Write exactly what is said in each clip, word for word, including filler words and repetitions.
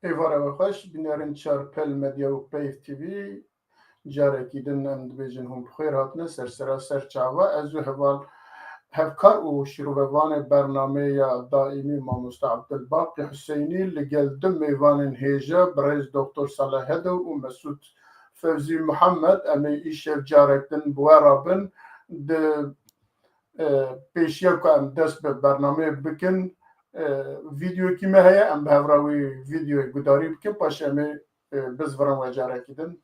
Êvara we xweş, bînerên Çarpel Medya û Peyv T V, carekî din em dibêjin hûn bi xêr hatine ser sera ser çava. Ez û heval hevkar û şîrovevanê bernameyê ya daîmî mamoste Abdulbaqî Huseynî li gel du mêvanên hêja birêz Doktor Saleh Hedo û Mesûd Fevzî Muhammed em ê îşev carek din bi we re bin. Di e, pêşiya ku em dest bi bernameyê bikin, e, vîdeoyekî me heye, em bi hev re wî vîdeoyê gudarî bikin, paşê em ê, e, bizvirin we carekî din.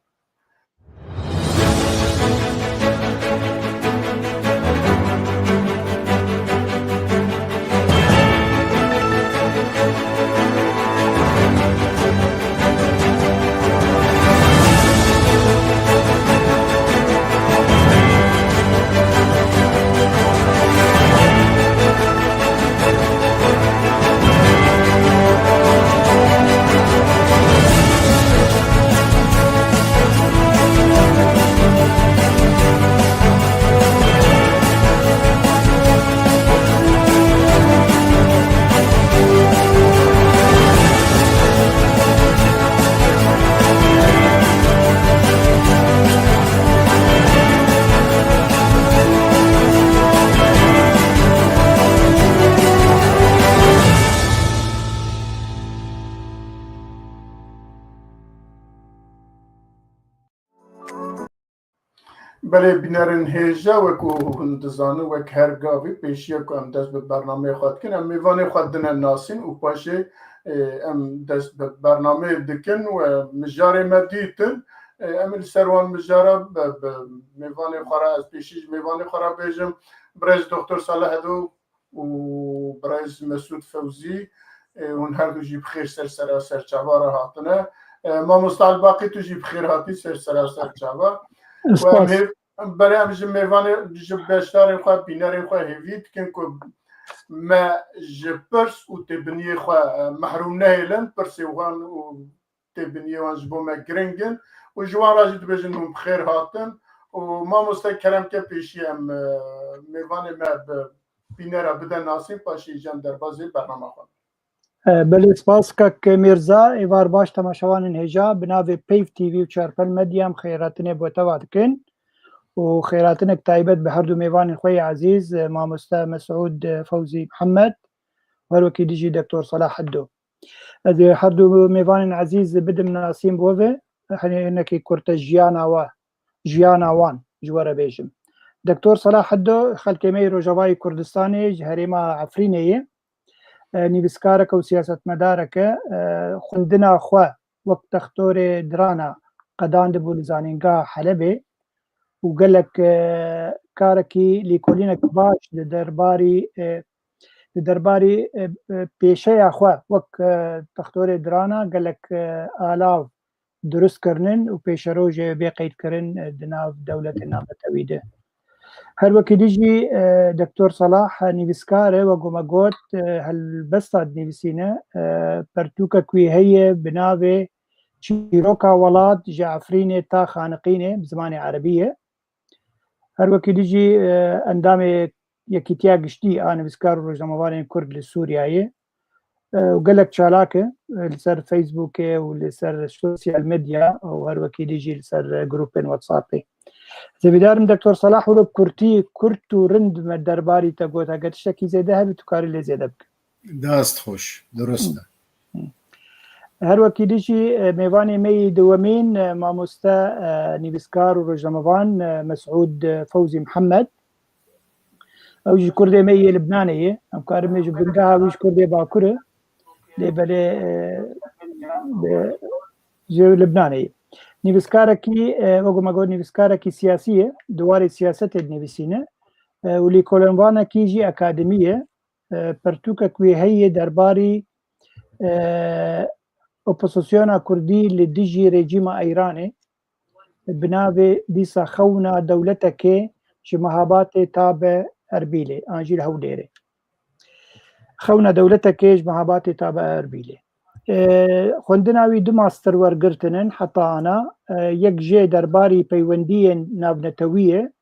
Belê, bînerên hêja, wek ku hûn dizanin, wek her gavî pêşiya ku em dest bi bernameyê xwe dikin, em mêvanê xwe dine nasîn û paşê, e, em dest bi bernameyê dikin û mijarê me dîtin. E, em ê li ser wan mijara bi, bi mêvanê xwe re, ez pêşî ji mêvanê xwe re bêjim, birêz Doktor Saleh Hedo û birêz Mesûd Fewzî, e, hûn her du jî bi xêr ser sera ser çava re hatine. E, Mamosta Elbaqî, tu jî bi xêr hatî ser sera ser çava. Û em Spas. hêv-, berê em ji mêvanê, ji beşdarên xwe, bînerên xwe hêvî dikin ku me ji pirs û têbiniyê xwe, e, mehrûm nehêlin, pirsê wan û têbiniyê wan ji bo me giring in û ji wan re jî dibêjin hûn bi xêr hatin û mamoste kerem ke pêşî em, e, mêvanê me bi bînera bide nasîn, paşê jî em derbazê bernama xwe bin. E, belê, spas kak Mîrza, êvar baş temaşevanên hêja, bi navê Peyv T V û Çarpel Medya em xêratinê bo te va dikin û xêratinek taybet bi her du mêvanên xwe yê ezîz, e, mamoste Mesûd, e, Fewzî Mihemed û her wekî dî jî Doktor Salah Heddo. Ez ê her du mêvanên ezîz bidim nasîn bo ve, hinekî kurte jiyana we, jiyana wan ji we re bêjim. Doktor Salah Heddo xelkê me yê Rojavayê Kurdistanê ji herêma Efrînê ye. E, nivîskareke û siyasetmedareke, e, xwendina xwe wek textorê dirana qedandibû li Zanîngeha Helebê û gelek, e, karekî lêkolînek baş di derbarî, e, di derbarî, e, e, pêşeya xwe wek, e, textorê dirana gelek, e, alav durust kirinin û pêşerojê bê qeydkirin, e, di nav dewletên navnetewî de. Her wekî dî jî, e, Doktor Salah nivîskar e, wek ku me got, e, helbesta dinivîsîne, e, pertûkek wî heye bi navê Çîroka Welat ji Efrînê ta Xaniqînê bi zimanê erebî ye. Her wekî dî jî, e, endamê Yekîtiya Giştî a Nivîskar û Rojnamevanên Kurd li Sûriyeyê, e, û gelek çalak e, e, li ser Facebookê û li ser sosyal medya û her wekî dî jî li ser, e, grûpên WhatsAppê. Ez hêvîdar im Doktor Salah wilo bi kurtî, kurt û rind me derbarî te got, heke tiştekî zêde hebe tu karî lê zêde bike. Dest xweş, durust e. Her wekî dî jî, e, mêvanê me yê dewemîn, e, mamoste, e, nivîskar û rojnamevan, e, Mesûd, e, Fewzî Mihemed. Ew ji kurdê me yê Libnanê ye. Em karin bêjin bingeha wî ji kurdê Bakur e. Lê belê, e, e, ji Libnanê ye. Nivîskarekî, e, wek me got, nivîskarekî siyasî ye. Di warê siyasetê dinivîsîne. E, û lêkolînvanekî jî akademî ye. E, pertûkek wê heye derbarî, e, opozisyona kurdî li dijî rejîma Îranê bi navê dîsa xewna dewletekê ji Mehabatê ta be Erbîlê an jî li Hewlêrê. Xewna dewletekê ji Mehabatê ta be Erbîlê. E, xwendina wî du master wergirtin in heta ana, e, yek jê derbarî peywendiyên navnetewî ye,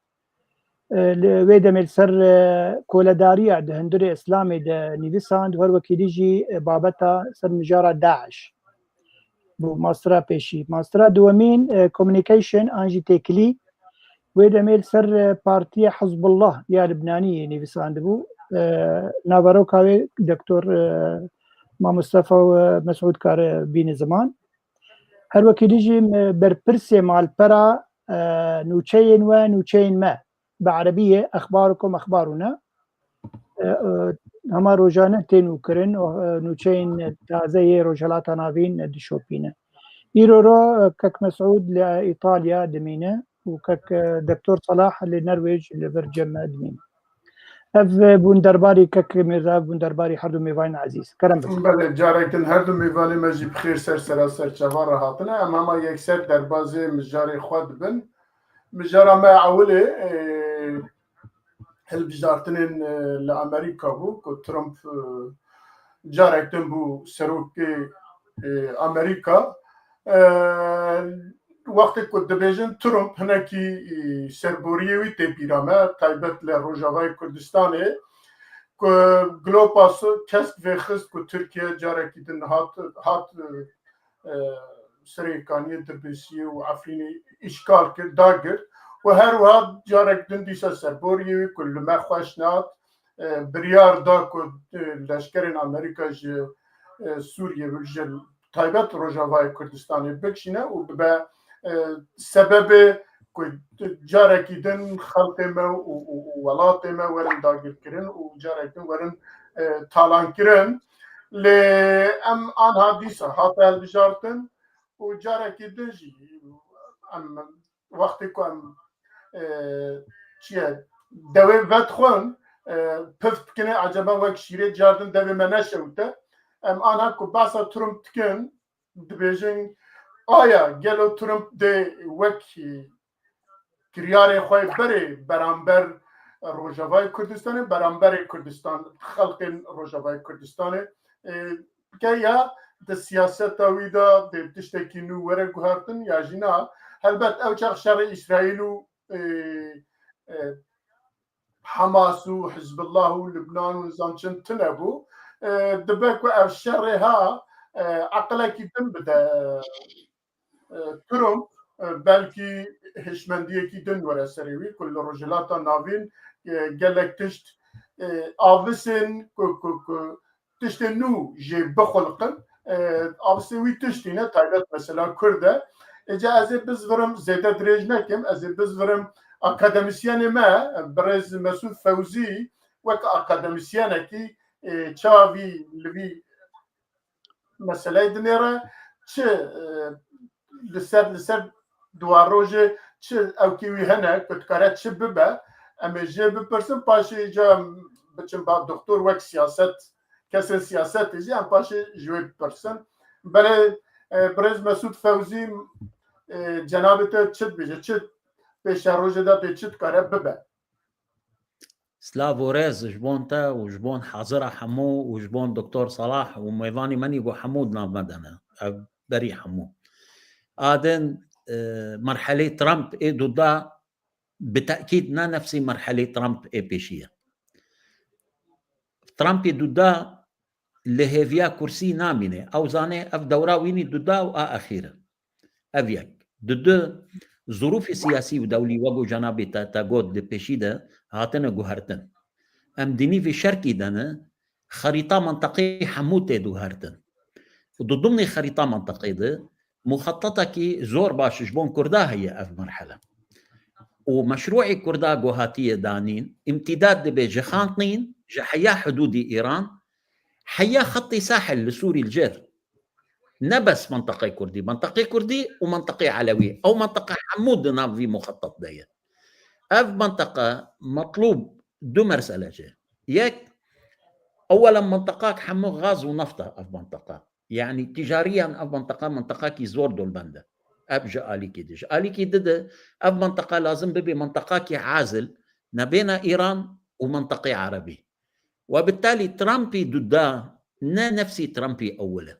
e, li wê demê li ser, e, koledariya di hundirê Îslamê de nivîsand, her wekî dî jî, e, babeta ser mijara DAIŞ. bû mastera pêşî. Mastera duwemîn, e, communication an jî têkilî. Wê demê li ser, e, partiya Hizbullah ya Libnanî nivîsandibû. E, naveroka wê Doktor, e, Mamustafa û, e, Mesûd kare bîne ziman. Her wekî dî jî, e, berpirsê malpera, e, nûçeyên we, nûçeyên me. Bi erebî ye, exbarukum exbaruna. E, e, hema rojane tê nûkirin, e, nûçeyên taze yê Rojhilata Navîn dişopîne. Îro ro, e, kek Mesûd li Îtalya dimîne û kek, e, Doktor Salah li Norwêc li vir cem me dimîne. Ev, e, bûn derbarî kek Mirza, ev bûn derbarî her du mêvanên ezîz. Kerem bikin. Belê, carek din her du mêvanê me jî bi xêr ser sera ser çava re hatine. Em hema yekser derbazê mijarê xwe dibin. Mijara me ewilê, e, hilbijartinên, e, li Amerîka bû ku Trump, e, carek din bû serokê, e, Amerîka. E, wextê ku dibêjin Trump hinekî, e, serboriyê wî tê bîra me, taybet li Rojavayê Kurdistanê, ku glopa so-, kesk vêxist ku Tirkiye carekî din hat, hat, e, e, Serê Kaniyê, Dirbêsiyê û Efrînê îşgal kir, dagirt û her wiha carek din dîsa serboriyê wî ku li me xweş nehat, e, biryar da ku, e, leşkerên Amerîka ji, e, Sûriyê, ji taybet Rojavayê Kurdistanê bikişîne û bibe, e, sebebê ku carekî din xelkê me û, û, û welatê me werin dagirkirin û carek din werin, e, talankirin. Lê em anha dîsa hate hilbijartin û carekî din jî em wextê ku em, e, çi ye, devê vedixwin, e, piv dikinê, eceba wek şîrê cardin devê me neşewite. Em anha ku behsa Trump dikin, dibêjin, aya gelo Trump dê wek kiryarê xwe berê beramber Rojavayê Kurdistanê, beramberê Kurdistan, xelkên Rojavayê Kurdistanê, e, bike ya di siyaseta wî de dê tiştekî nû were guhertin ya jî na. Helbet ew çax şerê Îsraîl û, e, e, Hamas û Hizbullah û Libnan û nizam çend tune bû. E, dibe ku ev şerê ha, e, eqilekî din bide, e, Trump, e, belkî hişmendiyekî din were serê wî, ku li Rojhilata Navîn, e, gelek tişt, e, avisên ku, ku, ku tiştên nû jê bixulqin, e, avisê wî tiştî ne, taybet mesela Kurd e. Êca ez ê bizvirim, zêde dirêj nekim, ez ê bizvirim akademisyenê me, birêz Mesûd Fewzî, wek akademisyenekî, e, çavî li vî meseleyê dinêre, çi, e, li ser, li ser duwarojê çi ewkê wî hene ku dikare çi bibe, em ê jê bipirsin, paşê îca biçin ba doktor wek siyaset, kesên siyasetê jî em paşê ji wê bipirsin. Belê, e, birêz Mesûd Fewzî, e, cenabê te çi dibêje, çi pêşerojê de dê çi dikare bibe? Silav û rêz ji bon te û ji bon hazira hemû û ji bon Doktor Salah û mêvanî menî ku hemû di nav me de ne. Ev berî hemû. Adin, e, merhelê Trump ê duda bi tekîd ne nefsî merhelê Trump ê pêşî ye. Trumpî duda li hêviya kursî namîne. Ew zane ev dewra wînî duda û a exîr e. Ev yek. Di du, zirûfê siyasî û dewlî wek ku cenabê te, te got di pêşî de hatine guhertin. Em di nîvê şerkî de ne, xerîta menteqê hemû tê guhertin. Û di dimnê xerîta menteqê de muxetetekî zor baş ji bon Kurda heye ev merhele. Û meşrûê Kurda ku hatiye danîn, îmtîdad dibe ji Xantnîn, ji heya hidûdî Îran, heya xetê sahil li Sûrî li cêr. Ne bes menteqê Kurdî, menteqê Kurdî û menteqê Elewî. Ew menteqe hemû di nav vî muxetet de ye. Ev menteqe metlûb du mesele ce. Yek, ewelen menteqak hemû gaz û nefta ev menteqe. Yanî tîcariyan ev menteqa menteqakî zor dolbend e. Ev ji alîkî di. Ji alîkî di de ev menteqa lazim bibe menteqakî azil nebêna Îran û menteqê Erebî. Ve bittalî Trumpî duda ne nefsî Trumpî ewil e.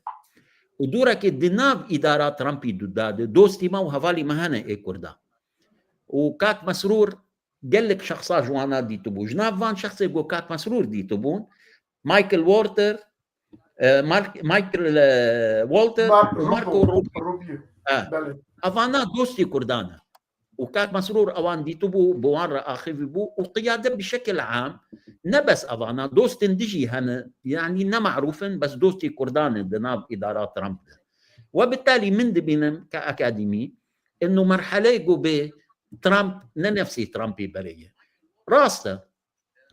Û dûrekê di nav îdara Trumpî duda de dostî me û hevalî me hene ê Kurda. Û kak Mesrûr gelek şexsa ji wana dîtibû. Ji nav van şexsê ku kak Mesrûr dîtibûn, Michael Walter, E, Mark, Michael, e, Waltz Mark û Marco Rubio. Rubio. Rubio. Ha. Belê. Evana dostî Kurdan e. Û kak Mesrûr ewan dîtibû, bi wan re axivî bû û qiyade bi şekil am ne bes evana, dostên dijî hene, yanî ne merûf in, bes dostî Kurdan in di nav îdara Trump de. We bi talî min dibînim ke akademî, inu merheleyê ku bê Trump ne nefsî Trumpî berê ye. Rast e,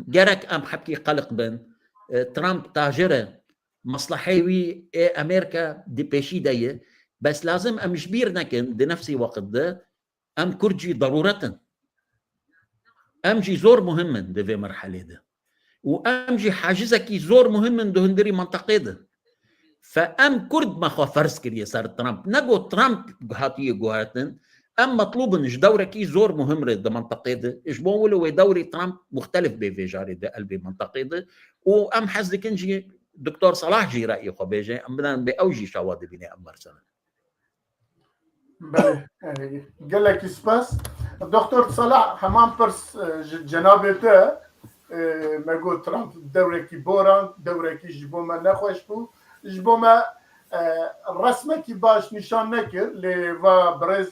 gerek em hepkî qeliq bin, e, Trump tajir e, mesleheyê wî ê Amerîka di pêşî de ye, bes lazim em ji bîr nekin, di nefsî weqit de em Kurd jî derûret in. Em jî zor muhim in di vê merhelê de. Û em jî hacizekî zor muhim in di hundirî menteqê de. Fe em Kurd me xwe ferz kiriye ser Trump. Ne got Trump hatiye guhertin. Em metlûb in ji dewrekî zor muhim re di menteqê de. Ji bo wilo wê dewrê Trump muxtelif bê vê jarê de el bê menteqê de. Û em hez dikin jî Doktor Salah jî reyê xwe bêje. Em bidan bê ew jî şawa dibîne em mersen. Belê, e, gelekî spas. Doktor Salah, heman pirs, e, ji cenabê te, e, me got Trump dewrekî boran, dewrekî ji bo me nexweş bû. Ji bo me, e, resmekî baş nîşan nekir, lê va birêz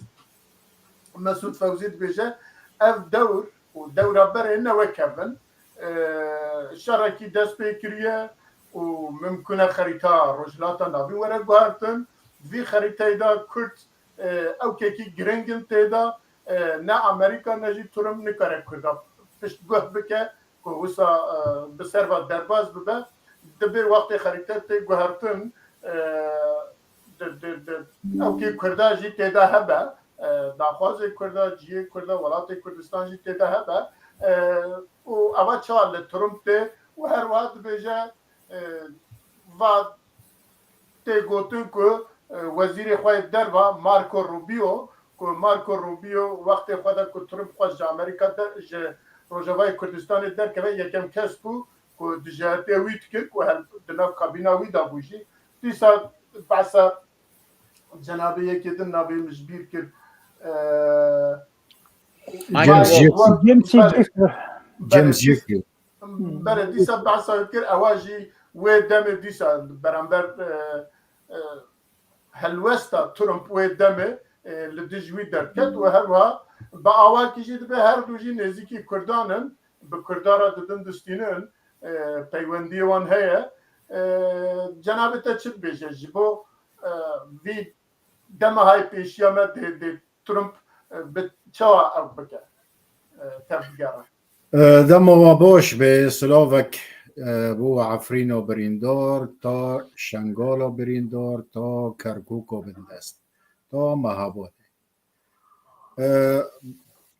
Mesûd Fewzî dibêje, ev dewr û dewra berê ne wek hev in. E, şerekî dest pê kiriye û mimkûn e xerîta Rojhilata Navîn were guhertin. Di vî xerîteyê de Kurd, e, ewkekî giring in tê de, e, ne Amerîka ne jî Trump nikare Kurda piştguh bike ku wisa, e, bi ser ve derbas bibe. Dibê wextê xerîte tê guhertin, e, di, di, di, ewkê Kurda jî tê de hebe, e, daxwazê Kurda, cihê Kurda, welatê Kurdistan jî tê de hebe. E, û eva çawa li Trump tê û her wiha dibêje, e, va tê gotin ku, e, wezîrê xwe yê derva Marco Rubio, ku Marco Rubio wextê xwe de ku Trump xwe ji Amerîka de, ji Rojavayê Kurdistanê derkeve, yekem kes bû ku dijayetiya wî dikir, ku her di nav kabîna wî de bû jî. Dîsa behsa cenabê yekê din navê min ji bîr kir. E, Michael James Waltz. James Belê. Jeffrey. Belê, James dîs- Jeffrey. Belê, dîsa behsa wî kir, ewa jî wê demê dîsa beramber, e, e, helwesta Trump wê demê, e, li dij wî derket û her wiha bi awakî jî dibe her du jî nêzîkî Kurdan in, bi Kurdan re didin distînin, e, peywendiyê wan heye. E, cenabê te çi dibêje ji bo, e, vî dema hay pêşiya me dê, dê Trump, e, bi çawa ew bike, e, tevbigere? E, dema we baş be, silavek, e, bo we Efrîna birîndar, ta Şengala birîndar, ta Kerkûka bindest, ta Mehabadê. E,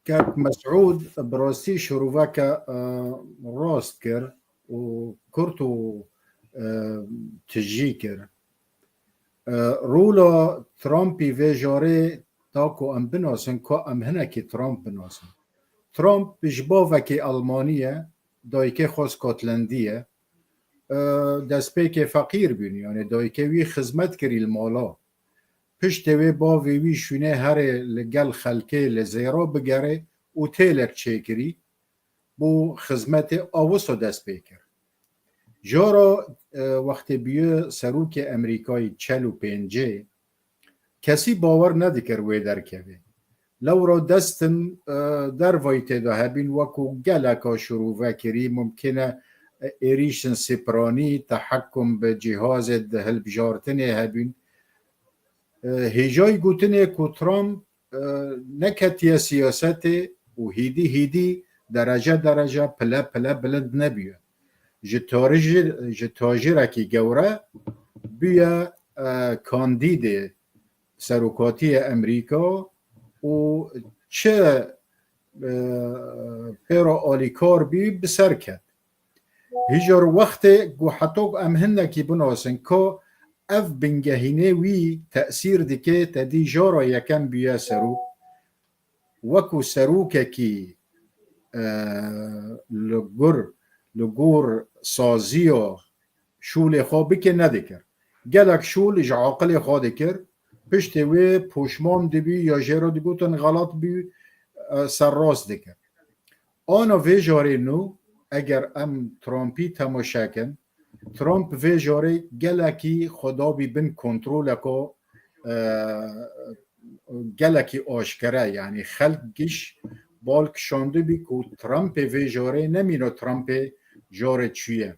Kek Mesûd bi rastî şirûveke, e, rast kir û kurt û, e, tijî kir. E, rola Trumpî vê jarê ta ku em binasin, ka em hinekî Trump binasin. Trump ji bavekî Almanî ye, dayikê xwe Skotlandî ye. E, destpêkê feqîr bûn, yanî dayikê wî xizmet kirî li mala. Piştê wê bavê wî şûnê herê li gel xelkê li zêra bigerê û têlek çêkirî, bo xizmetê a wisa dest pê kir. Jara, e, wextê bûye serokê Amerîkayê çel û pêncê, kesî bawer nedikir wê derkeve. Lewra destin, e, dervayî tê de hebîn, wekû geleka şirove kirî, mumkin e, e, êrîşin sîpranî, tehekum bi cîhazê di hilbijartinê hebîn. E, hêjayî gotinê ku Trump, e, neketiye siyasetê û hîdî hîdî, derece derece, pile pile bilind nebûye. Ji tarî-, ji tajirekî gewre bûye, e, kandîdê serokatiyê Amerîka û çi, e, pêra alîkar bî, bi ser ket. Hîjar wextê ku heto em hinekî binasin ku ev bingehînê wî tesîr dike, te dî jara yekem bûye serok. Wekû serokekî, e, li gur, li gor saziya şûlê xwe bike nedikir. Gelek şûl ji aqilê xwe dikir, piştê wê poşman dibî ya jê re digotin xelat bû, e, serrast dikir. Ana vê jarê nû, eger em Trumpî temaşe kin, Trump vê jarê gelekî xwe dabî bin kontroleka, e, gelekî aşkere, yanî xelk giş bal kişandibî ku Trumpê vê jarê nemîne Trumpê jarê çûye.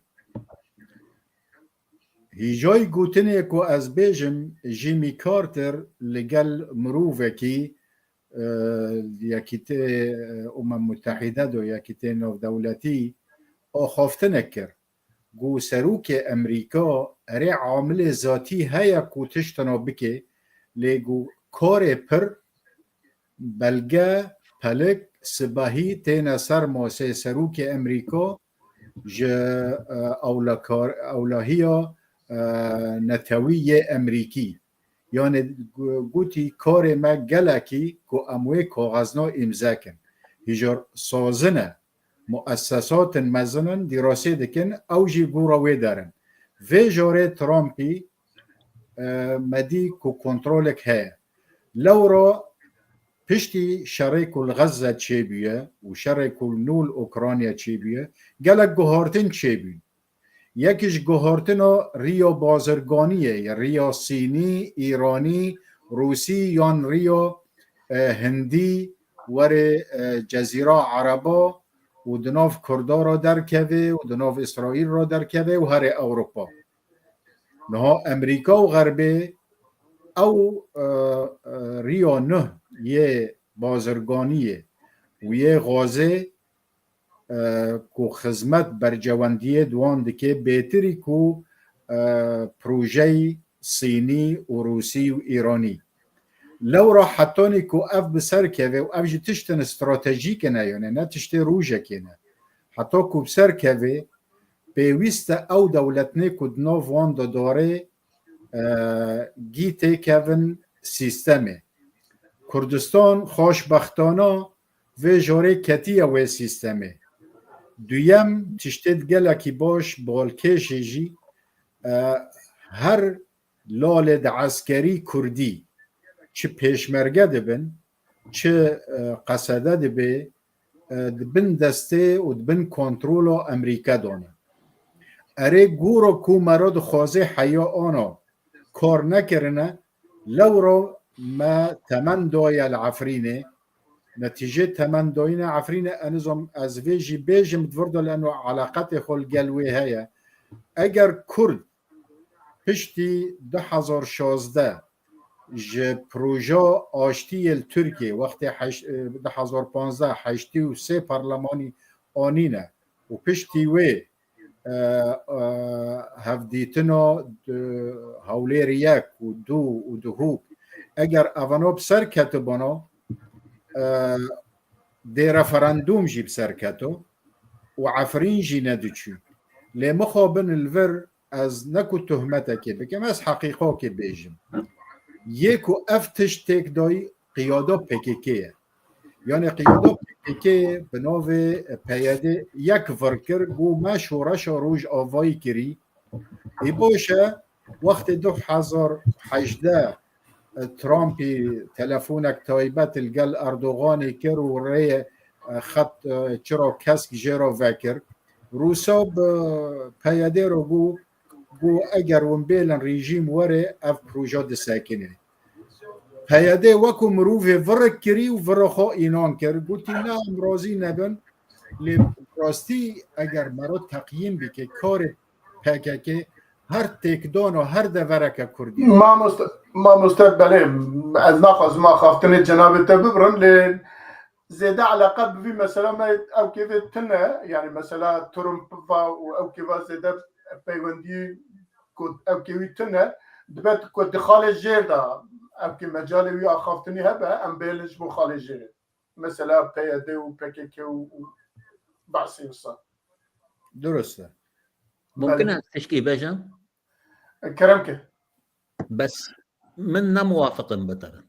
Hîjayî gotinê ku ez bêjim, Jimmy Carter li gel mirovekî, e, Yekîtê, e, Umem Mutehîde do, Yekîtê Navdewletî axaftinek kir. Got, serokê Emerîka erê amilê zatî heye ku tiştino bike, lê got, karê pir, belge, pelik, sibahî têne ser masê serokê Emerîka ji, e, ewlakar-, ewlahiya, e, netewî yê Emerîkî. Yanê gu-, gotî karê me gelekî ku em wê kaxezna îmze kin. Hîjar sazin e, muessesatin mezin in, dîrasê dikin, ew jî gora wê derin. Vê jarê Trumpî, e, me dî ku kontrolek heye. Lewra piştî şerê ku li Xezze çêbûye û şerê ku li nû li Ukrayna çêbûye, gelek guhartin çêbûn. Yek ji guhartina riya bazirganiyê ye, riya Sînî, Îranî, Rûsî yan riya, e, Hindî were, e, Cezîra Ereba û di nav Kurda re derkeve û di nav Îsraîl re derkeve û here Ewropa. Niha Emerîka û Xerbê ew, e, e, riya nuh yê bazirganiyê û yê xwazê, e, ku xizmet bercewendiyê di wan dike, bêtirî ku, e, projeyî Sînî û Rûsî û Îranî. Lewra hetanî ku ev bi ser keve û ev jî tiştin stratejîk ne, yani ne tiştê rojekê ne. Heta ku bi ser keve, pêwîst e ew dewletnê ku di nav wan de dare, e, gî têkevin sîstemê. Kurdistan xweşbextana vê jorê ketiye wê sîstemê. Duyem, tiştê gelekî baş balkêşê jî, e, her lalê di eskerî kurdî, çi pêşmerge dibin, çi, e, qesede dibe, e, di bin destê û di bin kontrola Emerîke de ne. Erê gora ku me re dixwaze heya ana kar nekirine, lewra me temen daye li Efrînê. Netîcê temen dayîne Efrînê, enizam ez vê jî bêjim di vir de, li eno eleqetê xwe li gel wê heye. Eger Kurd piştî du hezar şazdeh ji proja aştiyê li Tirkiyê, wextê heş-, du hezar panzdeh heştê û sê parlemanî anîne û piştî wê, e, e, hevdîtina di Hewlêrê yek û du û Duhok, eger evana bi ser ketibana, e, dê referandûm jî bi ser keto û Efrîn jî nediçû. Lê mixabin li vir ez ne ku tuhmetekê bikim, ez heqîqakê bêjim. Yê ku ev tişt têk dayî qiyada P K K ye. Yanê qiyada P K K bi navê P Y D yek vir kir, got me şoreşa Rojavayî kirî. Ê baş e, wextê du hezar hejdeh, e, Trumpî telefonek taybet li gel Erdoganê kir û rê, e, xet, e, çira kesk jê re vekir. Rûsa bi P Y D re got, got eger hûn bêlin rejîm were, ev proje disekine. P Y D wekû mirovê virik kirî û vira xwe înan kir. Gotî, ne, em razî nebin. Lê rastî eger mero teqyîm bike karê P K K, her têkdano, her devereke Kurdî. Mamoste, mamoste, belê, ez naxwazim axaftinê cenabê te bibirim, lê zêde eleqe bi vî mesela me ew kêvê tune, yani mesela Trump va û ew kêva zêde peywendî ku ew kêwî tune, dibe ku di xalê jêr de ew kê mecalê wî axaftinî hebe, em bêlin ji bo xalê jêrê. Mesela P Y D û P K K û, û behsê wisa. Durust e. Mumkin e tişkî bêjim? Kerem ke. Bes min ne muwafiq im bi te re.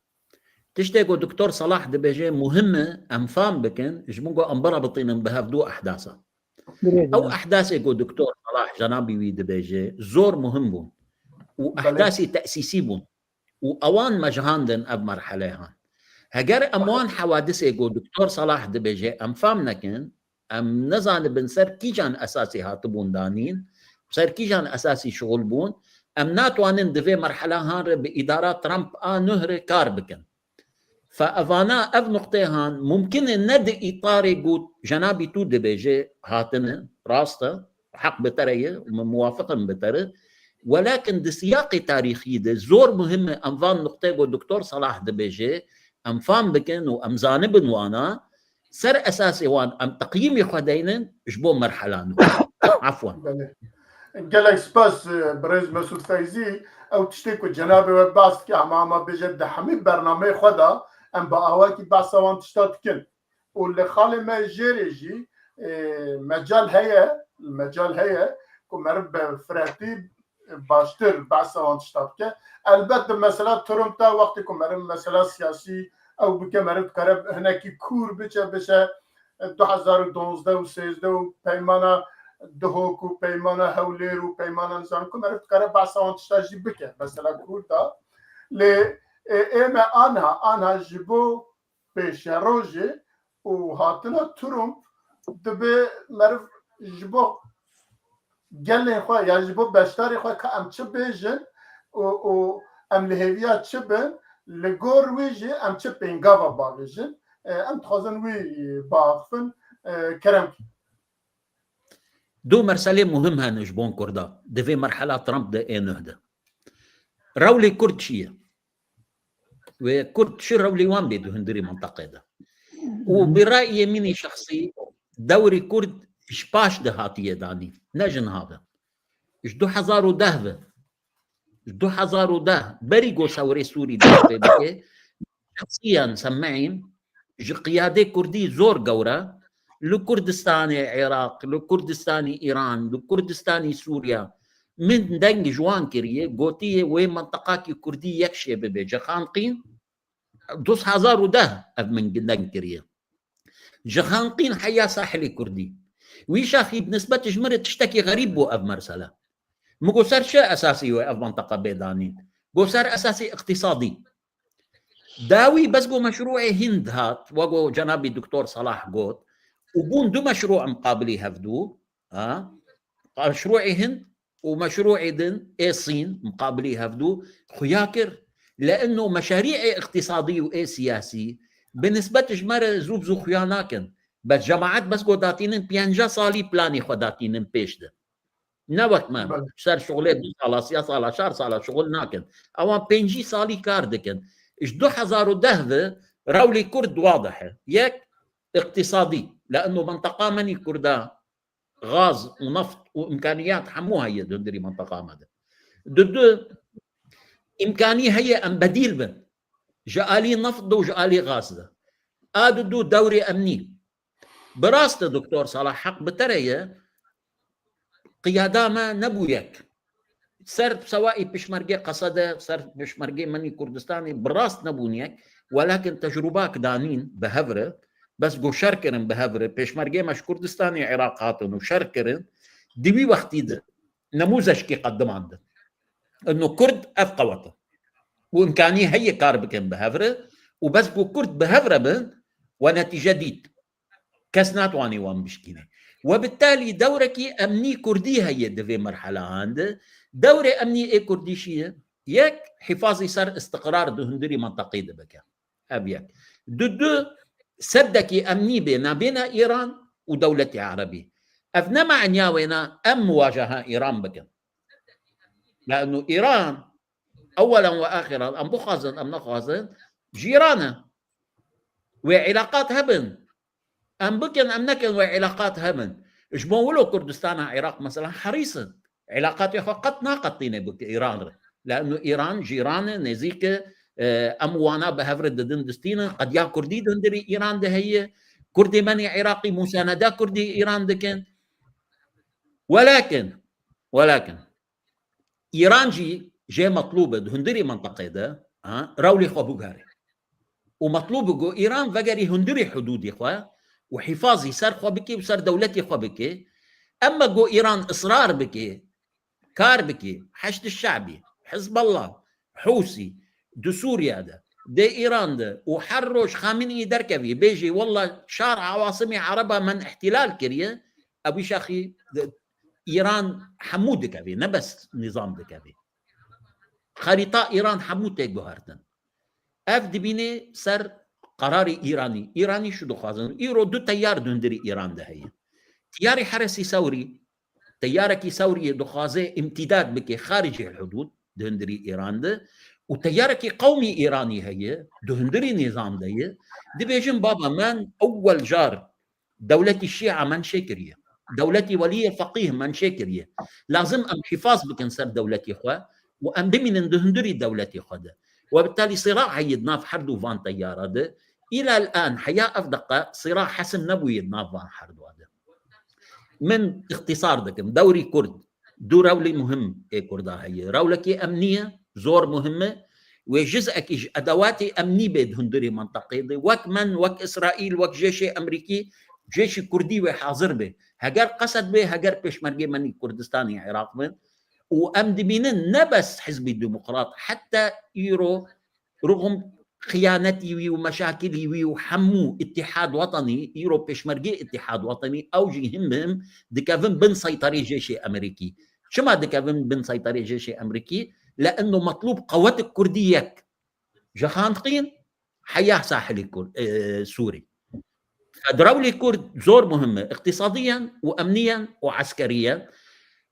Tiştê ku Doktor Salah dibêje muhim e, em fam bikin, ji min ku em birabitînin bi hevdu ehdasa. Ew ehdasê ku Doktor Salah cenabî wî dibêje, zor muhim bûn. Û ehdasî tesîsî bûn. Û ewan me jihandin ev merheleyan. Heger em wan hewadisê ku Doktor Salah dibêje, em fam nekin, em nezanibin ser kîjan esasê hatibûn danîn, bi ser kîjan esasî şixul bûn, em natwanin di vê merhela han re bi îdara Trump a nuh re kar bikin. Fe evana ev nuqtê han mumkin e ne di îtarê ku cenabî tu dibêje hatine, rast e, heq bi te re ye, min muwafiq im bi te re. Welakin di siyaqê tarîxî de zor muhim e em van nuqtê ku Doktor Salah dibêje, em fam bikin û em zanibin wana, ser esasê wan em teqyîmê xwe deynin ji bo merhela nû. Afwan. Belê. Gelek spas, e, birêz Mesûd Feyzî. Ew tiştê ku cenabê we behs dike, hema hema bêje di hemî bernameyê xwe de em bi awakî behsa wan tişta dikin. Û li xalê me jêrê jî, e, mecal heye, mecal heye ku meriv bi firetî baştir behsa wan tişta bike. Elbet di mesela Trump de wextê ku meriv mesela siyasî ew bike, meriv dikare hinekî kûr biçe, biçe du hezar û duwazdeh û sêzdeh û peymana Duhok û peymana Hewlêr û peymana nizanim ku meriv dikare behsa wan tişta jî bike. Mesela kûr de. Lê, e, ê me anha, anha ji bo pêşerojê û hatina Trump dibe meriv ji bo gelên xwe ya ji bo beşdarê xwe ka em çi bêjin û, û em li hêviya çi bin, li gor wî jî em çi pêngava bavêjin, e, em dixwazin wî biaxifin, e, kerem kî. Du merselê muhim hene ji bon Kurda di vê merhela Trump de ê nuh de. Rewlê Kurd çi ye? Wê Kurd çi rewlê wan bê di hundirê minteqê de? Û bi rayê min î şexsî dewrê Kurd ji paş de hatiye danîn. Ne ji niha ve. Ji du hezar û deh ve. Ji du hezar û deh berî ku şewrê Sûrî dest pê dike, şexsiyan semeyîn ji qiyadê Kurdî zor gewre li Kurdistanê Iraq, li Kurdistanê Îran, li Kurdistanê Sûriya. Min deng ji wan kiriye, gotiye wê mintiqakî Kurdî yek şê bibe. Ji Xanqîn du hezar û deh ev min deng kiriye. Ji Xanqîn heya sahilê Kurdî. Wî şaxî bi nisbet ji min re tiştekî xerîb bû ev mersele. Min got ser çi esasî wê ev mintiqa bê danîn? Got ser esasî iqtîsadî. Dawî bes ku meşrûê Hind hat, wek ku cenabî Doktor Salah got, û bûn du meşrû em qabilî hevdû, ha? Meşrûê Hind û meşrûê din ê Sîn muqabilî hevdû xuya kir. Le'inno meşarî'ê iqtîsadî û ê siyasî bi nisbet ji me re zû bi zû xuya nakin. Bes cemaet bes ku datînin pênca salî planê xwe datînin pêş de. Ne wek me. Belê. Ser şixulê du sala, siya sala, çar sala şixul nakin. Ewan pêncî salî kar dikin. Ji du hezar û deh ve rewlê Kurd wadih e. Yek, iqtîsadî. Le'inno minteqa menî Kurda gaz û neft û îmkaniyat hemû heye di hundirî minteqa me de. Di du îmkanî heye em bedîl bin. Ji alî neft de û ji alî gaz de. A di du dewrê emnî. Bi rast e Doktor Salah heq bi te re ye. Qiyada me nebû yek. Ser sewaî pişmergê Qesede, ser pişmergê menî Kurdistanê bi rast nebûn yek. Welakin tecrûbak danîn bi hev re. Bes ku şer kirin bi hev re. Pêşmergê me ji Kurdistanê Iraq hatin û şer kirin. Di wî wextî de nemûzeşkî qedimandin. Ino Kurd ev qewet e. Û imkanî heye kar bikin bi hev re. Û bes ku Kurd bi hev re bin, we netîce dît. Kes natwanê wan bişkîne. We bi talî dewrekî emnî Kurdî heye di vê merheleyan de. Dewrê emnî ê Kurdî çi ye? Yek, hifazî ser istiqrar di hundirî menteqê de bike. Ev yek. Du, du, seddekî emnî bê nabêna Îran û dewletê Erebî. Ev ne manya wêna em muwajeha Îran bikin. Le'nû Îran, ewelen we axiran, em bixwazin, em nexwazin, cîran e. Wê îlaqat hebin. Em bikin, em nekin, wê îlaqat hebin. Ji bo wilo Kurdistana Iraq, mesela, herîs in. Îlaqatê xwe qet naqetîne bi Îran re. Le'nû Îran cîran e, nêzîk e, e, em wana bi hev re didin distînin. Qediya Kurdî di hundirî Îran de heye. Kurdê menî Iraqî museneda Kurdî Îran dikin. Welakin, welakin, Îran jî jê metlûb e di hundirî menteqê de, ha, rewlê xwe bigere. Û metlûb e ku Îran vegerî hundirî hudûdê xwe û hifazî ser xwe bike û ser dewletê xwe bike. Ema ku Îran israr bike, kar bike, Heşd Şebî, Hizbullah, Hûsî, di Sûriye de, di Îran de û her roj Xameneî derkevî, bêjî, "Wella şar awasimê Ereba min îhtîlal kiriye", ew wî şaxî di-, Îran hemû dikevê, ne bes nîzam dikevê. Xerîta Îran hemû tê guhertin. Ev dibîne ser qerarê Îranî. Îranî şu dixwazin. Îro du teyar di hundirî Îran de heye. Teyarê Heresî Sewrî, teyarekî Sewriyê dixwaze îmtîdad bike xaricê hudûd di hundirî Îran de û teyarekî qewmî Îranî heye, di hundirî nîzam de ye. Dibêjin baba me ewwel car dewletî Şîa menşe kiriye. Dewletî Weliyê Feqîh menşe kiriye. Lazim em hîfaz bikin ser dewletî xwe û em bimînin di hundirî dewletî xwe de. Webitalî sira heye di nav her du van teyara de. Îla el-an heya ev deqa sira hesim nebûye di nav van her du de. Min îxtîsar dikim. Dewrî Kurd, du rewlî muhim ê Kurda heye. Rewlekî emnî ye, zor muhim e. Wê jizekî ji edewatê emnî bê di hundirê mintaqê de. Wek min, wek Îsraîl, wek jêşê Emerîkî, jêşî Kurdî wê hazir bê. Heger qesed bê, heger pêşmergê menî Kurdistanê Iraq bin. Û em dibînin ne bes Hizbî Demokrat, heta îro rixum xiyanetî wî û meşakilî wî û hemû Îtîhad Wetenî, îro pêşmergê Îtîhad Wetenî, ew jî him bi him dikevin bin seytarê jêşê Emerîkî. Çima dikevin bin seytarê jêşê Emerîkî? Le'enno metlûb qewetik Kurdî yek. Ji Xanqîn heya sahilî Kur-, e, Sûrî. Federalî Kurd zor muhim e, îqtîsadiyen û emniyen û eskeriyen.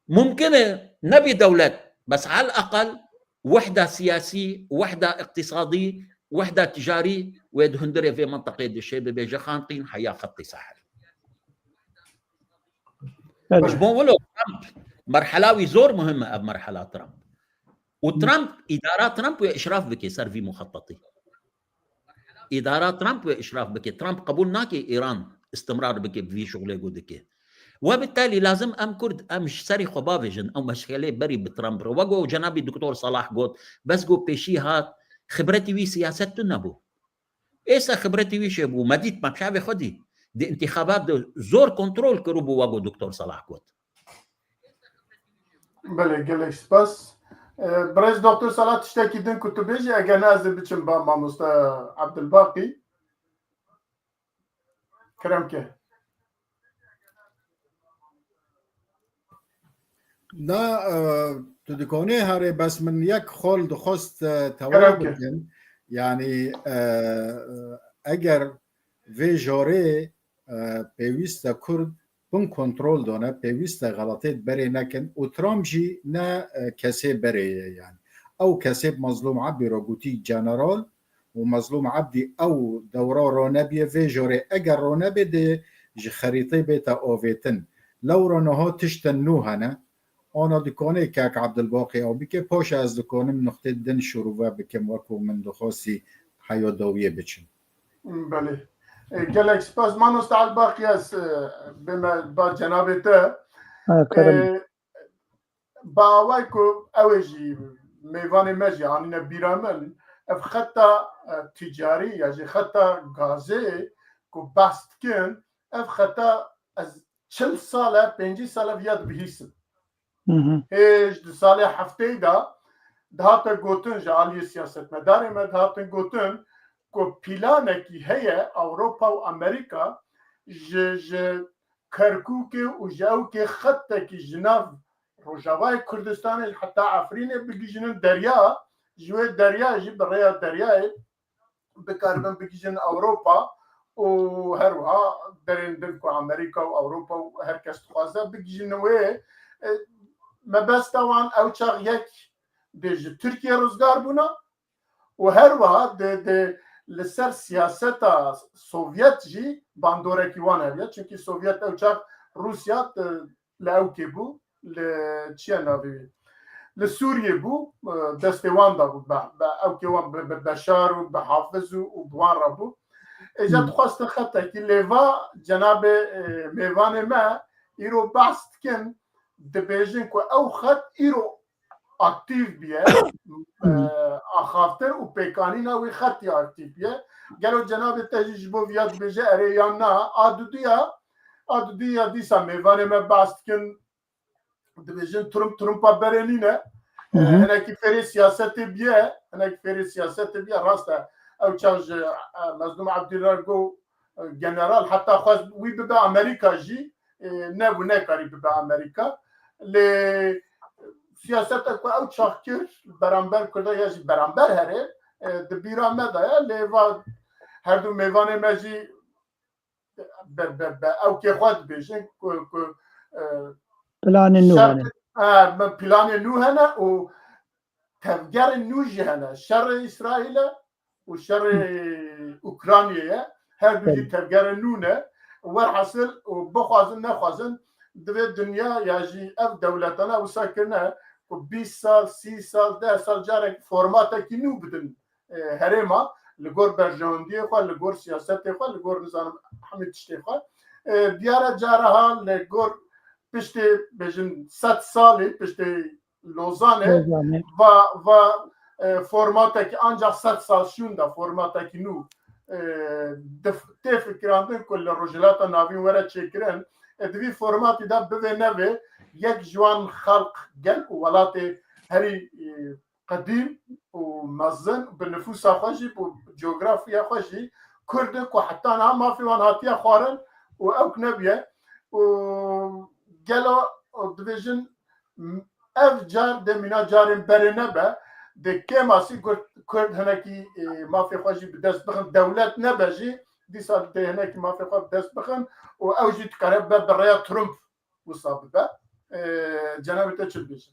Mumkin e nebî dewlet, bes al eqal wehda siyasî, wehda îqtîsadî, wehda ticarî wê di hundirê vê mintiqê de çêbibe, ji Xanqîn heya xetê sahil. Evet. Ji bo wilo Trump, merhela wî zor muhim e ev merhela Trump. Û Trump, îdara Trump wê işraf bike ser vî muxetetî. Îdara Trump wê işraf bike. Trump qebûl nake Îran istimrar bike bi vî şuxulê ku dike. Webitalî lazim em Kurd, em ji serê xwe bavêjin, ew meşxelê berî bi Trump re. Wek ku cenabî Doktor Salah got, bes ku pêşî hat, xibretî wî siyaset tune bû. Êse xibretî wî çêbû, me dît, me bi çavê xwe dît. Di întîxabat de zor kontrol kiribû, wek ku Doktor Salah got. Belê, gelek spas. E, birêz Doktor Salah, tiştekî din ku tu bêjî, eger ne ez ê biçim ba mamoste Abdulbaqî. Kerem ke. Na, e, tu dikonê herê, bes min yek xol dixwest, e, tewal Kerem ke. bikin. Yani, e, e, eger vê jorê, e, pêwîst e Kurd bin kontrol dane, pêwîst e xeletê berê nekin û Trump jî ne, e, kesê berê ye yani. Ew kesê Mazlûm Ebdî re gotî general û Mazlûm Ebdî ew dewra ronebiye vê jorê. Eger ronebê dê ji xerîtê bête avêtin. Lewra niha tiştên nû hene. Ana dikanê kek Abdulbaqî ew bike, paşa ez dikanim nuqtê din şurûve bikim, wekû min dixwastî heya dawiyê biçim. Belê. E, gelek spas. Mamoste Elbaqî, ez, e, bême ba cenabê te. Ha, kerem. E, ba away ku ew ê jî mêvanê me jî anîne bîra min, ev xeta, e, ticarî ya jî xeta gazê ku behs dikin, ev xeta ez çil sal e, pêncî sal e viya dibihîsim. Hı hı. Hêj di salê hefteyê de dihate gotin, ji aliyê siyasetmedarê me dihatin gotin ku planekî heye Ewropa û Amerîka ji, ji Kerkûkê û ji Ewkê xetekî ji nav Rojavayê Kurdistanê heta Efrînê bigihîjinin derya, ji wê derya jî bi rêya deryayê bikaribin bigihîjin Ewropa û her wiha derên din ku Amerîka û Ewropa û her kes dixwaze bigihîjin wê. E, mebesta wan ew çax yek dê ji Tirkiye rizgar bûna û her wiha dê, dê li ser siyaseta Sovyet jî bandorekî wan heye. Çimkî Sovyet ew çax Rûsya, e, li Ewkê bû, li çi ye navê wî? Li Sûriyê bû, e, destê wan de bû, be, be, Ewkê wan bi, bi Beşar û bi Hafiz û, û bi wan re bû. Êca Hmm. dixwestin xetekî, lê va cenabê, e, mêvanê me îro behs dikin, dibêjin ku ew xet îro aktîf bûye, Hmm. e, axaftin û pêkanîna wî xetî aktîf bûye. Gelo cenabê te jî ji bo viya dibêje erê yan na? A duduya, a duduya dîsa mêvanê me behs dikin, dibêjin Trump, Trumpa berê nîne. Hı hı. Hinekî fêrê siyasetê bûye, hinekî fêrê siyasetê bûye, rast e. Ew çax ji, e, Mezlûm Ebdî re got, e, general, heta xwest wî bibe Amerîka jî, e, nebû, nekarî bibe Amerîka. Lê siyaseta ku ew çax kir beramber Kurda ya jî beramber herê, e, di bîra me de ye, lê va her du mêvanê me jî be, be, be ewkê xwe dibêjin ku, ku, e, Planê nû şer-, hene. e, me planê nû hene û tevgerên nû jî hene. Şerê Îsraîl e û şerê Ukraynayê ye. Her du jî Belê. tevgerên nû ne. Werhasil û bixwazin nexwazin divê dinya ya jî ev dewletana wisa kirine ku bîst sal, sî sal, deh sal carek formatekî nû bidin, e, herêma li gor berjewendiyê xwe, li gor siyasetê xwe, li gor nizanim hemî tiştê xwe. E, diyare caraha li gor piştê bêjin sed salî, piştê Lozanê Lozanê. va, va, e, formatekî ancak sed sal şûnda formatekî nû, e, dif-, tê fikirandin ku li Rojhilata Navîn were çêkirin. E, di vî formatî de bivê nevê yek ji wan xelq, gel û welatê herî, e, qedîm û mezin bi nifûsa xwe jî, bi cografiya xwe jî Kurd in ku heta niha mafê wan hatiye xwarin û ewk nebiye û gelo dibêjin ev car dê mîna carên berê nebe, dê kêmasî Kurd, Kurd hinekî, e, mafê xwe jî bi dest bixin, dewlet nebe jî dîsa dê hinekî mafê xwe bi dest bixin û ew jî dikare be bi rêya Trump wisa bibe. E, cenabê te çi dibêjin?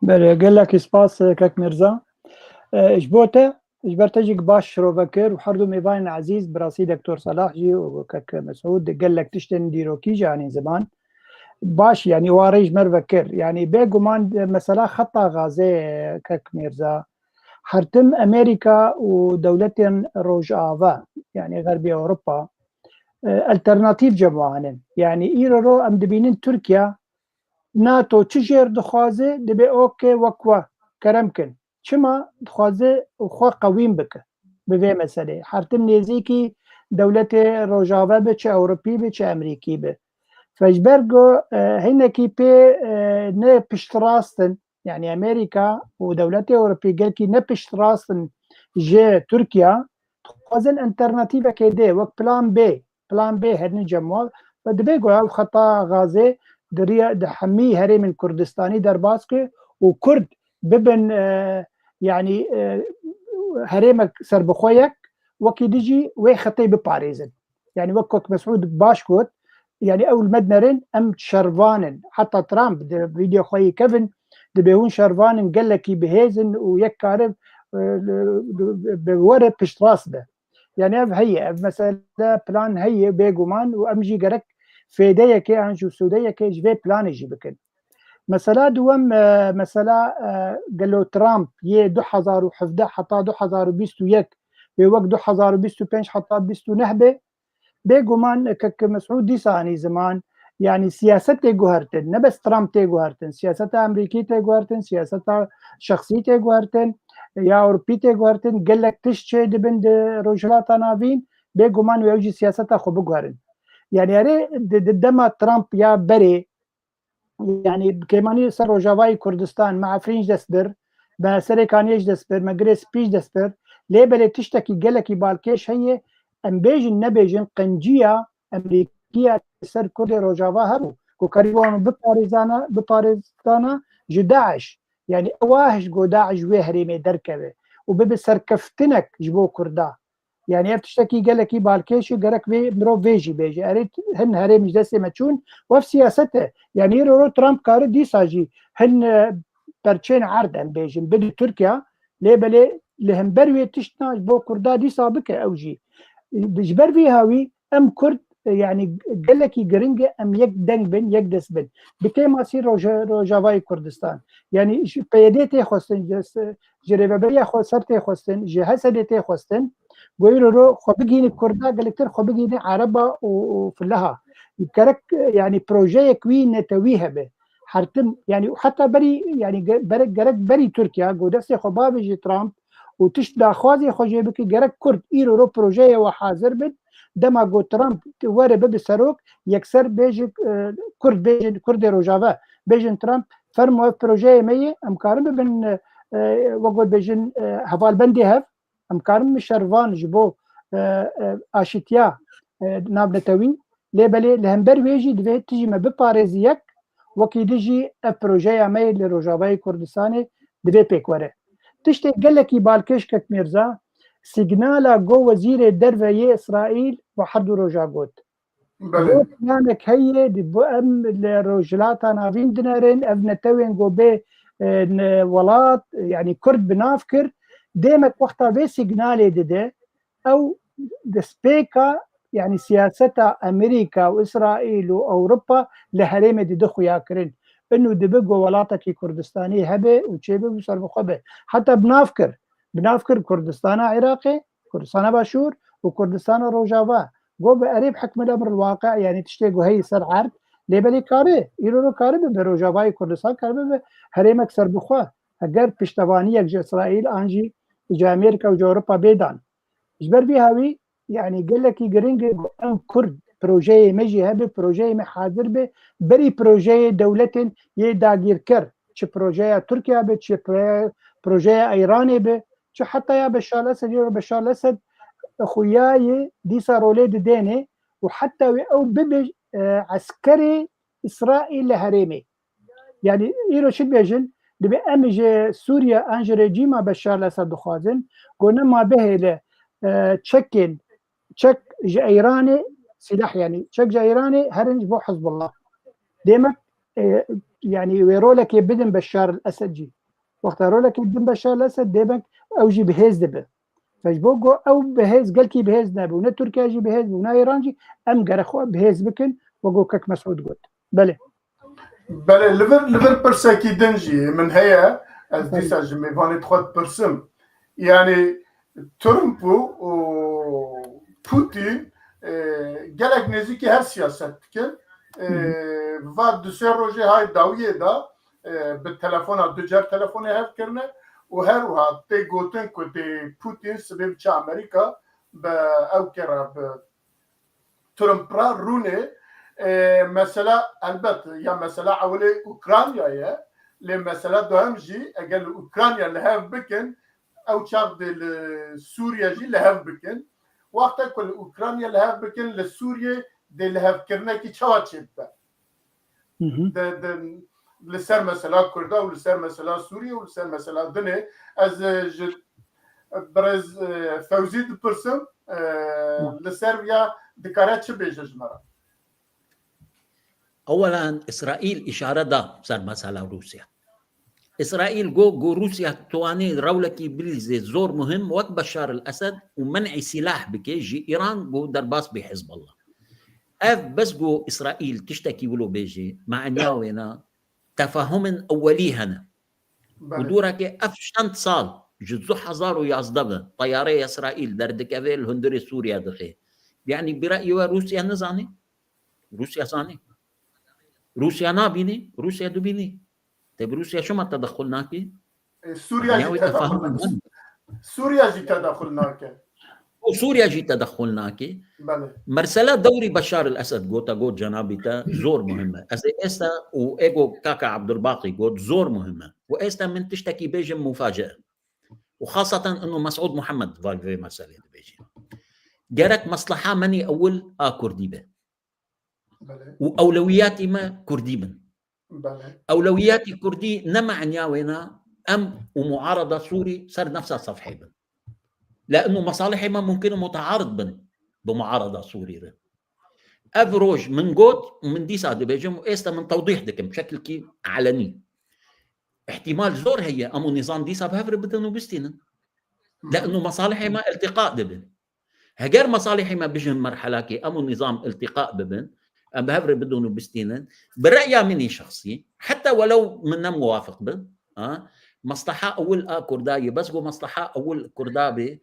Belê, gelekî spas, e, kek Mirza. E, ji bo te, ji ber te jî baş şirove kir û her du mêvanên ezîz, bi rastî Doktor Selah jî û kek Mesûd gelek tiştên dîrokî jî anîn ziman. Baş, yanî, warê ji me re vekir. Yanî, bêguman, e, mesela xeta Gazê, e, kek Mirza, her tim Amerîka û dewletên Rojava, yanî Xerbî Ewropa, e, alternatîf cem wan in. Yanî, îro ro em dibînin Tirkiye, NATO çi jêr dixwaze, dibê okê wek we kerem kin. Çima dixwaze xwe qewîn bike bi vê meselê. Her tim nêzîkî dewletê Rojava be, çi Ewropî be, çi Emerîkî be. Fe ji ber ku, e, hinekî pê, e, ne piştrast in, yanî Amerîka û dewletê Ewropî gelkî ne piştrast in ji Tirkiye, dixwazin alternatîvekê dê, wek plan B, plan B herî cem wan. Ve dibê ku ev xeta Gazê di riya, di hemî herêmên Kurdistanî derbas ke û Kurd bibin, e, yanî, e, herêmek serbixwe yek, wekî dijî wê xetê biparêzin. Yanî wek Kok Mesûd baş got, yanî ew li me dinerin, em şervan in. Heta Trump di vîdeo xwe yê kevin, dibê hûn şervan in, gelekî bihêz in û yek kare, e, bi were piştrast be. Yanî ev heye, ev mesele plan heye bêguman û em jî gerek fêdeyekê an jî sûdeyekê ji vê planê jî bikin. Mesela duwem, e, mesela, e, gelo Trump yê du hezar û hevdeh heta du hezar û bîst û yek bê wek du hezar û bîst û pênc heta bîst û neh bê, bêguman kek Mesûd dîsa anî ziman, yanî siyaset tê guhertin, ne bes Trump tê guhertin, siyaseta Amerîkî tê guhertin, siyaseta şexsî tê guhertin, ya Ewropî tê guhertin, gelek tişt çê dibin di Rojhilata Navîn, bêguman wê ew jî siyaseta xwe biguherin. Yanî erê di, di dema Trump ya berê, yanî bi kêmanî ser Rojavayê Kurdistan, me Efrîn ji dest bir, me Serê Kaniyê ji dest bir, me Girê Spî ji dest bir, lê belê tiştekî gelekî balkêş heye, em bêjin nebêjin, qenciya Amerîkiya li ser Kurdê Rojava hebû, ku kerî wan biparêzana, biparêzana ji DAIŞ. Yanî ewa hişt ku DAIŞ ji wê herêmê derkeve û bibe serkeftinek ji bo Kurda. Yanî ev tiştekî gelekî balkêş e, gerek vê mirov vê jî bêje. Erê hin herêm ji destê me çûn, û ev siyaset e. Yanî îro ro Trump kare dîsa jî hin, e, perçên erd em bêjin bide Tirkiye, lê belê li hember wê tiştna ji bo Kurda dîsa bike ew jî. Ji ber vî hawî em Kurd, e, yanî gelekî giring e em yek deng bin, yek dest bin. Bi kêmasî Roja-, Rojavayê Kurdistan. Yanî ji P Y D tê xwestin, ji, ji rêveberiya Xweser tê xwestin, ji H S D'ê tê xwestin, ku îro ro xwe bigihîne Kurda, gelektir xwe bigihîne Ereba û, û Fileha. Gerek, e, yanî projeyek wî netewî hebe. Her tim, yanî heta berî, yanî ge-, bere-, gerek berî Tirkiye, ku destê xwe bavêje Trump û tişt daxwazê xwe jê bike, gerek Kurd îro ro projeyê we hazir bin, dema ku Trump were bibe serok, yekser bêje, e, Kurd bêjin, Kurdê Rojava bêjin Trump, fermo ev projeyê me ye, em karin bibin, e, e, wek we bêjin, e, hevalbendê hev, em karin bibin şervan ji bo, e, e, aşîtiya, e, navnetewî, lê belê li hember wê jî divê tu jî me biparêzî yek wekî din jî ev projeya me yê li Rojavayê Kurdistanê divê pêk were. Tiştê gelekî balkêş kek Mîrza, sîgnala go wezîrê derve yê Îsraîl bi her du roja got. Belê. Go planek heye, di bo em li Rojhilata Navîn dinerin, ev netewên go bê, e, ne, welat, yanî Kurd bi nav kir. Demek wexta vê sîgnalê dide, ew destpêka, yanî siyaseta Amerîka û Îsraîl û Ewropa li herêmê dide xuyakirin. Ino dibe go welatekî Kurdistanî hebe û çêbe û serbixwe be. Heta bi nav kir. Bi nav kir Kurdistana Iraqê, Kurdistana Başûr û Kurdistana Rojava. Go bi erê bihikmil emr il-waqi, yanî tiştê go heyî ser erd, lê belê kare, îro ro kare bibe, Rojavayê Kurdistan kare bibe herêmek serbixwe. Heger piştevaniyek ji Îsraîl an jî ji Amerîka û ji Ewropa bê dan. Ji ber vî hawî, yanî gelekî giring e ku em Kurd projeyê me jî hebe, projeyê me hazir be, berî projeyê dewletên yê dagîrker, çi projeya Tirkiye be, çi proje-, projeya Îranê be, çi heta ya Beşar Esed, ya Beşar Esed xuya ye dîsa rolê didêne û heta wê ew bibe, e, eskerê Îsraîl li herêmê. Yanî îro çi dibêjin? Dibê em ji Sûriye an ji rejîma Beşar Esed dixwazin ku nema bihêle, e, çekên, çek ji Îranê, sîlah yanî, çek ji Îranê herin ji bo Hizbullah. Demek, e, yanî wê rolekê bidin Beşar Esed jî. Wexta rolekê bidin Beşar Esed, demek ew jî bi hêz dibe. Ji bo ku ew bi hêz, gelkî bi hêz nebû. Ne Tirkiye jî bi hêz bû, ne Îran jî. Em gerek xwe bi hêz bikin, wek ku kek Mesûd got. Belê. Belê, li vir, li vir pirsekî din jî min heye. Ez Belê. dîsa ji mêvanê xwe dipirsim. Yanî Trump û, û Putin, e, gelek nêzîkî hev siyaset dikin. E, Hı hı. va du sê rojê hay dawiyê de, e, bi telefona du car telefonê hev kirine û her wiha tê gotin ku tê Putin sibê biçe Amerîka bi ew kê re bi Trump re rûnê. E, mesela elbet ya mesela ewilê Ukrayna ye, lê mesela duhem jî eger li Ukrayna li hev bikin, ew çax dê li Sûriye jî li hev bikin. Wexta ku li Ukrayna li hev bikin, li Sûriye dê lihevkirinekî çawa çêdibe? Hı hı. De, de, li ser mesela Kurda û li ser mesela Sûriye û li ser mesela dinê, ez, e, ji birêz, e, Fewzî dipirsim, e, Hı. li ser ya dikare çi bêje ji me re? Ewelan, Îsraîl îşare da ser mesela Rûsya. Îsraîl got, got Rûsya tuwanê rewlekî bilîzê zor muhim wek Beşar el-Esed û men'î sîlah bike ji Îran, got derbas bê Hizbullah. Ev bes got Îsraîl tiştekî wilo bêje, manya wêna tefahumên ewwelî hene. Belê. Û dûreke ev şend sal ji du hezar û yazdeh ve teyareyê Îsraîl derdikeve li hundirê Sûriye dixe. Yanî bi reyê we Rûsya nizane? Rûsya zanî. Rûsya nabînî, Rûsya dibînî. Te bi Rûsya çima tedexul nakî? E, Sûriya Manya jî wê tedexul tefahum nake. Sûriya jî tedexul nake. Û Sûriya jî tedexul nake. Belê. Mersela dewrî Beşar el-Esed gota got cenabî te zor muhim e. Ez ê êsta û ê got kaka Abdulbaqî got zor muhim e. Û êsta min tiştekî bêjim muface. Û xaseten ino Mesûd Muhammed va vê meselê dibêje. Gerek mesleha menî ewil a Kurdî be. Belê. Û ewlewiyatî me Kurdî bin. Belê. Ewlewiyatî Kurdî ne manya wêna em û muarada Sûrî ser nefsa sefhê bin. Lê ino mesalihê me mumkin e mutaarid bin bi muarada Sûrî re. Ev roj min got, min dîsa dibêjim û êsta min tewdîh dikim, şekilkî elenî. Îhtîmal zor heye, em û nîzam dîsa bi hev re bidin û bistînin. Lê ino mesalihê me iltîqa dibin. Heger mesalihê me bijin merhelakê, em û nîzam iltîqa bibin, em bi hev re bidin û bistînin. Bi reya min î şexsî, heta welew min ne muwafiq bin, ha, mesleha ewil a Kurda ye, bes ku mesleha ewil Kurda be,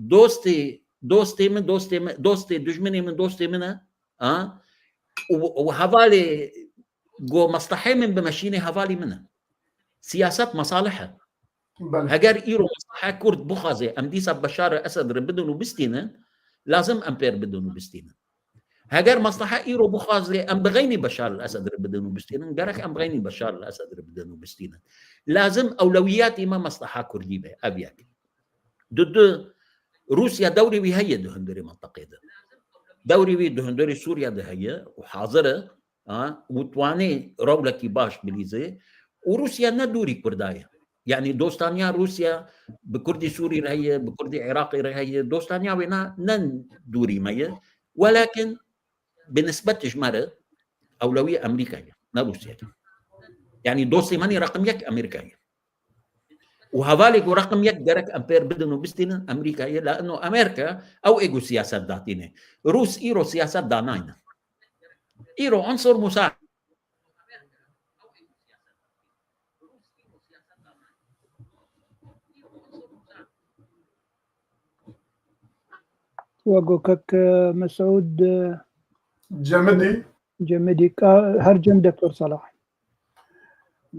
dostê, dostê min, dostê min, dostê dijminê min, dostê min e, ha, û, û hevalê go meslehê min bimeşînê hevalî min e. Siyaset mesalih e. Belê. Heger îro mesleha Kurd bixwaze em dîsa Beşar Esed re bidin û bistînin, lazim em pêr bidin û bistînin. Heger mesleha îro bixwaze em bi xeynî Beşar Esed re bidin û bistînin, gerek em bi xeynî Beşar Esed re bidin û bistînin. Lazim ewlewiyatî me mesleha Kurdî be, ev yek. Du, du, Rûsya dewrê wî heye di hundirê mintaqê de. Dewrê wî di hundirê Sûriye de heye û hazir e. Ha? Û twanê rolekî baş bilîze. Û Rûsya ne dûrî Kurda ye. Yanî dostaniya Rûsya bi Kurdî Sûrî re heye, bi Kurdî Iraqê re heye, dostaniya wê ne, ne dûrî me ye. Welakin bi nisbet ji me re ewlewî Amerîka ye, ne Rûsya ye. Yanî dostê me nê reqim yek Amerîka ye. Û hevalê ku reqim yek gerek em pêr bidin û bistînin Amerîka ye, la ino Amerîka ew ê ku siyaset datîne. Rûs îro siyaset danayne. Îro unsur musar. Wego kek, e, Mesûd, e, Cemidî. Cemidî, ka-, her cem Doktor Salah.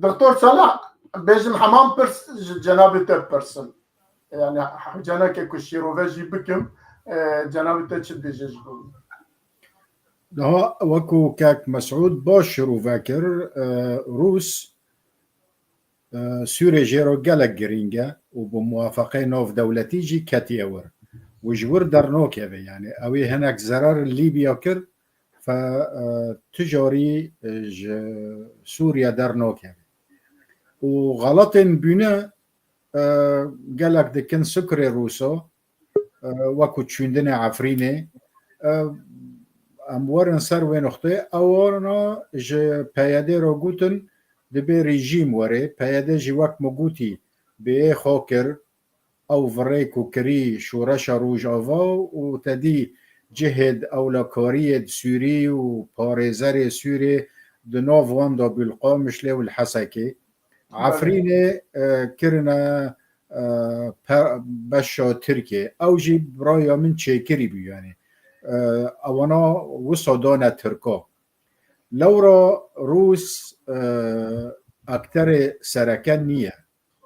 Doktor Salah, bêjin heman pirs ji cenabê te bipirsin. Yani hewcaneke ku şîrove jî bikim, e, cenabê te çi dibêje ji bo wî? Daha wekû kek Mesûd baş şîrove kir, e, Rûs, e, Sûrê jê re gelek girîng e û bi muwafaqeyê navdewletî jî ketiye wir. Û ji wir dernakeve, yani ew ê hinek zerar Lîbya kir, fe, e, tu carî, e, ji Sûriye dernakeve. Û xelatên bîne, e, gelek dikin sukrê Rûso, e, wekû çûndinê Efrînê. E, em werin ser wê nuxtê. Ewana ji P Y D re gotin, dibê rejîm were. P Y D jî wek min gotî, bê xwe kir, ew virê ku kirî şoreşa Rojava û te dî cihê di ewlekariyê di Sûrî û parêzerê Sûrê di nav wan de bû li Qamişlê û li Hesekê. Efrînê, e, kirine, e, pe-, beşa Tirkê. Ew jî bi raya min çêkirî bû, yani. E, ewana wisa dane Tirka. Lewra Rûs, e, akterê sereke niye.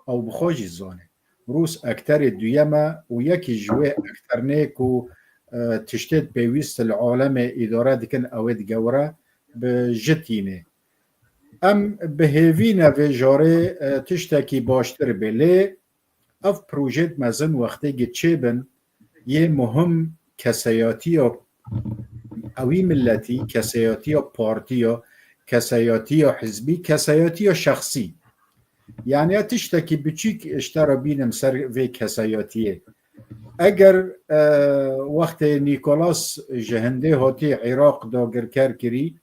Ew bi xwe jî zane. Rûs ekterê duyem e û yekî ji wê ekternê ku, e, tiştê pêwîst li alemê îdare dikin, ew ê digewre bi ji tînê. Em bi hêvî ne vê jarê, e, tiştekî baştir bê. Lê ev projeyêt mezin wextê gi çêbin, yê muhim keseyatiya ewî milletî, keseyatiya partiya, keseyatiya hizbî, keseyatiya şexsî. Yani ya tiştekî biçîk ji te re bînim ser vê keseyatiyê. Eger, e, wextê Nîkolas ji hindê hatî Iraq dagirker kirî,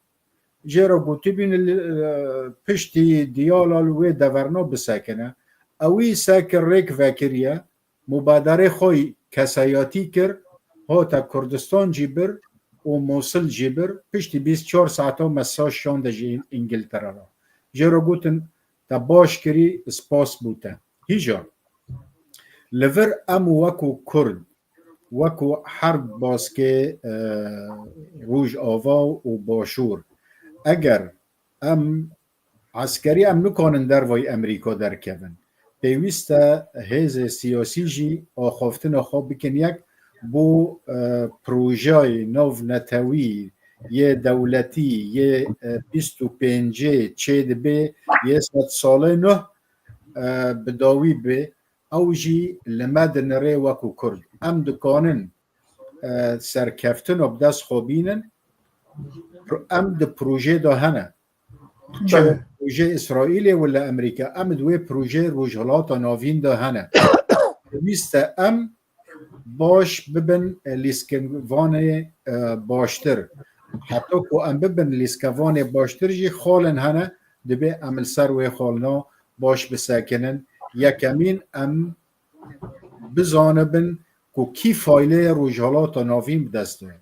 jê re gotibîn, e, piştî diyala li wê deverna bisekine. Ewî seke rêk vekiriye, mubaderê xwe keseyatî kir, hate Kurdistan jî bir û Mosil jî bir. Piştî bîst çar saeta me saz şande ji Îngiltere re. Jê re gotin, te baş kirî, spas bo te. Hîja, li vir em wekû Kurd, wekû herb baskê, e, Rojava û Başûr, eger em eskerî em nikanin dervayî Amerîka derkevin. Pêwîst e hêzê siyasî jî axaftina xwe bikin yek bo, e, projeyê navnetewî yê dewletî yê, e, bîst û pêncê çêdibe yê sedsalê nuh, e, bi dawî be. Ew jî li me dinire wekû Kurd. Em dikanin, e, serkeftina bi dest xwe bînin. Em di projê de hene. Çi Belê. Projê Îsraîlê wila Amerîka, em di wê projê Rojhilata Navîn de hene. Pêwîst e em baş bibin, e, lîskevanê, e, baştir. Heta ku em bibin lîskevanê baştir jî xalên hene, dibê em li ser wê xalina baş bisekinin. Yekemîn, em bizanibin ku kî fayleyê Rojhilata Navîn bi dest de ye.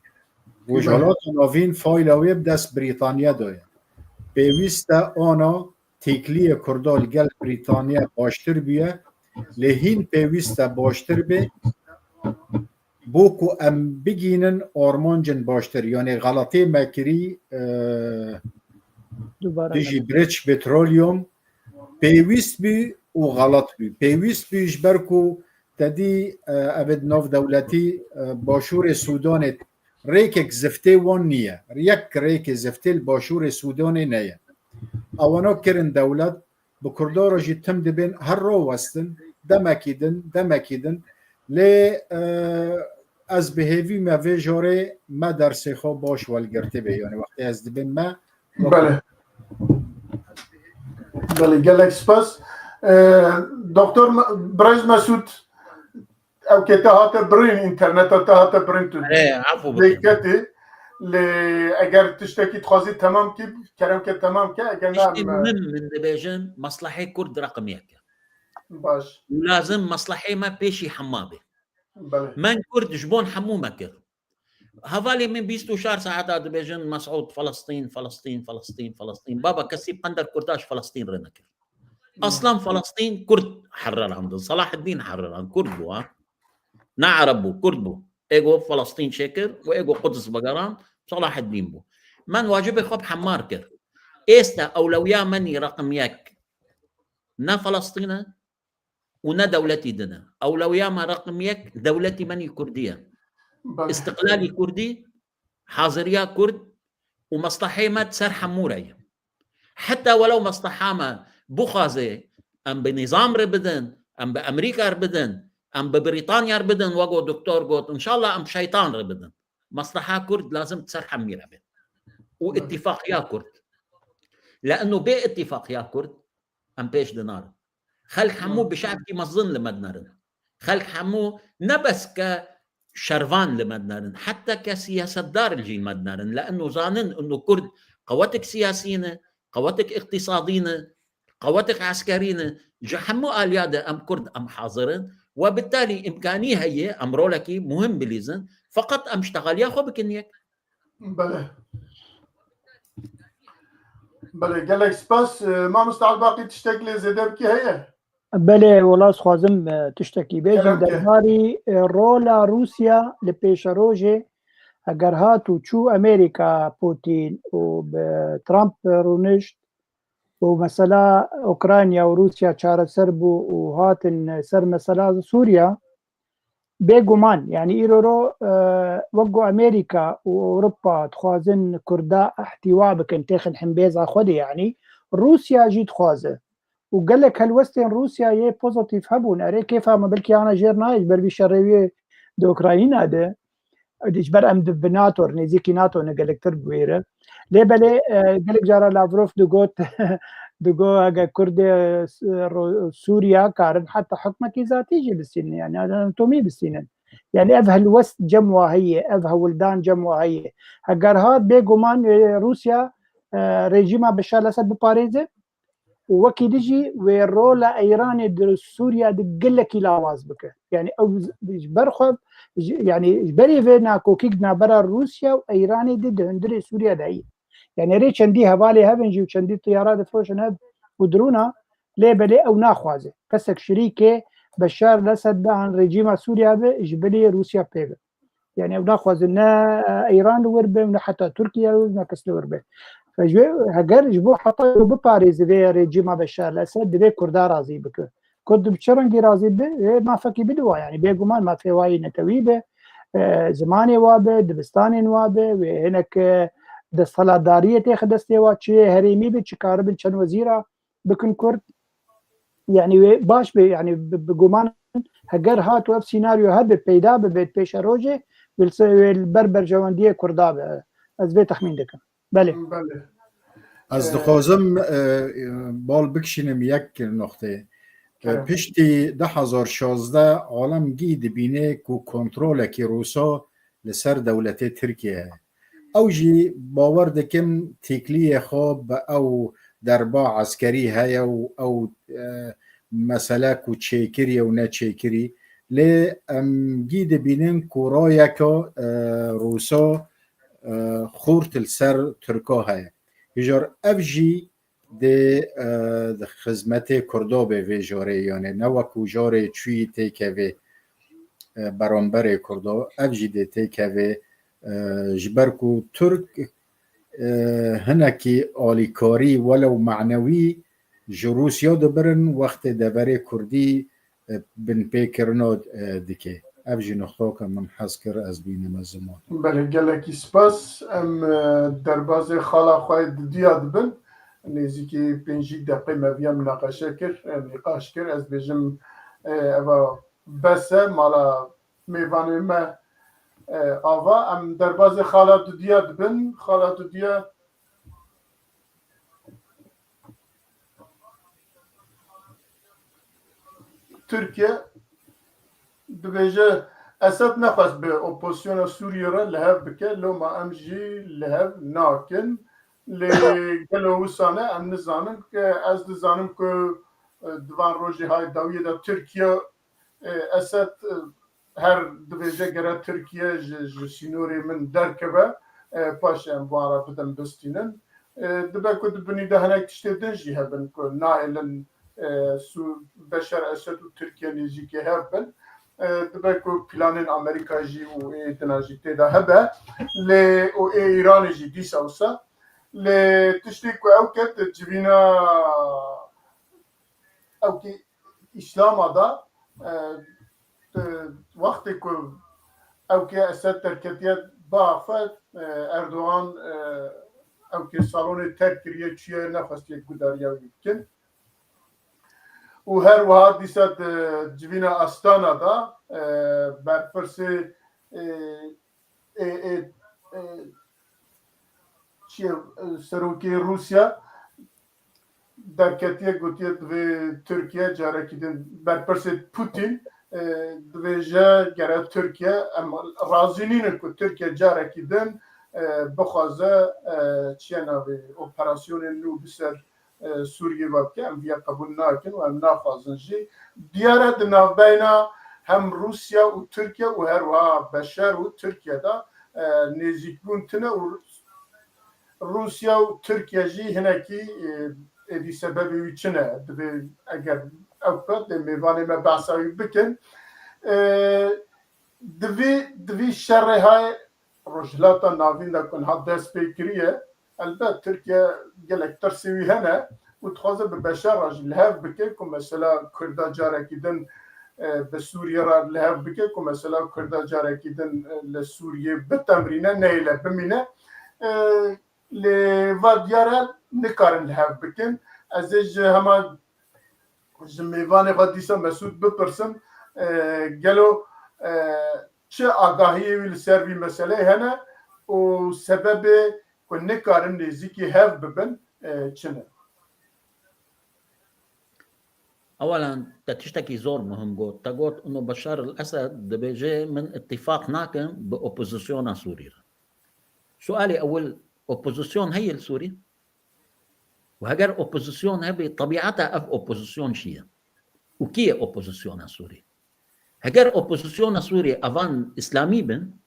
Rojhilata Navîn fayla wê bi dest Brîtanya de ye. Pêwîst e ana têkiliyê Kurda li gel Brîtanya baştir bûye, lê hîn pêwîst e baştir be, bo ku em bigînin armancên baştir. Yanî xeletê me kirî, e, Dubare dijî British Petroleum pêwîst bû û xelet bû. Pêwîst bû ji ber ku te dî, e, ev ê di nav dewletî, e, başûrê Sûdanê rêkek ziftê wan niye. Yek rêkê ziftê li başûrê Sûdanê neye. Ewana kirin dewlet, bi Kurda re jî tim dibên, her rawestin, demekî din, demekî din. Lê, e, ez bi hêvî me vê jorê me dersê xwe baş welgirtî be. Yani wextê ez dibêm me Belê. Belê, gelek spas. Ee, Doktor Me-, Birêz Mesûd, ew kê te hate birîn, înterneta te hate birîn tu. Erê, efû bike. Dêketî, lê eger tiştekî dixwazî temam kî, kerem ke temam ke, eger ne, Tiştê em, muhim min dibêjin, meslehê Kurd reqim yek e. Baş. Û lazim meslehê me pêşî hema be. Belê. Men Kurd ji bon hemû me kir. Hevalê min bîst û çar saeta dibêjin, Mesûd, Filistîn, Filistîn, Filistîn, Filistîn. Baba, kesî bi qender Kurda ji Filistîn re nekir. Aslan Filistîn Kurd herrerandin. Selaheddîn herrerand. Kurd bû, ha? Ne Ereb bû, Kurd bû. Ê got Filistîn çêkir û ê got Quds vegerand, Selaheddîn bû. Men wacibê xwe bi hemar kir. Êste ewlewiya menî reqim yek ne Filistîn e, û ne dewletî din e. Ewlewiya me reqim yek dewletî me nî Kurdî ye. Belê. Îstiqlalî Kurdî, haziriya Kurd û meslehê me di ser hemû re ye. Heta welew mesleha me bixwaze em bi nîzam re bidin, em bi Amerîka re bidin, em bi Brîtanya re bidin, wek o doktor got, înşallah em şeytan re bidin. Mesleha Kurd lazim di ser hemî re be. Û Belê. Îtîfaqiya Kurd. Le'enno bê îtîfaqiya Kurd em pêş dinarin. Xelk hemû Hı. bi şevkî mezin li me dinerin. Xelk hemû ne bes ke şervan li me dinerin, heta ke siyasetdar jî li me dinerin. Le'enno zanin ino Kurd qewetek siyasî ne, qewetek îqtîsadî ne, qewetek eskerî ne. Ji hemû aliya de em Kurd em hazir in. We bi talî îmkanî heye em rolekî muhim bilîzin. Feqet em ji texeliya xwe bikin yek. Belê. Belê, gelek spas. E, Mamosta Elbaqî, tiştek lê zêde bikî heye? Belê, wela ez xwazim, e, tiştekî bêjim. Kerem ke. Derbarî, e, rola Rûsya li pêşerojê, eger hat û çû Amerîka, Putin û bi Trump rûnişt û mesela Ukrayna û Rûsya çareser bû û hatin ser mesela Sûriya, bêguman, yanî îro ro, e, wek ku Amerîka û Ewropa dixwazin Kurda îhtîwa bikin, têxin himbêza xwe de, yanî Rûsya jî dixwaze. Û gelek helwestên Rûsyayê pozîtîf hebûn. Erê, kêfa me belkî ana jêr nayê ji ber vî şerê wê di Ukrayna de. Ji ber em di, bi NATO re, nêzîkî NATO ne, gelektir bi wê re. Lê belê, e, gelek cara Lavrov digot, digot, eger Kurdê, e, Ro-, Sûriya karin heta hikmekî zatî jî bistînin, yani anatomî bistînin. Yani ev helwest cem wa heye, ev hewldan cem wa heye. Heger hat, bêguman, e, Rûsya, e, rejîma Beşar Esed biparêze, û wekî din jî wê rola Îranê di Sûriya de gelekî lawaz bike. Yani ew ji ber xwe, ji, yani ji berê vê nakokîk di navbera Rûsya û Îranê de di hundirê Sûriya de heye. Yani erê çendî hevalê hev in jî û çendî tiyara difiroşin hev û drona, lê belê ew naxwaze kesek şirîkê Beşar Esed be an rejîma Sûriya be ji bilî Rûsya pê be. Yani ew naxwazin ne Îran li wir be, ne heta Tirkiye li wir, ne kes li wir be. Fe ji wê, heger ji bo heta ew biparêze vê rejîma Beşar Esed, divê Kurda razî bike. Kurd bi çi rengî razî be? Wê mafekî bide wa, yani bêguman mafê wa yî netewî be, e, zimanê wa be, dibistanên wa be, wê hinek, e, desthilatdariyê têxe destê wa, çi yê herêmî be, çi karibin çend wezîra bikin Kurd. Yani wê baş be, yani bi, bi guman heger hat û ev senaryo hebe, peyda bibe pêşerojê, wê li ser, wê li ber berjewendiyê Kurda be. Ez vê texmîn dikim. Belê. Belê. Ez Ee, dixwazim, e, bal bikişînim yek noqteyê. E, Kerem. Piştî du hezar şazdeh alem gî dibîne ku kontrolekî Rûsa li ser dewletê Tirkiye heye. Ew jî bawer dikim têkiliyê xwe bi ew derba eskerî heye û ew, e, mesele ku çêkiriye û neçêkirî. Lê em gî dibînin ku rayeke, e, Rûsa, e, xurt li ser Tirka heye. Hêjar ev jî dê, e, di xizmetê Kurda be vê jarê, yani ne wekû jarê çûyî têkevê, e, beramberê Kurda, ev jî dê têkevê, e, ji ber ku Tirk, e, hinekî alîkarî welew manewî ji Rûsya dibirin, wextê deverê Kurdî, e, binpêkirina, e, dike. Ev jî nuqtoke min hez kir ez bînime ziman. Belê, gelekî spas. Em, e, derbazê xala xwe dudiya dibin. Nêzîkî pêncî deqê me viya minaqeşe kir, e, nîqaş kir. Ez bêjim, e, eva bes e, mala mêvanê me, e, ava. Em derbazê xala dudiya dibin. Xala dudiya. Tirkiye dibêje, Esed nexwest bi opozisyona Sûriyê re li hev bike, loma em jî li hev nakin. Lê gelo wisa ne, em nizanin, ke ez dizanim ku, e, di van rojê hay dawiyê de Tirkiye, e, Esed, e, her dibêje gere Tirkiye ji, ji sînorê min derkeve, e, paşê em bi wan re bidin bistînin. E, dibe ku di binî de hinek tiştê din jî hebin ku nahêlin, e, Sû-, Beşar Esed û Tirkiye nêzîkî hev bin. E, dibe ku planên Amerîka jî û ê dina jî tê de hebe. Lê û ê Îranê jî dîsa wisa. Lê tiştê ku ew ket civîna ew kê Îslama da, e, e, wextê ku ew kê Esed derketiye ba xwe, e, Erdogan, e, ew kê salonê terk kiriye, çûye, nexwestiye gudariya wî bikin. Û her wiha dîsa di civîna Astana da, e, berpirsê, e, ê, ê, ê, çi ye, e, serokê Rûsya derketiye, gotiye divê Tirkiye carekî din, berpirsê Putin, e, dibêje gere Tirkiye, em razî nînin ku Tirkiye carekî din, e, bixwaze, e, çi ye navê, operasyonên nû bi ser, e, Sûriyê ve bike, em viya qebûl nakin û em naxwazin jî. Diyar e di navbeyna hem Rûsya û Tirkiye û her wiha Beşar û Tirkiye de, e, nêzîkbûn tune û Rûsya û Tirkiye jî hinekî, e, êdî sebebê wî çi ne? Divê eger ew pet dê mêvanê me behsa wî bikin. E, divî, divî şerê hay Rojhilata Navîn de ku niha dest pê kiriye, elbet Tirkiye gelek tirsê wî hene û dixwaze bi Beşar re jî li hev bike ku mesela Kurda carekî din, e, bi Sûriye re li hev bike ku mesela Kurda carekî din, e, li Sûriyê bitemrîne, neyê le bimîne. E, lê va diyar e nikarin li hev bikin. Ez ê ji hema ji mêvanê xwe dîsa Mesûd bipirsim, e, gelo, e, çi agahiyê wî li ser vî meseleyê hene û sebebê ku nikarin nêzîkî hev bibin, e, çi ne? Ewelan te tiştekî zor muhim got. Te got, ûno Beşar el Esed dibêje, min îtîfaq nakim bi opozisyona Sûrî re. Sualê ewil, opozisyon heye li Sûrî? Û heger opozisyon hebe, tebîeta ev opozisyon çi ye? Û kî ye opozisyona Sûrî? Heger opozisyona Sûrî evan îslamî bin,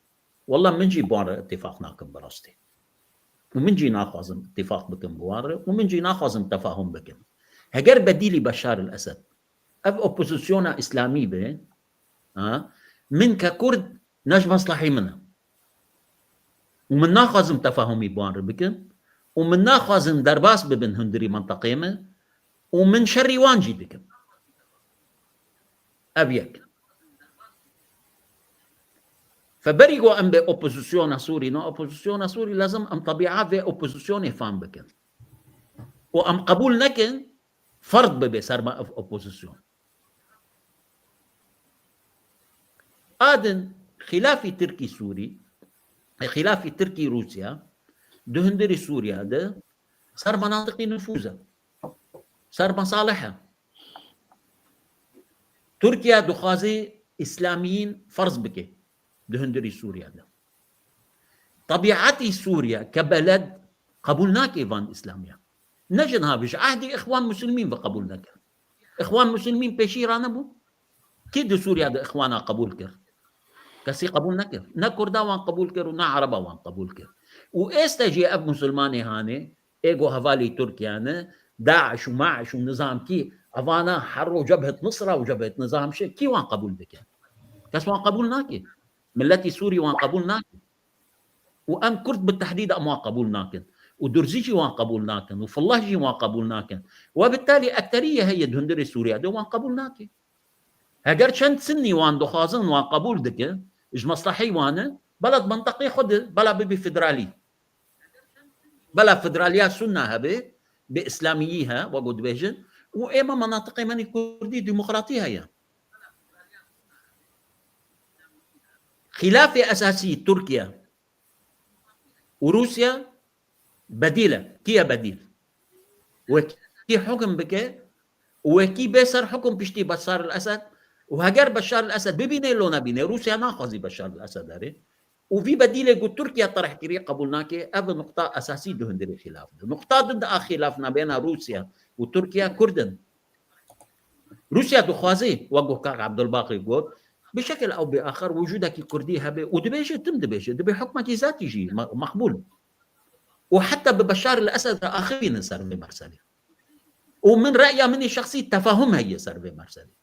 wela min jî bi wan re îtîfaq nakim bi rastî. Û min jî naxwazim îtîfaq bikim bi wan re û min jî naxwazim tefahum bikim. Heger bedîlî Beşar el Esed, ev opozisyona îslamî be, ha, min ke Kurd ne ji meslehî min e. Û min naxwazim tefahumî bi wan re bikim û min naxwazim derbas bibin hundirî minteqê me û min şerî wan jî dikim. Ev yek. Fe berî ku em bê opozisyona Sûrî, ne opozisyona Sûrî, lazim em tebîa vê opozisyonê fam bikin. Û em qebûl nekin, ferd bibe ser me ev opozisyon. A din xîlafî Tirkî Sûrî, e, xîlafî Tirkî Rûsya, di hundirî Sûriya de ser menatiqî nifûz e, ser mesalih e. Tirkiye dixwaze îslamiyîn ferz bike di hundirî Sûriya de. Tebîetî Sûriye ke beled qebûl nake van îslamiya. Ne ji niha, ji ehdî Îxwan Muslimîn ve qebûl nekir. Îxwan Muslimîn pêşî re nebû. Kî di Sûriye de Îxwana qebûl kir? Kesî qebûl nekir. Ne Kurda wan qebûl kir û ne Ereba wan qebûl kir. Û êste jî ev Musulmanê hanê, ê ku hevalî Tirkiye ne, DAIŞ û MAIŞ û nizam kî, evana Herro, Cebhet Nusra û Cebhet Nizam Şe, kî wan qebûl dike? Kes wan qebûl nake. Miletî Sûrî wan qebûl nake. Û em Kurd bi tehdîd em wan qebûl nakin. Û Durzî jî wan qebûl nakin. Û Fillah jî wan qebûl nakin. Webitalî ekteriyê heye di hundirê Sûriye de wan qebûl nake. Heger çend Sinnî wan dixwazin wan qebûl dikin, ji meslehî wan e, bela di menteqê xwe de, bela bibî federalî. Bela federaliya Sunna hebe, bi îslamiyî he, wek ku dibêjin, û êma menatiqê me nî Kurdî demokratî heye. Xîlafê esasî Tirkiye û Rûsya bedîl e. Kî ye bedîl? Wekî hukm bike û wekî bê ser hukm piştî Beşar el Esed Û heger Beşar el-Esed bibîne lo nebîne, Rûsya naxwazî Beşar el-Esed here. Û vî bedîlê ku Tirkiye terh kiriye qebûl nake, ev nuqta esasî di hundirê xîlaf de. Nuqta din de a xîlaf nabêna Rûsya û Tirkiye Kurd in. Rûsya dixwaze, wek ku kak Ebdulbaqî got, bi şekil ew bê axir wicûdekî Kurdî hebe û dibêje, tim dibêje, dibê hukmekî zatî jî me-, meqbûl. Û heta bi Beşar el-Esed re axivînin ser vê merselê. Û min reya min ê şexsî tefahum heye ser vê merselê.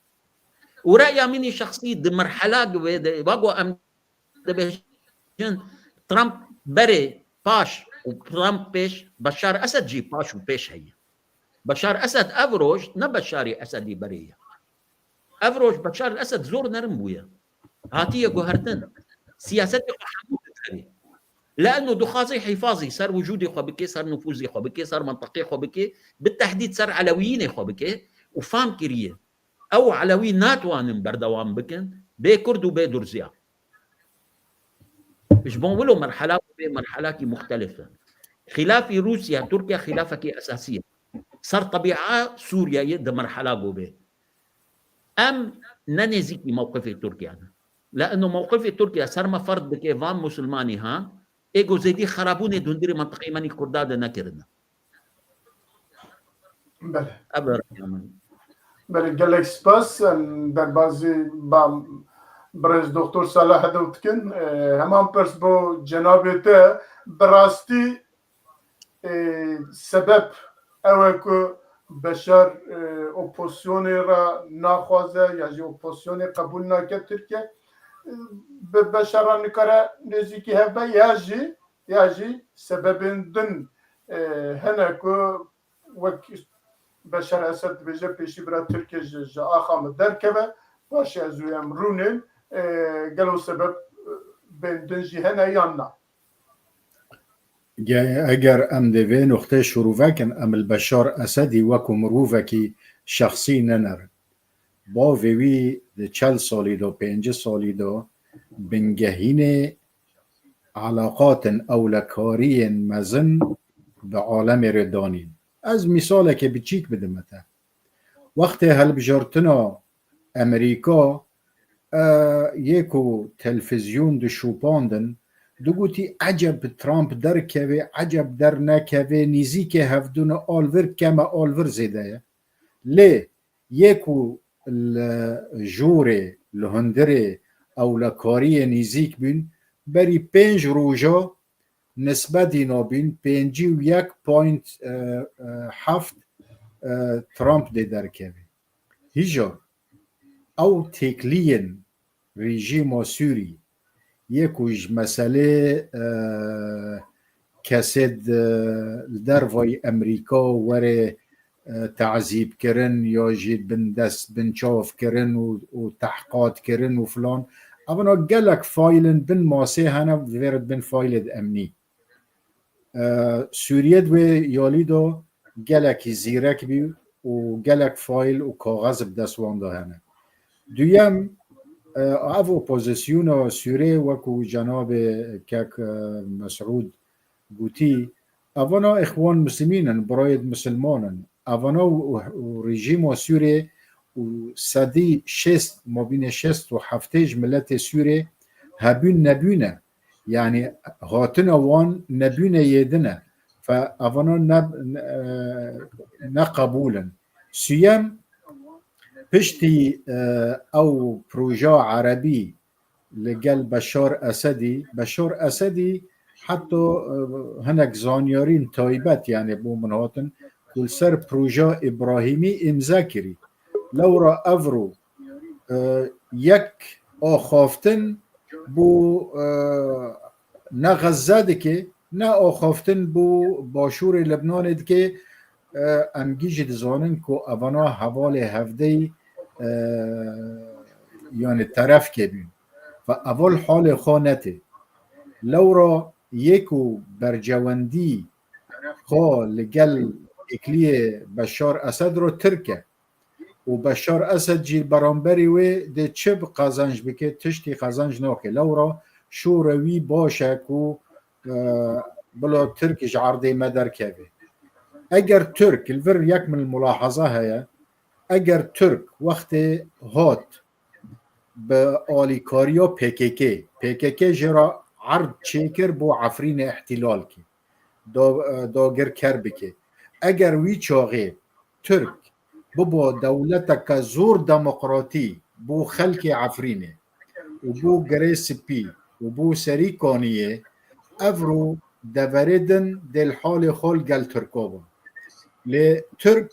Û reya min ê şexsî di merhela wê de, wek ku em dibêjin Trump berê paş û Trump pêş, Beşar Esed jî paş û pêş heye. Beşar Esed ev roj ne Beşarê Esedî berê ye. Ev roj Beşar Esed zor nerin bûye. Hatiye guhertin. Siyasetê xwe hemû dikare. Le'eno dixwaze hîfazî ser wicûdê xwe bike, ser nufûzê xwe bike, ser menteqê xwe bike, bi tehdîd ser elewiyînê xwe bike û fam kiriye. Ew elewî natwanin berdewam bikin, bê Kurd û bê Durziya. Ji bo wilo merhela bê merhelakî muxtelif e. Xîlafî Rûsya, Tirkiye xîlafekî esasî ye. Ser tebîa Sûriyeyê di merhela go bê. Em ne nêzîkî mewqifê Tirkiye ne. Le'eno mewqifê Tirkiye ser me ferd bike van musulmanî ha, ê go zêdî xerabûnê di hundirê mentiqeyê me nî Kurda de nekirine. Belê. Ev e raya min. Belê, gelek spas. Em derbazî ba birêz Doktor Salah Hedew dikin. E, heman pirs bo cenabê te, bi rastî, e, sebeb ew e ku Beşar, e, opozisyonê re naxwaze ya jî opozisyonê qebûl nake Tirkiye, e, bi Beşar re nikare nêzîkî hebe ya jî, ya jî sebebên din, e, hene ku wek Beşar Esed dibêje pêşî bira Tirkiye ji, ji axa min derkeve, paşê ez û em rûnên, e, gelo sebeb, e, bên din jî hene yan na? Ge-, eger em dê vê nuqtê şûrû vekin, em li Beşar Esedî wekû mirovekî şexsî nenerin. Bavê wî di çel salî de, pêncî salî de bingehînê elaqatin, ewlekariyên mezin bi alemê re danîn. Ez mîsalekê biçîk bidime te. Wextê hilbijartina Amerîka, e, yê ku telfîzyon dişopandin, digotî, "Eceb Trump derkeve, eceb dernekeve, nîzîkê hevdû ne, alvir keme, alvir zêde ye." Lê yê ku li jorê, li hundirê ewlekariyê nîzîk bûn, berî pênc roja nisbetî nabîn pêncî û yek point heft, e, Trump dê derkeve. Hîja ew têkiliyên rejîma Sûrî yê ku ji meselê, e, kesê di, li dervayî Amerîka were, e, tazîbkirin ya jî bindest, binçavkirin û, û tehqatkirin û filan. Evana gelek faîlin bin masê hene, divêrit bin faîlê di emnî. E, Sûriye di wê yalî de gelekî zîrek bî û gelek faîl û kaxez bi dest wan de hene. Duyem, e, ev opozisyona Sûrê wekû cenabê kek, e, Mesûd gotî, evana Îxwan Muslimîn in, birayê misilman in. Evana û, û, û rejîma Sûrê û sedî şêst, mabînê şêst û heftê ji miletê Sûrê hebûn nebûne. Yanî hatina wan nebûne yê din e. Fe evana ne, ne, neqebûl in. Suyem, piştî, e, ew proja erebî li gel Beşar Esedî, Beşar Esedî heta, e, hinek zanyarîn taybet, yanî bo min hatin, ku li ser proja Îbrahîmî îmze kirî. Lewra evro, e, yek axaftin bo, e, ne Xezze dike, ne axaftin bo başûrê Lebnanê dike, e, em gî jî dizanin ku evana hevalê hevdeyî, e, yanî terefkê bîn. Ve eval halê xwe netê. Lewra yê ku bercewendî xwe li gel êkliyê Beşar Esed re Tirk e. Û Beşar Esed jî beramberî wê dê çi bi qezenc bike, tiştî qezenc nake. Lewra şûre wî baş e ku, e, bila Tirk ji erdê me derkeve. Eger Tirk, li vir yek min mulahaza heye, eger Tirk wextê hat bi alîkariya P K K. P K K jê re erd çêkir bo Efrînê îhtîlal kê. Da-, e, dagir ker bike. Eger wî çaxê Tirk bibo dewleteke zor demokratî bo xelkê Efrînê û bo Girê Spî û bo Serî Kaniyê, evro deverê din dê li halê xwe li gel Tirka bin. Lê Tirk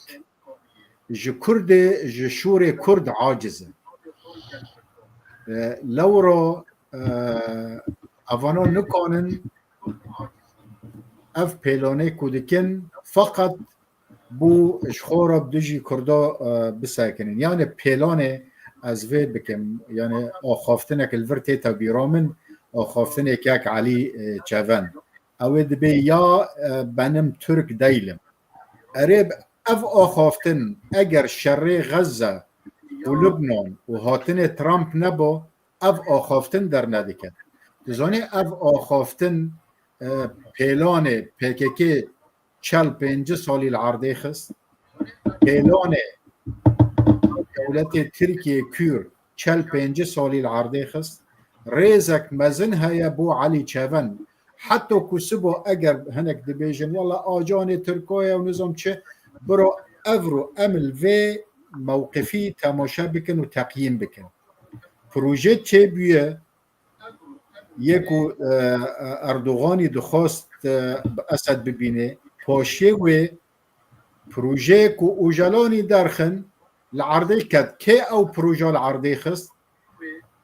ji Kurdê, ji şûrê Kurd aciz e. E, lewra, e, evana nikanin ev pêlanê ku dikin feqet bo ji xwe re bi dijî Kurda, e, bisekinin. Yani pêlanê ez vê bikim, yani axaftinek li vir tête bîra min, axaftinê kek Elî, e, Çeven. Ew ê dibê ya, e, benim Türk değilim. Erê, ev axaftin eger şerê Xezze û Lubnan û hatinê Trump nebo, ev axaftin dernediket. Tu zanî ev axaftin, e, pêlanê P K K çel pêncî salî li erdê xist. Pêlanê dewletê Tirkiye Kür çel pêncî salî li erdê xist. Rêzek mezin heye bo Elî Çeven. Heta ku sibo eger hinek dibêjin, wela ajanê Tirka ye û nizam çi, biro evro em li vê mewqifî temaşe bikin û teqyîm bikin. Proje çêbûye, yê ku, e, e, Erdoganî dixwest, e, bi Esed bibîne, paşê wê projeyê ku Ocalanî derxin li erdê ket. Kê ew proja li erdê xist?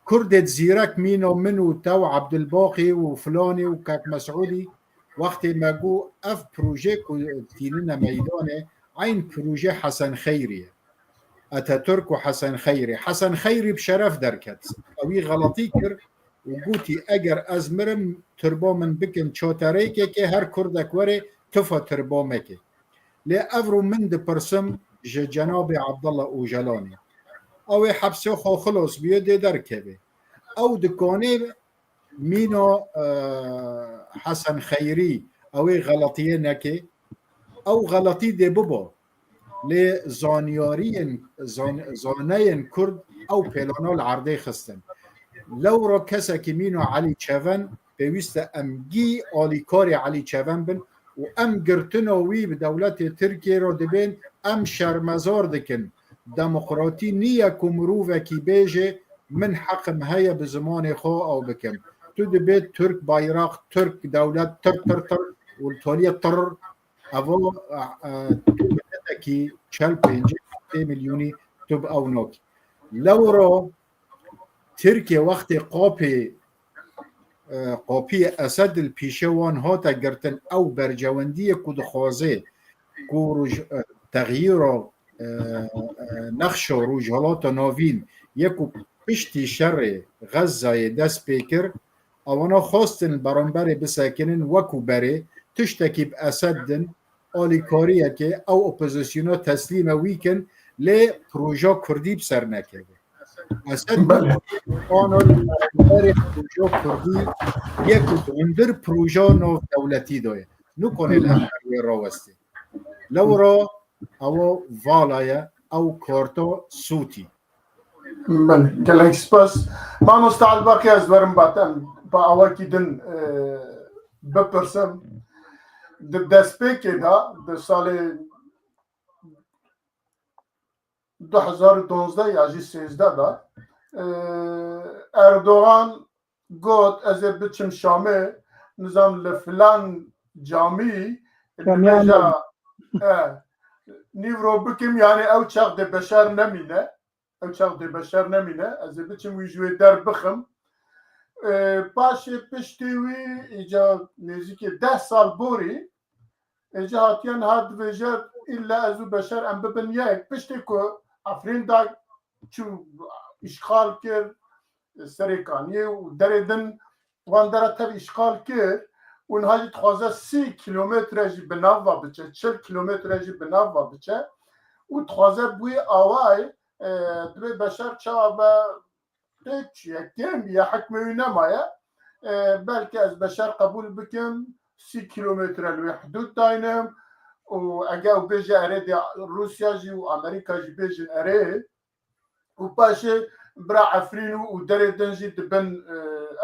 Kurdê zîrek mîna min û te û Abdulbaqî û filanî û kek Mesûdî, wextê me got ev proje ku tînine meydanê, eyn proje Hesen Xeyrî ye. Atatürk û Hesen Xeyrî. Hesen Xeyrî bi şeref derket. Ewî xeletî kir û gotî, eger ez mirim, tirba min bikin çatereyekê, her Kurdek were tifa tirba me ke. Lê evro min dipirsim ji cenabê Abdullah Ocalanê. Ew ê hepsê xwe xilos bûye, dê derkeve. Ew dikanê mîna, e, Hesen Xeyrî, ew ê xeletiyê neke. Ew xeletî dê bibo. Lê zanyariyên, zan-, zaneyên Kurd ew pêlana li erdê xistin. Lewra kesekî mîna Elî Çeven pêwîst e em gî alîkarê Elî Çeven bin û em girtina wî bi dewletê Tirkiyê re dibên, em şermezar dikin. Demokratî niye ku mirovekî bêje, min heqim heye bi zimanê xwe ew bikim. Tu dibê Tirk bayraq, Tirk dewlet, tir, tir, tir û li toliyê tir, evo, e, e, tu miletekî çel pêncî milyonî tu bi ew nakî. Lewra Tirkiye wextê qapê, e, qapiyê Esed li pîşe wan hate girtin, ew bercewendiyê ku dixwaze ku roj-, e, texyîra, e, e, nexşa Rojhilata Navîn yê ku piştî şerê Xezzayê dest pê kir, ewana xwestin li beramberê bisekinin wekû berê, tiştekî bi Esed din, alîkariyekê, ew opozisyona teslîme wî kin, lê proja Kurdî bi ser nekeve. Esed Belê. Ana li beramberê proja Kurdî yek û hundir proja nav dewletî de ye. Nikane li Belê. Her wê rawestê. Lewra ew vala ye, ew karta sûtî. Belê, gelek spas. Mamosta Elbaqî, ez werim ba te, em ba awakî din, e, bipirsim. Di destpêkê de, di salê du hezar û duwazdeh ya jî sêzdeh de, e, Erdogan got, ez ê biçim Şamê, nizam li filan camî, Camî dibêje, Emir. E, nîvro bikim, yani ew çax dê beşer nemîne. Ew çax dê beşer nemîne, ez ê biçim wî ji wê derbixim. E, paşê piştî wî, îca nêzîkî deh sal borî, êca hatiye niha dibêje, îlle ez û beşer em bibin yek. Piştî ku Efrîn da çû îşxal kir, Serê Kaniyê û derê din wan dera tev îşxal kir û niha jî dixwaze sî kîlometre jî bi nav va biçe, çil kîlometre jî bi nav va biçe û dixwaze bi wî awayê, e, dibê beşer çawa be pêk çûye, kêm bûye, hikmê wî nemaye. E, belkî ez beşer qebûl bikim, sî kîlometre li wê hidûd daynim û ege ew bêje erê, dê Rûsya jî û Amerîka jî bêjin erê, û paşê bira Efrîn û, û derê din jî dibin, e,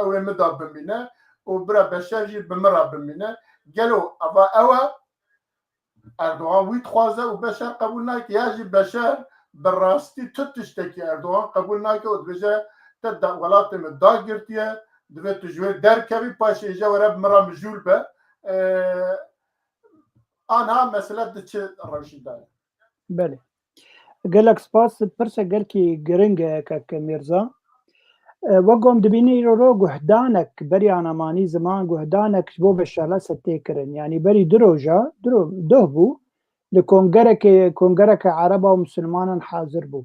ew ê min de bimîne û bira Beşer jî bi min re bimîne. Gelo eva ew e? Erdogan wî dixwaze û Beşer qebûl nake, ya jî Beşer bi rastî tu tiştekî Erdogan qebûl nake û dibêje, te da, welatê min dagirtiye, divê tu ji wê derkevî, paşê îja were bi min re mijûl be. E, anha mesele di çi rewşî de ye? Belê. Gelek spas. Pirse gelkî giring e, kek Mîrza. E, wek ku em dibînin îro ro guhdanek berî ana manî ziman, guhdanek ji bo Beşar Esed tê kirin. Yanî berî du roja, du ro-, doh bû, li kongerekê, kongereke Ereba û Misilmanan hazir bû.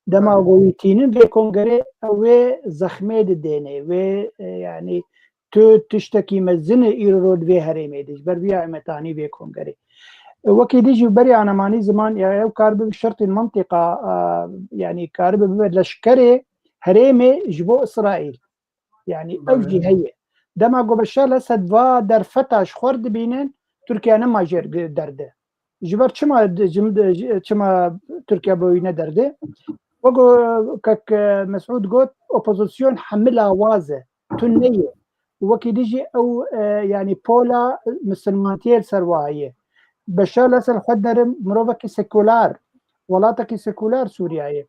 Dema Belê. ku wî tînin vê kongerê, ew wê zexmê didênê, wê, e, yanî tu tiştekî mezin î îro ro di vê herêmê de, ji ber vî ya em ê tanî vê kongerê. E, wekî dî jî berî ana manî ziman, ya ew karibe bi şertên mantîqa, a, yanî karibe bibe leşkerê herêmê ji bo Îsraîl. Yanî ew jî Belê. heye. Dema ku Beşar Esed va derfeta ji xwe re dibînin, Tirkiye nema jêr gi-, derde. Ji ber çima di-, jim-, di-, çima Tirkiye bi wî ne derdê? Wek ku kek, e, Mesûd got, opozîsyon hemî lawaz e, tune ye. Wekî dî jî ew, e, yanî pola misilmantiyê li ser wa heye. Beşar Esed xwe dere mirovekî sekular, welatekî sekular Sûriye ye.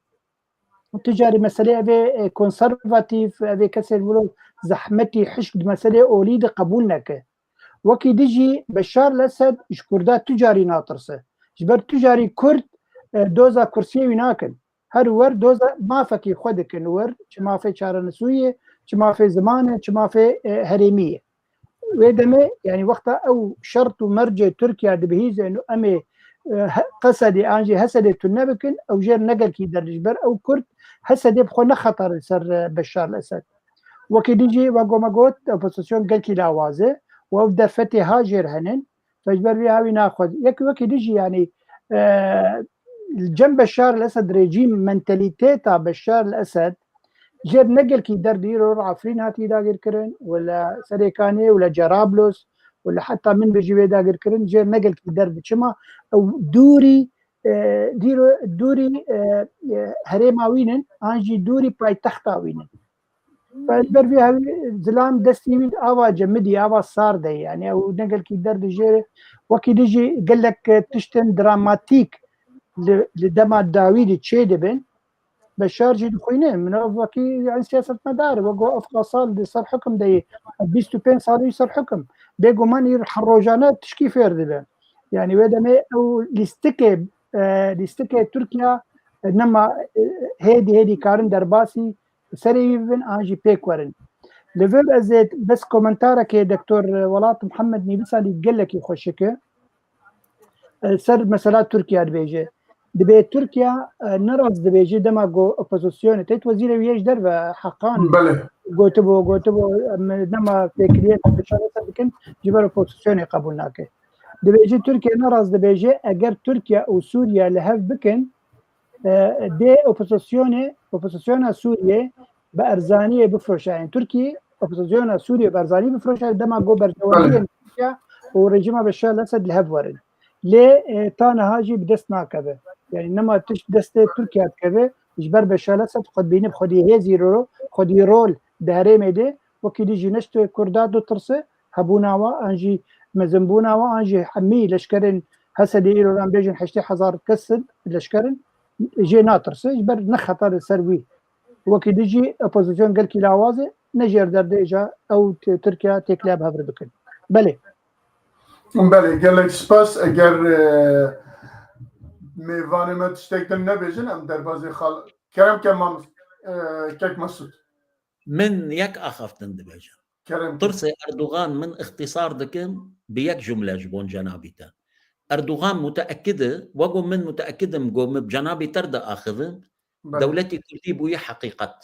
Tu carî meselê evê, e, konservatîf, evê kesê li wilo zehmetî hişk di meselê olî de qebûl neke. Wekî dî jî Beşar Esed ji Kurda tu carî natirse. Ji ber tu carî Kurd, e, doza kursiyê wî nakin. Her wer doza mafekî xwe dikin wir, çi mafê çarenusiyê, çi mafê zimanê, çi mafê, e, herêmî ye. Wê demê, yanî wexta ew şert û mercê Tirkiye dibihîzin û em ê, e, he-, Qesedê an jî Hesedê tune bikin, ew jêr ne gelkî derdê ji ber ew Kurd Hesedê bi xwe ne xeter li ser, e, Beşar Esed. Wekî dî jî, wek ku me got, opozîsyon gelkî lawaz e û ew derfetê ha jêr henin, ji ber vê hawî naxwez. Yek wekî dî jî, yanî, e, li cem Beşar Esed rejîm, mentalîteta Beşar Esed jêr ne gelkî derdê îro li Efrîn hatî dagirkirin, û li Serêkanê, û li Cerablos, û li heta min bijî wê dagirkirin, jêr ne gelkî derdê. Çima? Ew dûrî, e, dîro, dûrî, e, e, herêma wî nin, an jî dûrî paytexta wî nin. Li ber vê hawî zilam destî wî ava cemidî, ava sar de ye. Yanî ew ne gelkî derdê jêr e. Wekî dî jî gelek, e, tiştên dramatîk li, li dema dawî de çê dibin. Beşar jî dixwîne. Mirov wekî, yanî siyasetmedar e. Wek ku hevdeh sal di ser hukm de ye. Bîst û pênc sal wî ser hukm. Bêguman îro her rojane tişkî fêr dibe. Yanî wê demê ew lîstikê, e, lîstikê Tirkiye, e, nema, e, hêdî hêdî karin derbasî serê wî bibin an jî pêk werin. Li vir ez ê bes komentarekê Doktor Welat Mihemed nivîsandî gelekî xweşik e. E, ser mesela Tirkiye dibêje. Dibê Tirkiye, e, ne rast dibêje dema ku opozisyonê, têt wezîrê wî yê ji derve Hakan Belê. gotibû, gotibû, em nema têkiliyê Beşar Esed dikin, ji ber opozisyonê qebûl nake. Dibêje Tirkiye ne rast dibêje, eger Tirkiye û Sûriye li hev bikin, e, dê opozisyonê, opozisyona Sûriyê bi erzaniyê bifroşe. Yanî Tirkiye opozisyona Sûriyê bi erzanî bifroşe, dema ku berjewendiyên Belê. Tirkiye û rejîma Beşar Esed li hev werin. Lê, e, ta niha jî bi dest nakeve. Yanî nema tişt destê Tirkiye dikeve, ji ber Beşar Esed xwe dibîne bi xwedî hêzî ro, xwedî rol di herêmê de, wekî dî jî ne ji Kurda ditirse, hebûna wa, an jî mezinbûna wa, an jî hemî leşkerên Hesedê îro em bêjin heştê hezar kes in, leşker in, jê natirse, ji ber ne xeter li ser wî. Wekî dî jî opozîsyon gelkî lawaz e, ne jêr derdê ja ew t-, Tirkiye têkiliya bi hev re bikin. Belê. Belê, gelek spas. Eger, e, mêvanê me tiştek din nebêjin, em derbazê xal-, kerem ke mam-, e, kek Mesûd. Min yek axaftin dibêjim. Kerem ke. Tirsê Erdogan min îxtîsar dikim bi yek cumle ji bon cenabî te. Erdogan muteekid e, wek ku min muteekid im ku min bi cenabî te re diaxivim, Belê. dewletî Kurdî bûye heqîqet.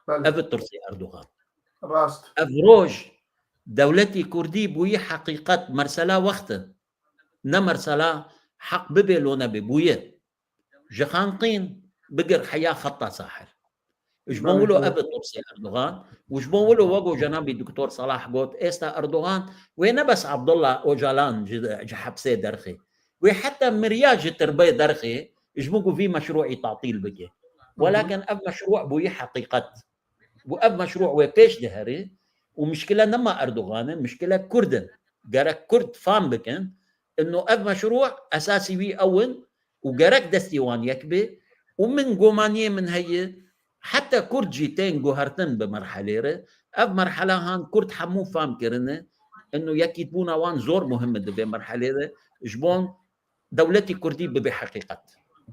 Belê. Ev e tirsê Erdogan. Rast. Ev roj dewletî Kurdî bûye heqîqet, mersela wext e. Ne mersela heq bibe lo nebe, bûye. Ji Xanqîn bigir heya xeta sahir. Ji bo Belê, wilo belê. ev e tirsê Erdogan û ji bo wilo wek ku cenabî Doktor Salah got, êsta Erdogan wê ne bes Abdullah Ocalan ji, ji hepsê derxê. Wê heta miriya ji tirbê derxê, ji bo ku vî meşrûî tatîl bike. Welakin ev meşrû bûyî heqîqet. Û ev meşrû wê pêş diherî û mişkile nema Erdogan e, mişkile Kurd in. Gerek Kurd fam bikin, ino ev meşrû esasî wî ew in û gerek destî wan yek bê û min gomaniyê min heye, heta Kurd jî tên guhertin bi merhelê re, ev merhela han Kurd hemû fam kirine, ino yekîtbûna wan zor muhim e di vê merhelê de, ji bon dewletî Kurdî bibe heqîqet.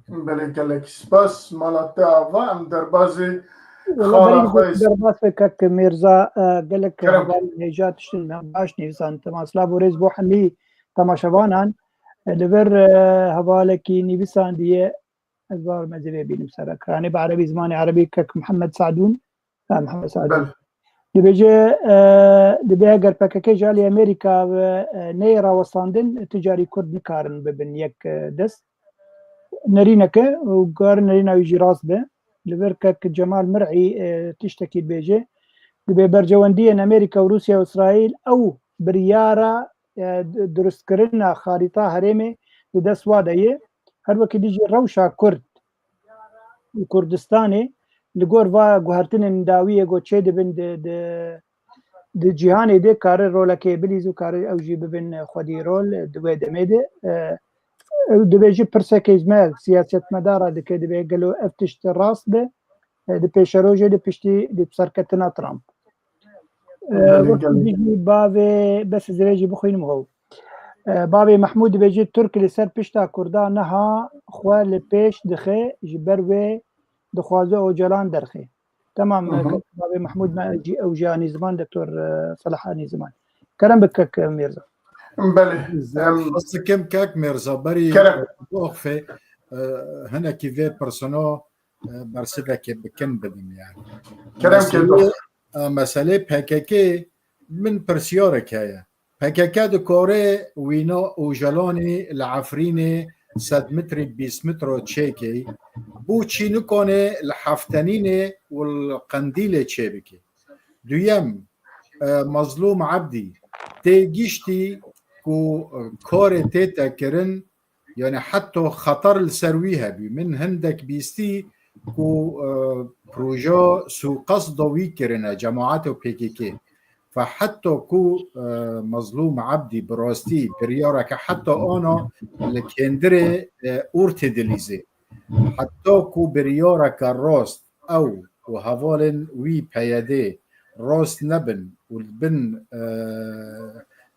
Belê, gelek spas. Mala te ava, em derbazê Wala xala berî xwe derbas be kek Mêrza, e, gelek Kerem. Hevalên hêja tiştin me baş nivîsan. Tema silav û rêz bo hemî temaşevanan. E, li vir, e, hevalekî nivîsandiye, ez bar me zêvê bînim ser ekranê. Bi erebî, zimanê erebî kek Mihemed Sadûn. Ha, Mihemed Sadûn. Belê. Dibêje, e, dibê eger P K K ji alî Amerîka ve, e, neyê rawestandin, tu carî Kurd nikarin bibin yek, e, dest. Nerîneke û kar nerîna wî jî rast be. Li vir kek Cemal Mir'î, e, tiştekî dibêje. Dibê bercewendiyên Amerîka û Rûsya û Îsraîl ew biryara, e, d-, durustkirina xarîta herêmê di dest wa de ye. Her wekî dî jî rewşa Kurd û Kurdistanê li gor va guhertinên dawiyê ku çêdibin di, di, di cîhanê de kare rolekê bilîz û kare ew jî bibin xwedî rol di wê demê de. E, ew dibê jî pirsekê ji me siyasetmedara dike, dibê gelo ev tişt rast be, e, di pêşerojê de piştî di serketina Trump. E, Gelek, wekî gelek. Dî jî bavê, bes ez ê vê jî bixwînim how. E, bavê Mehmûd dibêje Tirk li ser pişta Kurda niha xwe li pêş dixe, ji ber wê dixwaze Ocalan derxe. Temam, Hı hı. Bavê Mehmûd me jî ew jî anî ziman Doktor, e, Felah anî ziman. Kerem bike kek Mîrza. Belê. Ez em, ez dikim kek Mîrza, berî Kerem. Bixfe, e, hinekî vê pirsino, e, bersivekê bikin bidim yani. Kerem Meselê, kek. E, meselê P K K min pirsiyarek heye. P K K dikare wîna Ocalanî li Efrînê sed metrî bîst metro çêkey, bo çî nikane li Heftenînê û li Qendîlê çêbike? Duyem, e, Mazlûm Ebdî tê giştî ku, e, karê tête kirin, yani heta xeter li ser wî hebî. Min hindek bîstî ku, e, proja sûqesda wî kirine cemaet û P K K. Fe heta ku, e, Mazlûm Ebdî bi rastî biryareke heta ana li kendirê, e, Ortê dilîzê. Heta ku biryareke rast ew û hevalên wî P Y D rast nebin û li bin, e,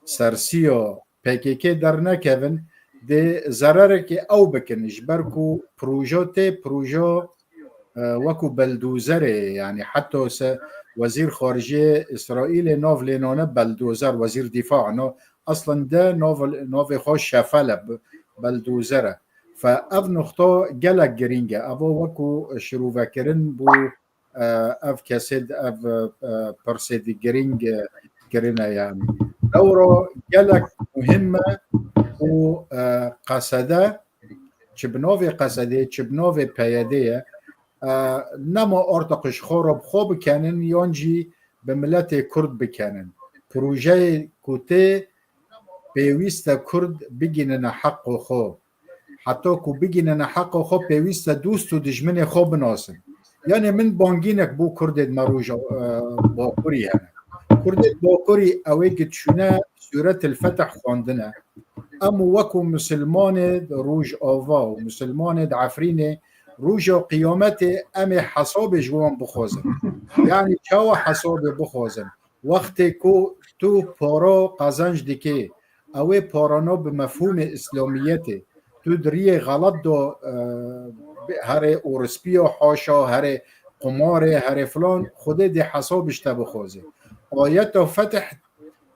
sersiya P K K dernekevin, dê zerereke ew bikin, ji ber ku proje tê, proje, e, wekû beldozerê, yani heta se wezîr xaricê Îsraîlê nav lê nane beldozer, wezîr dîfa, no, aslında nav, navê xwe şefel e, b-, beldozer e. Fe ev nuqta gelek girîng e. Eva wekû şirovekirin bû, e, ev kesê di, ev, e, pirsê di girîng, e, kirine yani. Lewra gelek muhim e û, e, qesede, çi bi navê qesedê, çi bi navê P Y D ye, e, nema artiq ji xwe re bi xwe bikenin yan jî bi miletê Kurd bikenin. Projeyê ku tê pêwîst e Kurd bigînine heqo xwe. Heta ku bigînine heqa xwe, pêwîst e dost û dijminê xwe binasin. Yanê min bangînek bo Kurdê di me roja, e, Bakurî hene. Kurdê di Bakurî ew ê ki çûne Sûretil Fetih xwendine. Em û wekû misilmanê di Rojava û misilmanê di Efrînê roja qiyametê em ê hesabê ji wan bixwazin. Yanî çawa hesabê bixwazin? Wextê ku tu para qezenc dikê, ew ê parana bi mefhûmê îslamiyetê, tu di riyê xelet de, e, herê ûrispiya haşa, herê qumarê, herê filan, Xwedê dê hesab ji te bixwaze. Ayeta Fetih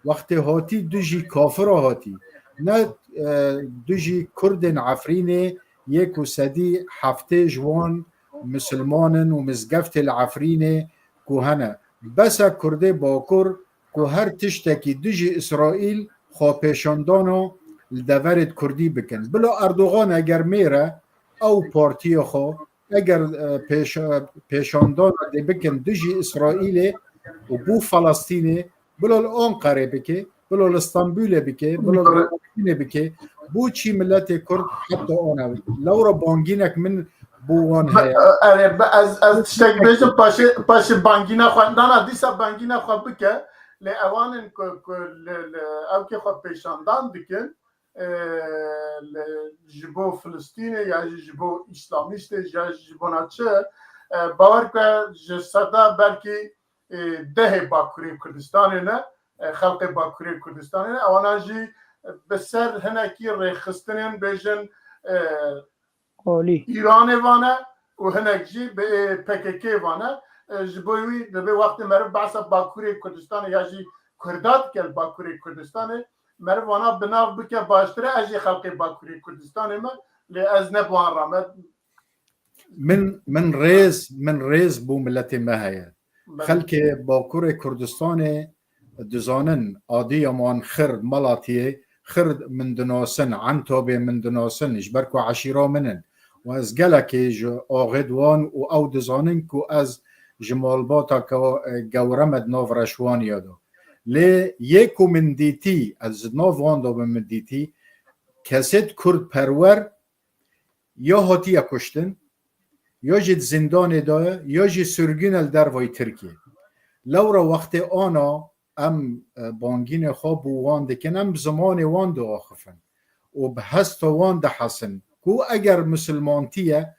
wextê hatî dijî kafira hatî. Ne, e, dijî Kurdên Efrînê yê ku sedî heftê ji wan misilman in û mizgeftê li Efrînê ku hene. Bes e Kurdê Bakur ku her tiştekî dijî Îsraîl xwepêşandana li deverê Kurdî bikin. Bila Erdogan eger mêre ew partiyê xwe, eger, e, pêş-, e, pêşandana dê bikin dijî Îsraîlê û bo Felestînê, bila li Anqerê bike, bila li Stenbulê bike, bila li Rêxînê bike, bo çî miletê Kurd heta ana? Lewra bangînek min Bo wan heye. Erê, ez, ez tiştek bêjim, paşê, paşê bangîna xwe, nana dîsa bangîna xwe bike, lê ewan in ku, ku li, li ewkê xwe pêşandan dikin, e, li, ji bo Filistînê ya jî ji bo îslamîstê ya jî ji bona çi, e, bawer ke ji seda belkî, e, dehê Bakurê Kurdistanê ne, e, xelqê Bakurê Kurdistanê ne, ewana jî bi ser hinekî rêxistinên bêjin, e, Alî. Îranê vane û hinek jî bi, e, P K K vane. E, ji bo wî divê wextê meriv behsa Bakurê Kurdistanê ya jî Kurda dike li Bakurê Kurdistanê, meriv wana bi nav bike baştir e, ez jî xelqê Bakurê Kurdistanê me, lê ez ne bi wan re me. Min, min rêz, min rêz bo miletê me heye. Belê. Xelkê Bakurê Kurdistanê dizanin, Adiyaman, Xir, Malatiyê, Xir min dinasin, Entabê min dinasin, ji ber ku eşîra min in. Û ez gelekê ji axê di wan û ew dizanin ku ez ji malbata ke, e, gewre me di nav reşwaniya de. Lê yê ku min dîtî, ez ji nav wan de min dîtî, kesêt Kurd perwer ya hatiye kuştin, ya jî di zindanê de ye, ya jî sirgûn e li dervayî Tirkiyê. Lewra wextê ana em, e, bangînê xwe bo wan dikin, em bi zimanê wan diaxifin û bi hesta wan dihesin ku eger misilmantî ye,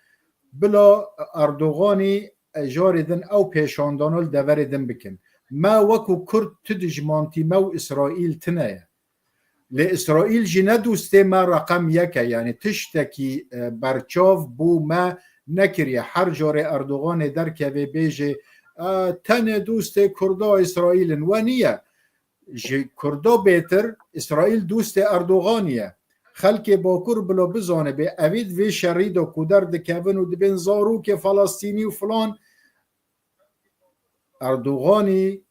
bila Erdoganî, e, jarê din ew pêşandana li deverê din bikin. Me wekû Kurd tu dijmantî me û Îsraîl tune ye. Lê Îsraîl jî ne dostê me reqem yek e, yanî tiştekî, e, berçav bo me nekiriye. Her carê Erdoganê derkeve bêje, e, tenê dostê Kurda Îsraîl in. We niye. Ji Kurda bêtir Îsraîl dostê Erdoganî ye. Xelkê Bakur bila bizanibe, evî di vê şerî de ku derdikevin û dibên zarokê Felestînî û filan, Erdoganî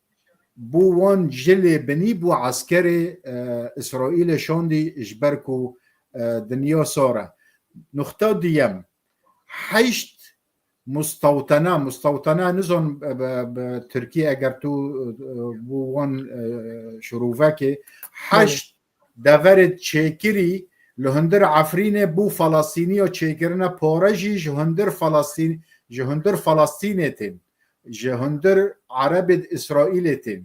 bo wan cilê binî, bo eskerê, e, Îsraîlê şandî ji ber ku, e, dinya sar e. Nuxta duyem, heşt mustawtena, mustawtena nizan bi, bi, bi Tirkî eger tu, e, bo wan, e, şirûvekê, heşt deverê çêkirî li hundir Efrînê bo Felestîniya çêkirine pare jî ji hundir Felestîn, ji hundir Felestînê tên, ji hundir Erebê di Îsraîlê tên.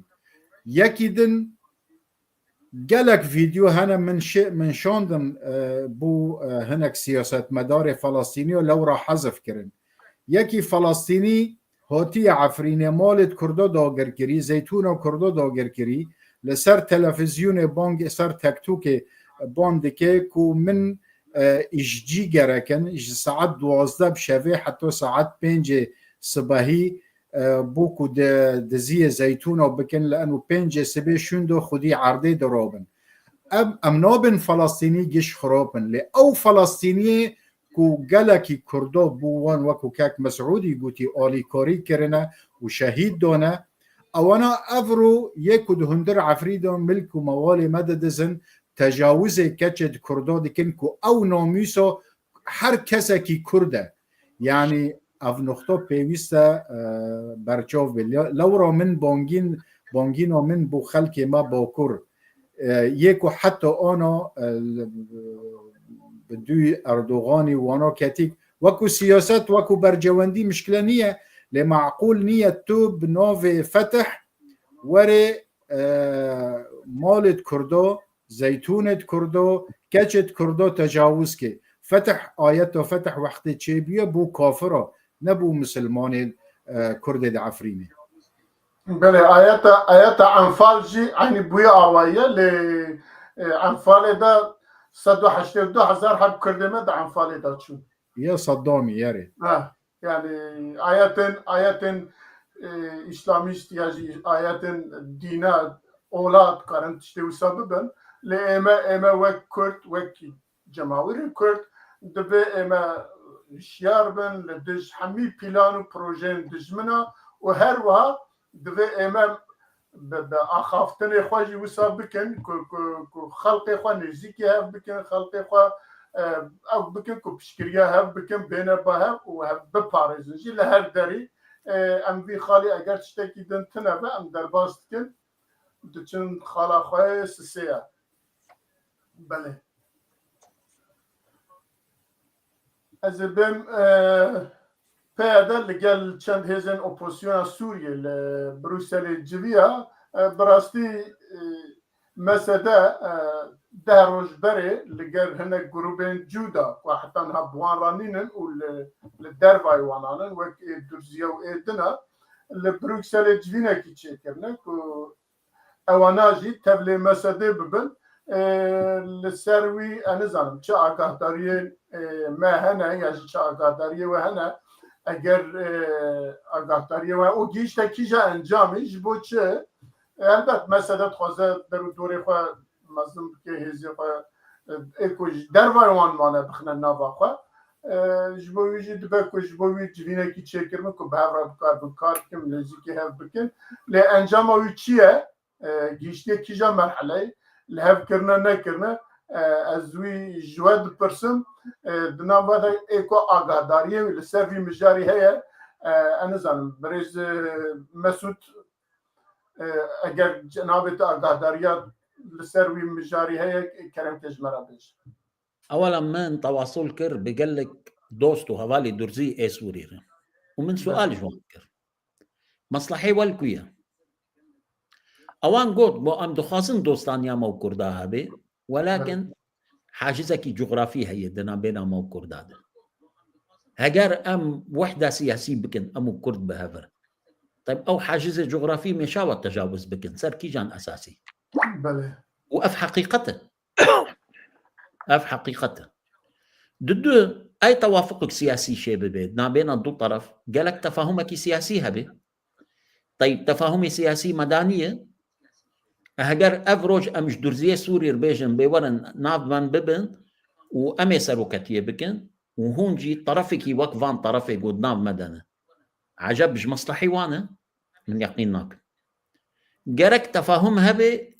Yekî din gelek vîdeo hene min şi-, min şandin, e, bo, e, hinek siyasetmedarê Felestîniya lewra hezif kirin. Yekî Felestînî hatiye Efrînê, malê di Kurda dagir kirî, zeytûna Kurda dagir kirî, li ser televîzyonê bang, ser TikTokê ban dike ku min, e, îşcî gerek in, ji saet duwazdeh bi şevê heta saet pêncê sibehî, e, bo ku di, diziyê zeytûna bikin, li eno pêncê sibê şûnda xwedî erdê dirabin. Em, em nabin Felestînî giş xirab in, lê ew Felestîniyê ku gelekî Kurda bo wan wekû kek Mesûdî gotî alîkarî kirine û şehîd dane, ewana evro yê ku di hundir Efrîn de milk û mewalê me didizin, tecawizê keçê di Kurda dikin ku ew namûsa her kesekî Kurd e. Yanî ev nuxta pêwîst e, e, berçav be. Le-, lewra min bangîn, bangîna min bo xelkê me Bakur, e, yê ku heta ana, e, bi dû Erdoganî wana ketîk. Wekû siyaset, wekû bercewendî mişkile niye, lê meqûl niye tu bi navê Fetih were, e, malê Kurdo, zeytûnê Kurdo, keçê Kurdo tecawuz ke. Fetih, ayeta Fetih wextê çêbûye bo kafira, ne bo misilmanê, e, Kurdê di Efrînê. Belê, ayeta, ayeta Enfal jî eynî bûye awayî ye, lê, e, Enfalê de sed û heştê û du hezar heb Kurdê me di Enfalê de çûn. Ya Saddamî, yerê. Ha, yani ayetên, ayetên, e, îslamîst ya jî ayetên dîna ola dikarin tiştê wisa bibin. Lê ême, ême wek Kurd, wek cemawirê Kurd, divê ême hişyar bin li dij hemî pîlan û projeyên dijmina û her wiha divê ême bi, bi axaftinê xwe jî wisa bikin ku, ku, ku xelqê xwe nêzîkî hev bikin, xelqê xwe, e, ew bikin ku piştgiriya hev bikin, bêne ba hev û hev biparêzin jî li her derî. E, em vî xalî eger tiştekî din tune be, em derbas dikin, diçin xala xwe yê sisê ye. Belê. Ez ê bêm, e, P Y D li gel çend hêzên opozisyona Sûriyê li Brukselê civiya. E, bi rastî, e, M S D, e, deh roj berê li gel hinek grûbên cuda ku heta niha bi wan re nînin û li, li dervayê wan anin, wek ê Durziye û ê dina, li Brukselê civînekî çêkirine ku ewana jî tevlê M S D bibin. E, li ser wî, ez nizanim çi agahdariyên, e, me hene ya jî çi agahdariyê we hene, eger, e, agahdariyê we û gihîşte kîja encamî, ji bo çi? E, elbet M S D dixwaze der û dorê xwe mezin bike, hêzê xwe, e, ê ku ji dervayê wan mane bixine nava xwe. E, ji bo wî jî dibe ku ji bo wî civînekî çêkiribin ku bi hev re bikaribin kar bikin, nêzîkî hev bikin. Lê encama wî çi ye? E, gihîştiye kîja merheleyê? Li hev kirine nekirine? E, ez wî ji we dipirsim. E, di nav de ê ku agahdariyê wî li ser vî mijarî heye, e, ez nizanim, birêz, e, Mesûd, e, eger cenabê te agahdariya li ser wî mijarî heye, kerem ke ji me re bêje. Ewela min tewasul kir bi gelek dost û hevalê Durzî ê Sûrî re. Û min sual ji wan kir. Meslehê we li ku ye? Ewan got, bo em dixwazin dostaniya me û Kurda hebe, welakin hacizekî cografî heye di nabêna me û Kurda de. Heger em wehda siyasî bikin, em û Kurd bi hev re. Tabi ew hacizê cografî mêşawa tecawuz bikin, ser kîjan esasî? Belê. Û ev heqîqet e. Ev heqîqet e. Di du, ey tewafuqek siyasî şê bibe, nabêna du teref, gelek tefahumekî siyasî hebe. Teyb, tefahumê siyasî me daniye. Heger ev roj em ji Durziyê Sûrî re bêjin, bê werin nav me bibin û em ê seroketiyê bikin û hûn jî terefekî wek van terefê ku di nav me de ne. Eceb ji meslehê wan e? Min yeqîn nakim. Gerek tefahum hebe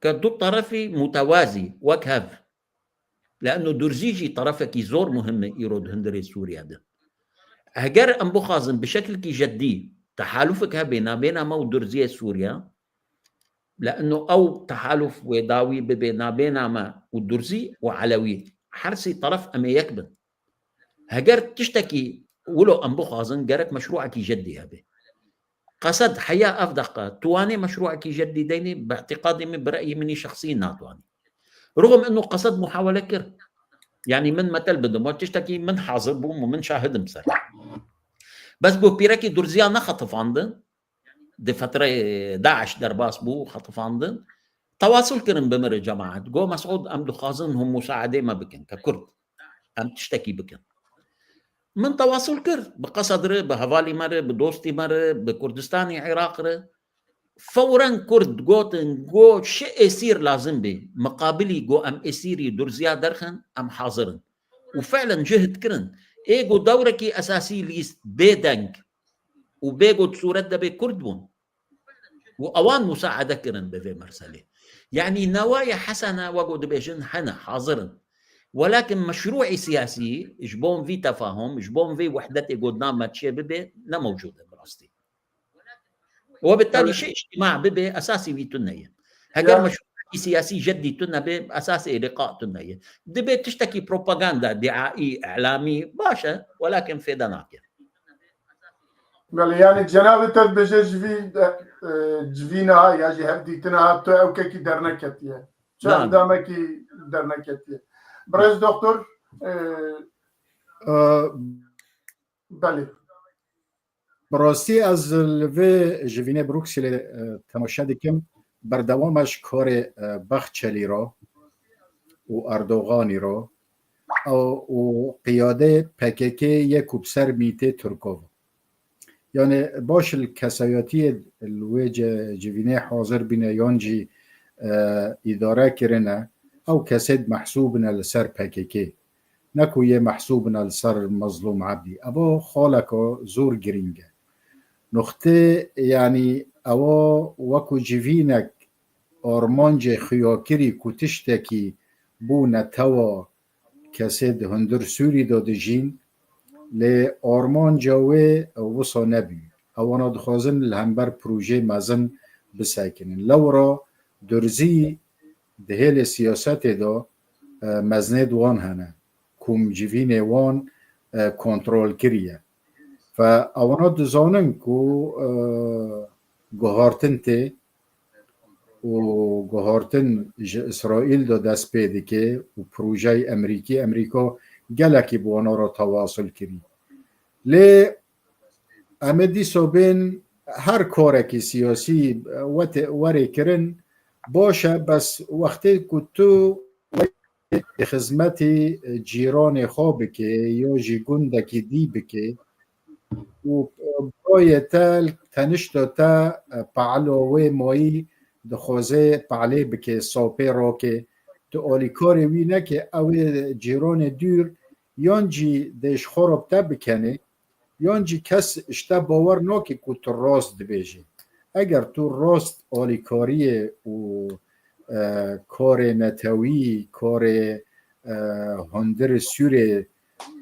ke du terefî mutewazî wek hev. Le'enno Durzî jî terefekî zor muhim e îro di hundirê Sûriye de. Heger em bixwazin bi şekilkî jeddî tehalufek hebe nabêna me û Durziyê Sûriye, le'enno ew tehaluf wê dawî bibe nabêna me û Durzî û Elewî. Her sê teref em ê yek bin. Heger tiştekî wilo em bixwazin, gerek meşrûekî jeddî hebe. Qesed heya ev deqa, tu wanê meşrûekî jeddî deynê, bi îtîqadê min, bi re'yê min î şexsî natwanî. Rixim ino Qesed muhawele kir. Yanî min metel bidim, we tiştekî min hazir bûm û min şahid im ser. Bes got pîrekî Durziya ne xetifandin, di fetreyê DAIŞ derbas bû, xetifandin. Tewasul kirin bi min re cemaet. Got, Mesûd, em dixwazin hûn musaedê me bikin, ke Kurd. Em tiştekî bikin. Min tewasul kir, bi Qesed re, bi hevalî me re, bi dostî me re, bi Kurdistanê Iraq re. Fewren Kurd gotin, got, şi êsîr lazim bê. Miqabilî got, em êsîrî Durziya derxin, em hazir in. Û fi'len cihd kirin. Ê got dewrekî esasî lîst bê deng û bê got sûret de bê Kurd bûn. Û ewan musaede kirin bi vê merselê. Yanî newayê hesene wek ku dibêjin hene, hazir in. Welakin meşrûî siyasî ji bon vî tefahum, ji bon vê wehdetê ku di nav me çê bibe, ne mewcûd e bi rastî. Webitalî şi îctîma bibe, esasî wî tune ye. Heger meşrûî siyasî jeddî tune be, esasê liqa tune ye. Dibe tiştekî propaganda, diaî, îlamî, baş e, welakin fêde nake. Belê, yanî cenabê te dibêje ji vî, e, civîna ya jî hevdîtina tu ewkekî derneketiye. Çi endamekî derneketiye. Birêz doktor, e, e, belê. Bi rastî ez li vê jivînê Brukselê, e, temaşe dikim. Berdewam e ji karê, e, Baxçelî re û Erdoganî re. Ew û qiyadê P K K yê ku bi ser mîtê Tirkov. Yanî baş li kesayetiyê li wê ce-, civînê hazir bîne yan jî, e, îdare kirine, ew kesê mehsûb ne li ser P K K. Ne ku yê mehsûb ne li ser Mezlûm Ebdî. Evo xaleka zor girîng e. Nuxtê, yanî ewa wekû civînek armancê xuyakirî ku tiştekî bû netewa kesê di hundir Sûrî de dijîn, lê armanca wê wisa nebû. Ewana dixwazin li hember projeyê mezin bisekinin. Lewra Durzî di hêlê siyasetê de, e, mezinê di wan hene. Ku em civînê wan e, kontrol kiriye. Fe ewana dizanin ku, e, guhartin tê û guhartin ji Îsraîl de dest pê dike û projeyê Emerîkî, Emerîka gelekî bi wana re tewasul kirî. Lê em ê dîsa bên her karekî siyasî wete-, were kirin baş e, bes wextê ku tu xizmetî cîranê xwe bike ya jî gundekî dî bike û birayê te tenişta te pehla wê mayî dixwaze pehlê bike, sapê rake, tu alîkarê wî neke, ew ê cîranê dûr yan jî dê ji xwe re bi te bikenê, yan jî kes ji te bawer nake ku tu rast dibêjî. Eger tu rast alîkariyê û, e, karê netewî, karê, e, hundirê sûrê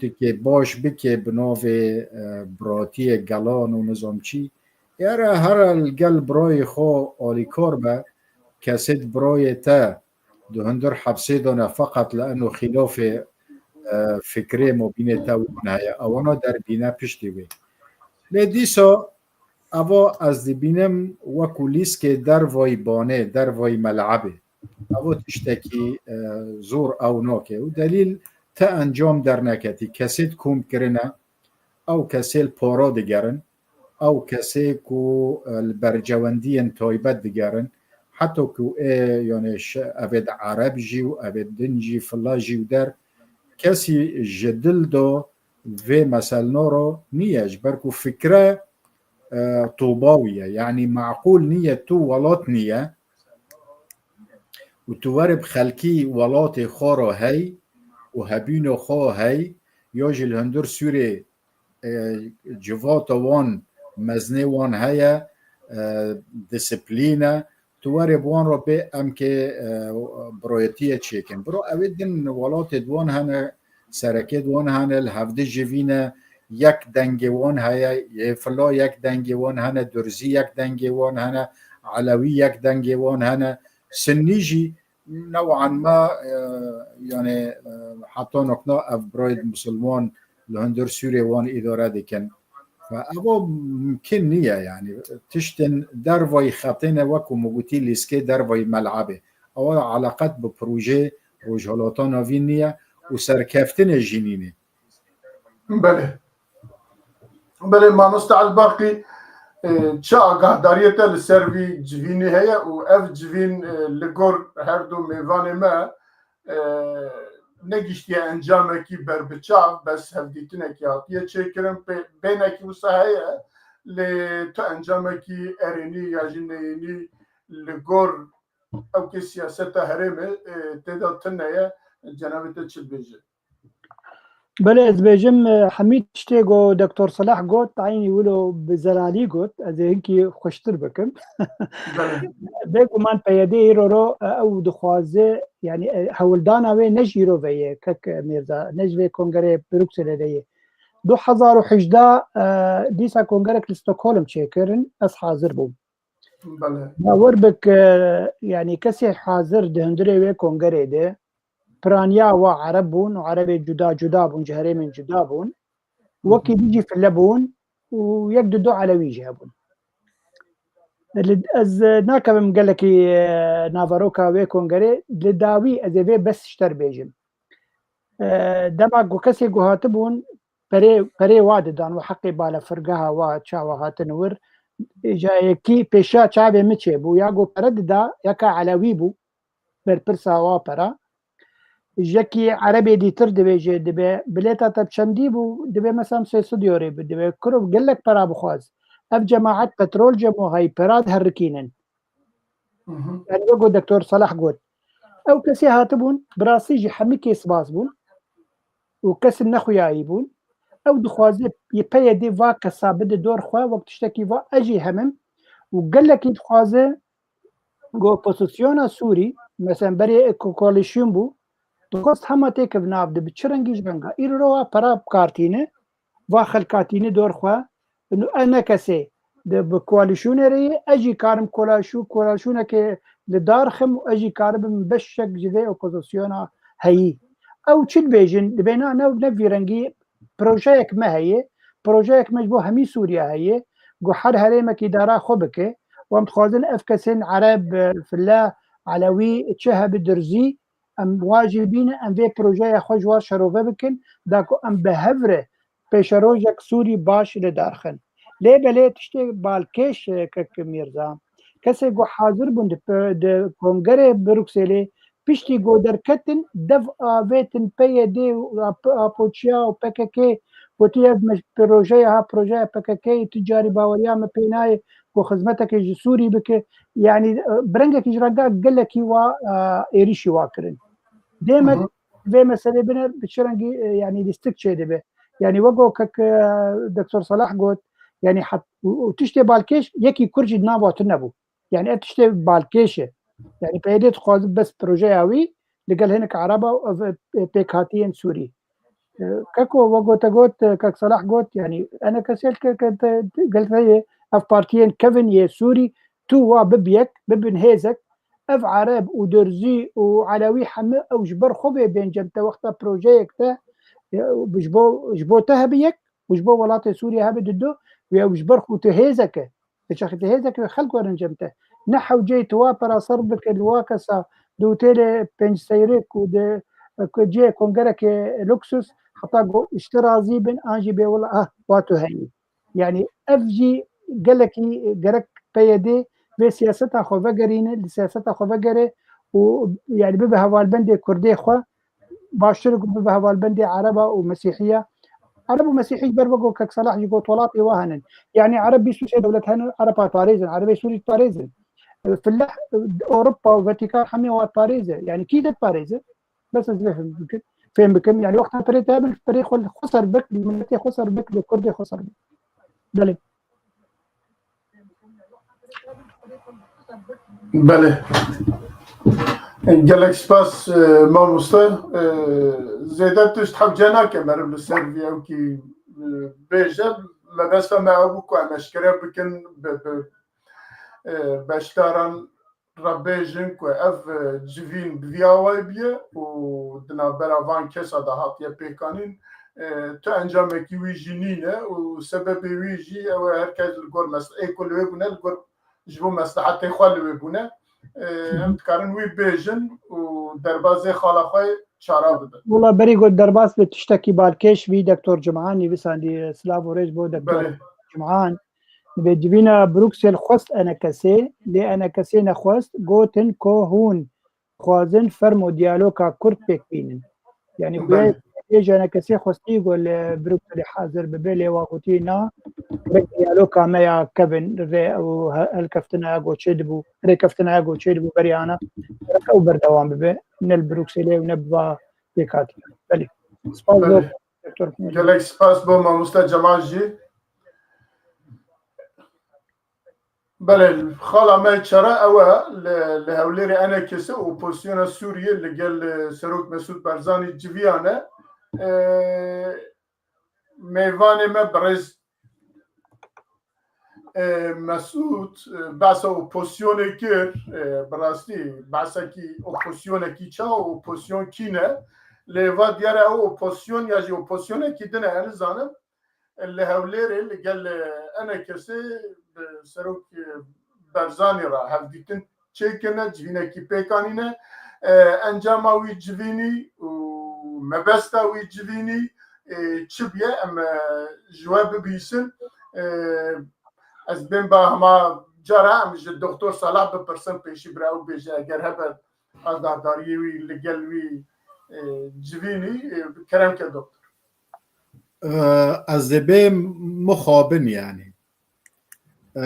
tikê baş bike bi navê, e, biratiyê gelan û nizam çî, ere here li gel birayê xwe alîkar be, kesê di birayê te di hundir hepsê de ne, feqet li eno xîlafê, e, fikrê mabînê te wan heye. Ewana derbîne piştî wê. Lê dîsa eva ez dibînim wekû lîskê dervayî banê, dervayî melebê. Eva tiştekî, e, zor ew nake. Û delîl te encam derneketî. Kesê di kom kirine, ew kesê li para digerin, ew kesê ku, e, li bercewendiyên taybet digerin, heta ku ê, yani, ş-, evê di Ereb jî û evê din jî, fila jî û der, kesî ji dil de vê meselna re niye, ji ber ku fikre, e, toba wî ye. Yanî maqûl niye, tu welat niye û tu were bi xelkî welatê xwe re hey û hebîna xwe hey, ya jî li hundir Sûrê, e, civata wan, mezinê wan heye, e, disiplîn e, tu were bi wan re bê, em kê, e, birayetiyê çêkin. Biro, ew ê din welatê di wan hene, serekê di wan hene, li hevdi jivîne, yek dengê wan heye, yê fila yek dengê wan hene, durzî yek dengê wan hene, elewî yek dengê wan hene, sinnî jî new'an ma, e, yani, e, heta nokna ev birayê misilman li hundir Sûrê wan îdare dikin. Ve evo mumkin niye yani. Tiştên dervayî xetê ne, wekû min gotî, lîskê dervayî melebê. Ewa eleqet bi projeyê Rojhilata Navîn niye û serkeftinê jî nîne. Belê. Belê, mamoste Elbaqî, e, çi agahdariyê te li ser vî civînê heye û ev civîn, e, li gor her du mêvanê me, e, negihiştiye encamekî berbiçav, bes hevdîtinekî hatiye çêkirin, pê-, bênekî wisa heye, lê tu encamekî erênî ya jî neyênî li gor ew kê siyaseta herêmê, e, tê de tune ye, cenabê te çi dibêje? Belê, ez dibêjim, e, hemî tiştê ku Doktor Selah got, eynî wilo bi zelalî got, ez ê hinkî xweştir bikim. Belê. Bêguman P Y D îro ro, e, ew dixwaze, yani, e, hewldana wê ne ji îro ve ye, kek Mîrza, ne ji vê kongerê Brukselê de ye. Du hezar û hejdeh, e, dîsa kongerek li Stockholm çêkirin, ez hazir bûm. Belê. Bawer bik, e, yani kesê hazir di hundirê wê kongerê de, piraniya wa Ereb bûn û Erebê cuda cuda bûn, ji herêmên cuda bûn. Wekî din jî file bûn û yek du du Elewî jî hebûn. Li, ez, e, nakevim gelekî, e, naveroka wê kongerê, li dawî ez ê vê bes ji te re bêjim. E, dema ku kesê ku hatibûn, perê, perê wa didan, wa heqê balefirgeha wa çawa hatin wir, ja yekî pêşiya çavê min çêbû, ya ku pere dida, yeka Elewî bû, berpirsa wa pera. Jekî Erebê dîtir dibêje, dibe, bilêta te bi çendî bû, dibe, mesela, sê sed euro bû, dibe, kuro gelek pera bixwaz. Ev cemaet petrol cem û hey pera diherikînin. Mhm. Yani wek ku Doktor Salah got. Ew kesê hatibûn, bi rastî jî hemî kê spas bûn û kesin nexuyayî bûn. Ew dixwaze yê P Y D va kesa bide dor xwe, wek tiştekî va ez jî hemim û gelekî dixwaze ku opozisyona Sûrî, mesela berê ko-, koalîsyon bû, dixwest hema têkevin nav de bi çi rengî ji renga. Îro wa pera bi kar tîne, va xelka tîne dor xwe. Û e ne kesê de bi koalîsyonê re ye, ez jî karim koalîsyon-, koalîsyonekê li dar xim û ez jî karibim beşek ji vê opozisyona heyî. Ew çi dibêjin? Dibê na, ne, ne vî rengî projeyek me heye, projeyek me ji bo hemî Sûriye heye, ku her herêmek îdara xwe bike. Û em dixwazin ev kesên Ereb, e, Filla, Elewî, çi hebe Dirzî, em wa jî bîne, em vê projeya xwe ji wan şerove bikin, da ku em bi hev re pêşerojek Sûrî baş li dar xin. Lê belê tiştê balkêş, e, kek Mîrza. Kesê ku hazir bûn di pe-, di kongerê Brukselê, piştî ku derketin, dev avêtin P Y D û A P, A P O Çiya û P K K, gotiye, ev me-, projeya ha, projeya P K K, tu carî baweriya me pê nayê ku xizmetekê ji Sûrî bike. Yanî, e, bi rengekî ji renga gelekî wa, e, êrîşî wa kirin. Dê me Hı hı. vê meselê bine bi çi rengî, e, yanî lîstik çêdibe. Yanî wek ku kek, e, Doktor Salah got, yanî het-, û, û tiştê balkêş yekî Kurd jî di nava tu nebû. Yanî ev tiştê balkêş e. Yanî P Y D dixwaze bes projeya wî li gel hinek Ereba û ev, e, pêkhatiyên Sûrî. E, keko wek ku te got, e, kek Salah got, yanî ene kesê ke, ke te, gel te yê ev partiyên kevin yê Sûrî tu wa bibiyek, bibin hêzek, ev Ereb û Durzî û Elewî hemû ew ji ber xwe vê bên cem te wexta projeyek te, e, ji bo, ji bo te hebi yek û ji bo welatê Sûriye hebi didu û ew ji ber xwe tu hêzek e. Di çaxî tu hêzek e, xelk werin cem te. Ne hewceyê tu wa pera ser bike li wa kesa di otêlê pênc seyrik û di, ku cihê kongerekê luksus, heta ku ji te razî bin, an jî bê wela, ah, wa tu heyî. Yanî ev jî gelekî gerek P Y D vê siyaseta xwe vegerîne, li siyaseta xwe vegere û yanî bibe hevalbendê Kurdê xwe, baştir ku bibe hevalbendê Ereba û Mesîhiya. Ereb û Mesîhî ji ber wek kek Salah jî got welatê wa henin. Yanî Ereb bîst û sê dewlet henin, Ereb parêzin, Erebê Sûrî parêzin. Fillah, Ewropa û Vatikan hemê wa parêze. Yanî kî de parêze? Bes ez vê fêm bikim. Fêm bikim. Yanî wexta perê te hebin, perê xwe, xwe ser bik, li miletê xwe ser bik, li Kurdê xwe ser bik. Belê. Belê. Gelek spas, e, mamoste. E, zêde tişt hewce nake meriv li ser vî ewkî, e, bêje. Mebesta me ew bû ku em eşkere bikin bi, bi, e, beşdaran re bêjin ku ev, e, civîn bi vî awayî bûye û di navbera van kesa de hatiye pêkanîn. E, tu encamekî wî jî nîne û sebebê wî jî ew e, her kes li gor mes-, ê ku li wê bûne, li gor ji bo meslehetê xwe li wê bûne. E, em dikarin wî bêjin û derbazê xala xwe çara bidin. Wela berî got derbas bi tiştekî balkêş vî Doktor Cumhan nivîsandî, silav û rêz bo Doktor Belê. Cumhan. Divê civîna Bruksel xwest enekesê, lê enekesê nexwest, gotin ku hûn dixwazin fermo diyaloga Kurd pêk bînin. Yanî Belê. Xuya êj enekesê xwestî ku li Brukselê hazir bibe, lê wa gotî na, gerek diyaloga me ya kevin rê û he-, helkeftina ya ku çêdibû, rêkeftina ya ku çêdibû berî ana, gerek ew berdewam bibe, ne li Brukselê û ne bi va pêkhatî. Belê. Spas Belê. Doktor. Gelek spas bo mamoste Cemal jî. Belê, xala me çare ew e, li, li Hewlêrê enekesê opozisyona Sûriyê li gel, e, Serok Mesûd Barzanî civiyane. E, mêvanê me birêz, e, Mesûd, e, behsa opozisyonê kir, e, bi rastî behsekî opozisyonekî ça, opozisyon kî ne? Lê va diyar e ew opozisyon ya jî opozisyonekî din e, ez nizanim. Li Hewlêrê li gel enekesê bi Serok Barzanî re hevdîtin çêkirine, civînekî pêk anîne. E, encama wî civînî û mebesta wî civînî, e, çi bûye, em, e, ji we bibihîsin. E, ez bên ba hema cara em ji Doktor Salah bipirsin, pêşî bira ew bêje eger hebe agahdariyê wî li gel wî, e, civînî, e, kerem ke doktor. E, ez dibêm mixabin, yanî. E,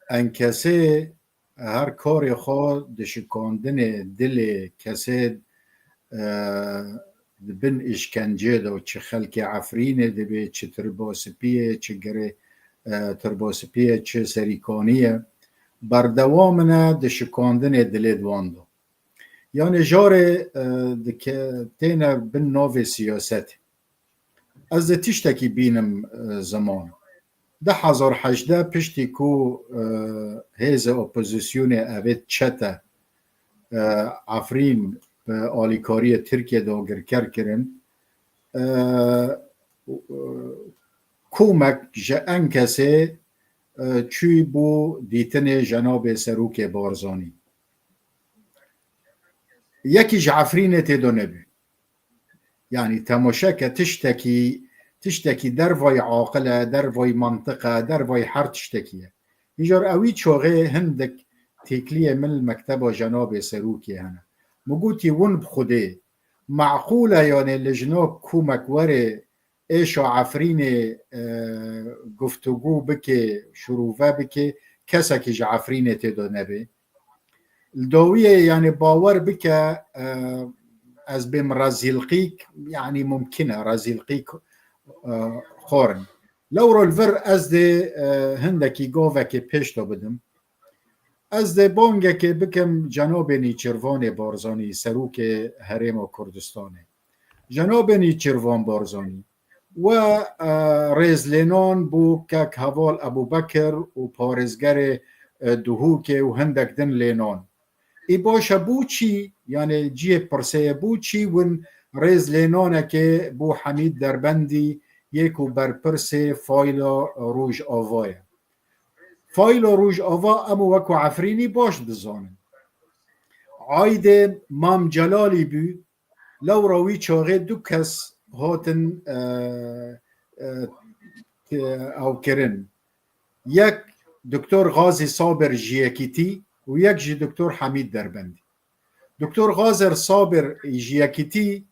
enkesê her karê xwe di şikandinê dilê kesê, e, di bin îşkencê de, çi xelkê Efrînê dibê, çi Tirbasipiyê, çi girê, e, Tirbasipiyê, çi Serîkaniyê, berdewam in e di şikandinê dilê di wan de. Yanî jarê, e, dike-, têne bin navê siyasetê. Ez ê tiştekî bînim, e, ziman. Du hezar hejdeh piştî ku, e, hêzê opozisyonê evê çete, e, Efrîn bi alîkariyê Tirkiyê dagirker kirin, e, e, komek ji Enkesê, e, çû bo dîtinê Cenabê Serokê Barzanî. Yekî ji Efrînê tê de nebû. Yanî temaşe ke tiştekî, tiştekî dervayî aqil e, dervayî mantiq e, dervayî her tiştekî ye. Îcar ewî çaxê hindik têkliyê min li mekteba Cenabê Serokê hene. Min gotî, win bi Xwedê meqûl e, yanê li jina komek were êşa Efrînê, e, guftûgû bike, şirove bike, kesekî ji Efrînê tê de nebe. Li dawiyê, yanî bawer bike, e, ez bêm rezîlqîk, yanî mumkin e, rezîlqîk, e, xwarin. Lewra li vir ez dê, e, hindekî gavekê pêş de bidim. Ez dê bangekê bikim cenabê Nîçirvanê Barzanî, serokê Herêma Kurdistanê. Cenabê Nîçirvan Barzanî, we, e, rêzlênan bo kek heval Ebûbekir û parêzgerê, e, Duhokê û hindek din lênan. Ê baş e bo çî, yanê cihê pirsê ye, bo çî win rêzlênanekê bo Hemîd Derbendî yê ku berpirsê fayla Rojava ye? Fayla Rojava em wekû Efrînî baş dizanin. Aydê Mam Celalî bû, lewra wî çaxê du kes hatin, e, e, e, ew kirin. Yek Doktor Gazî Sabir ji Yekîtî û yek jî Doktor Hemîd Derbendî. Doktor Gazir Sabir ji Yekîtî,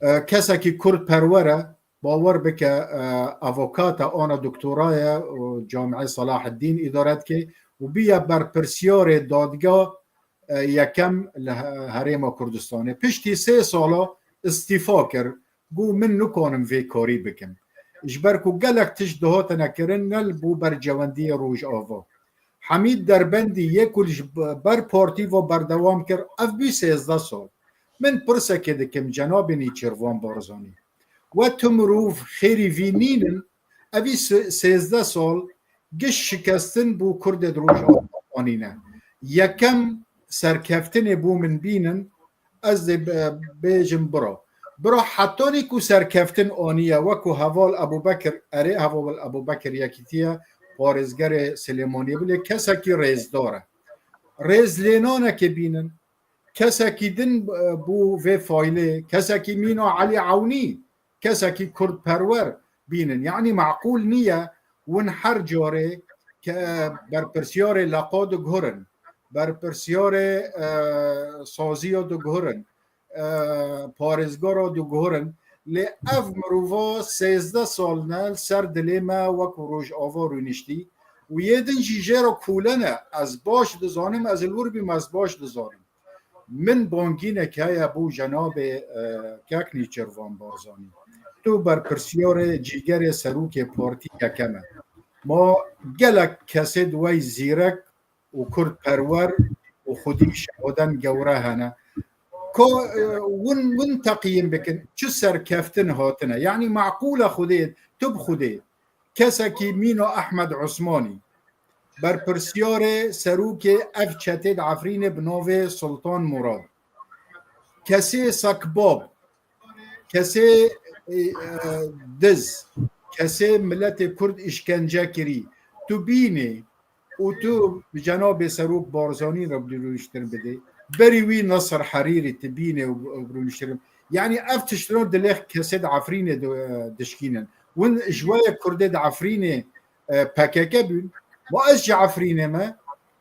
e, kesekî kurdperwer e, bawer bike, e, avokata ana doktora ye û Camiê Salaheddîn îdare dike û bûye berpirsiyarê dadga, e, yekem li he-, Herêma Kurdistanê. Piştî sê sala îstîfa kir, got, min nikanim vê karî bikim. Ji ber ku gelek tişt dihatine kirin, ne li bo berjewendiyê Rojava. Hemîd Derbendî yê ku ji ber partî ve berdewam kir, ev bû sêzdeh sal. Min pirsekê dikim, cenabê Nîçirvan Barzanî. We tu mirov xêrî vî nînin, evî se-, sêzdeh sal giş şikestin bo Kurdê di Rojava anîne. Yekem serkeftinê bo min bînin, ez dê be-, bêjim bira. Bira hetanî ku serkeftin aniye, wekû heval Ebûbekir, erê heval Ebûbekir Yekîtiye, parêzgerê Silêmaniyê bû, lê kesekî rêzdar e. Rêzlênanekê bînin, kesekî din, e, bo vê faylê, kesekî mîna Elî Ewnî, kesekî kurdperwer bînin. Yanî meqûl niye win her carê ke berpirsiyarê leqa diguhirin, berpirsiyarê, e, saziya diguhirin, e, parêzgara diguhirin. Lê ev mirova sêzdeh sal ne li ser dilê me wek Rojava rûniştî û yê din jî jê re kûle ne. Ez baş dizanim, ez li wir bîm, ez baş dizanim. Min bangînek heye bo cenabê, e, kek Nîçirvan Barzanî. Tu berpirsiyarê cîgerê serokê partî yekem e. Ma gelek kesê di wey zîrek û kurdperwer û xwedî şehoden gewre hene. Ka, e, win, win teqyîm bikin, çi serkeftin hatine? Yanî meqûl e Xwedê, tu bi Xwedê, kesekî mîna Ehmed Osmanî, berpirsiyarê serokê ev çetê di Efrînê bi navê Sultan Murad, kesê sekbab, kesê, e, e, diz, kesê miletê Kurd îşkence kirî, tu bînê û tu bi cenabê Serok Barzanî re bi rûniştin bidê, berî wî Nasir Herîrî tu bînê û bi rûniştin. Yanî ev tiştino dilê kesê di Efrînê di, e, dişkînin. Win ji we ye Kurdê di Efrînê, e, P K K bûn. Ma ez ji Efrînê me.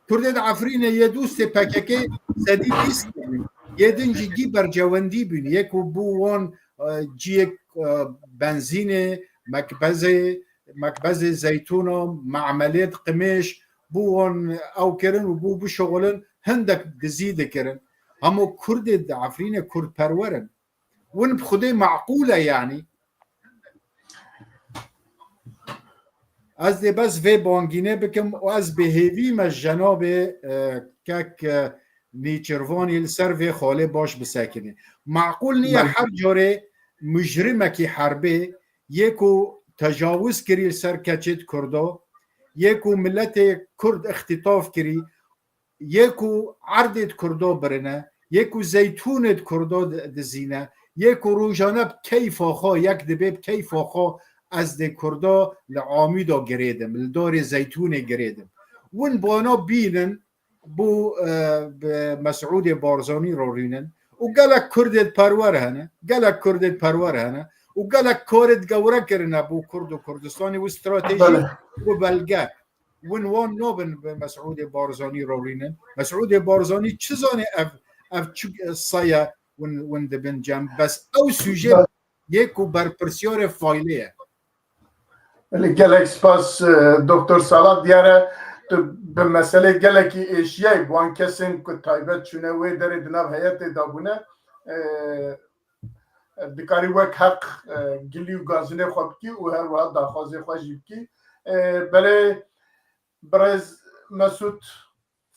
Kurdê di Efrînê yê dostê P K K sedî bîst bûn. Yê din jî gî bercewendî bûn. Yê ku bû wan, e, ciyek, e, benzînê, mekbezê, mekbezê zeytûna, me'melê di qimêş, bû wan ew kirin û bû bişuxulin, hindek dizî dikirin. Hema Kurdê di Efrînê kurdperwer in. Win bi Xwedê meqûl e yanî. Ez dê bes vê bangînê bikim û ez bi hêvî me ji cenabê, e, kek, e, Nîçirvanî li ser vê xalê baş bisekinî. Meqûl niye Belê. her carê mujrimekî herbê yê ku tecawiz kirî li ser keçêt Kurdo, yê ku miletê Kurd îxtîtaf kirî, yê ku erdê di Kurdo birine, yê ku zeytûnê di Kurdo di-, dizîne, Yê ku rojane bi keyfa xwe, yek dibê bi keyfa xwe, ez dê Kurda li Amîda girêdim, li Darê Zeytûnê girêdim. Win bana bînin, bo, e, bi Mesûdê Barzanî rorînin û gelek Kurdê perwer hene, gelek Kurdê perwer hene û gelek karê gewre kirine bo Kurd û Kurdistanê û stratejî Belê. û belge. Win wan nabin bi Mesûdê Barzanî rorînin. Mesûdê Barzanî çi zanê ev, ev çi seye win, win dibin cem. Bes ew sujê Belê. yê ku berpirsiyarê faylê ye. Belê, gelek spas, e, Doktor Salah. Diyar e, tu bi meselê gelekî êşiyayî, bi wan kesên ku taybet çûne wê derê di nav heyetê de bûne, e, dikarî wek heq, e, gilî û gazinê xwe bikî û her wiha daxwazê xwe jî bikî. E, belê birêz Mesûd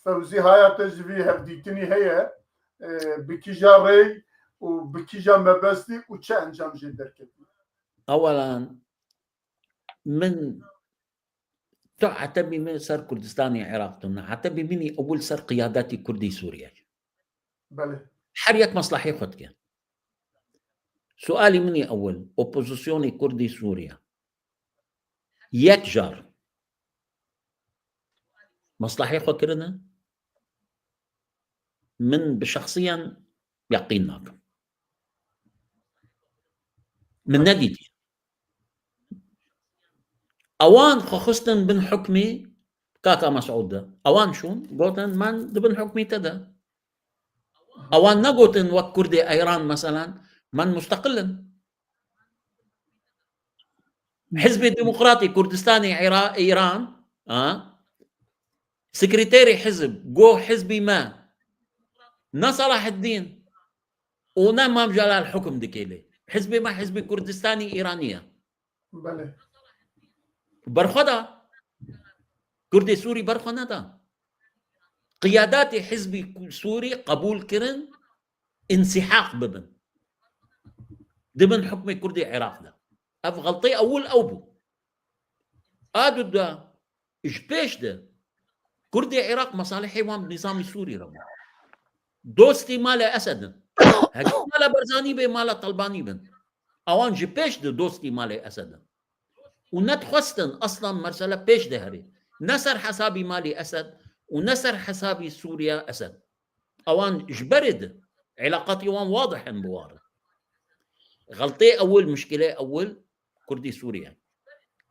Fewzî, haya te ji vî hevdîtinî heye, e, bi kîja rêy û bi kîja mebestî û çi encam jê derketiye? Ewelan min tu hete bî min ser Kurdistanê Iraq tune. Hete bî min ewil ser qiyadetî Kurdî Sûriye. Belê. Her yek meslahê xwe dike. Sualî min î ewil, opozisyonê Kurdî Sûriye. Yek car meslahê xwe kirine? Min bi şexsiyan yeqîn nakim. Min nedîtiye. Ewan xwe xistin bin hukmî kaka Mesûd de. Ewan şûn, gotin, "Men di bin hukmî te de." Ewan negotin wek Kurdê Eyran, meselan, "Men musteqil in." Hizbê Demokratî Kurdistanê Îra-, Îran, ha? Sekreterê hizb, go hizbî me, ne Selaheddîn û ne Mam Celal hukm dike lê. Hizbê me Hizbê Kurdistanê Îranî ye. Belê. Berxwe da. Kurdê Sûrî berxwe neda. Qiyadatê Hizbî Sûrî qebûl kirin, însîhaq bibin. Di bin hukmê Kurdê Iraq de. Ev xeltê ewil ew bû. A du da, ji pêş de Kurdê Iraq mesalihê wan bi nîzamî Sûrî re bû. Dostî malê Esed in. Heke mala Barzanî bê, mala Talbanî bin. Ewan ji pêş de dostî malê Esed in. Û nedixwestin eslan mesele pêş de herê. Ne ser hesabî malî Esed û ne ser hesabî Sûriya Esed. Ewan ji berê de îlaqatî wan wadih in bi wan re. Xeltê ewil, muşkilê ewil Kurdî Sûriye.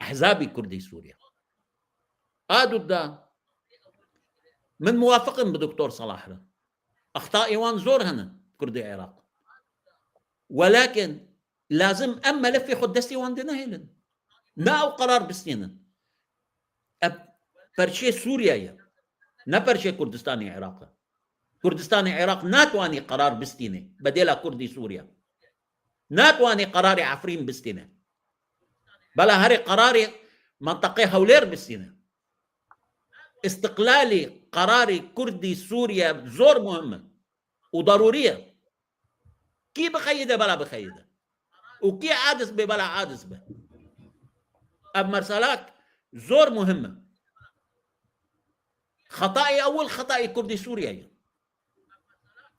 Ehzabî Kurdî Sûriye. A du da, min muwafiq im bi Doktor Salah re. Extayê wan zor hene Kurdê Iraq. Welakin lazim em melefê xwe destê wan de nehêlin. Ne ew qerar bistînin. Ev perçê Sûriye ye. Ne perçê Kurdistanê Iraq e. Kurdistanê Iraq natwanî qerar bistîne bedêla Kurdî Sûriye. Natwanî qerarê Efrîn bistîne. Bela herê qerarê menteqê Hewlêr bistîne. Îstiqlalî qerarê Kurdî Sûriye zor muhim e û darûrî ye. Kî bixeyide bela bixeyide. Û kî aciz bê bela aciz be. Ev merselak zor muhim e. Xetayê ewil xetayê Kurdî Sûriye ye.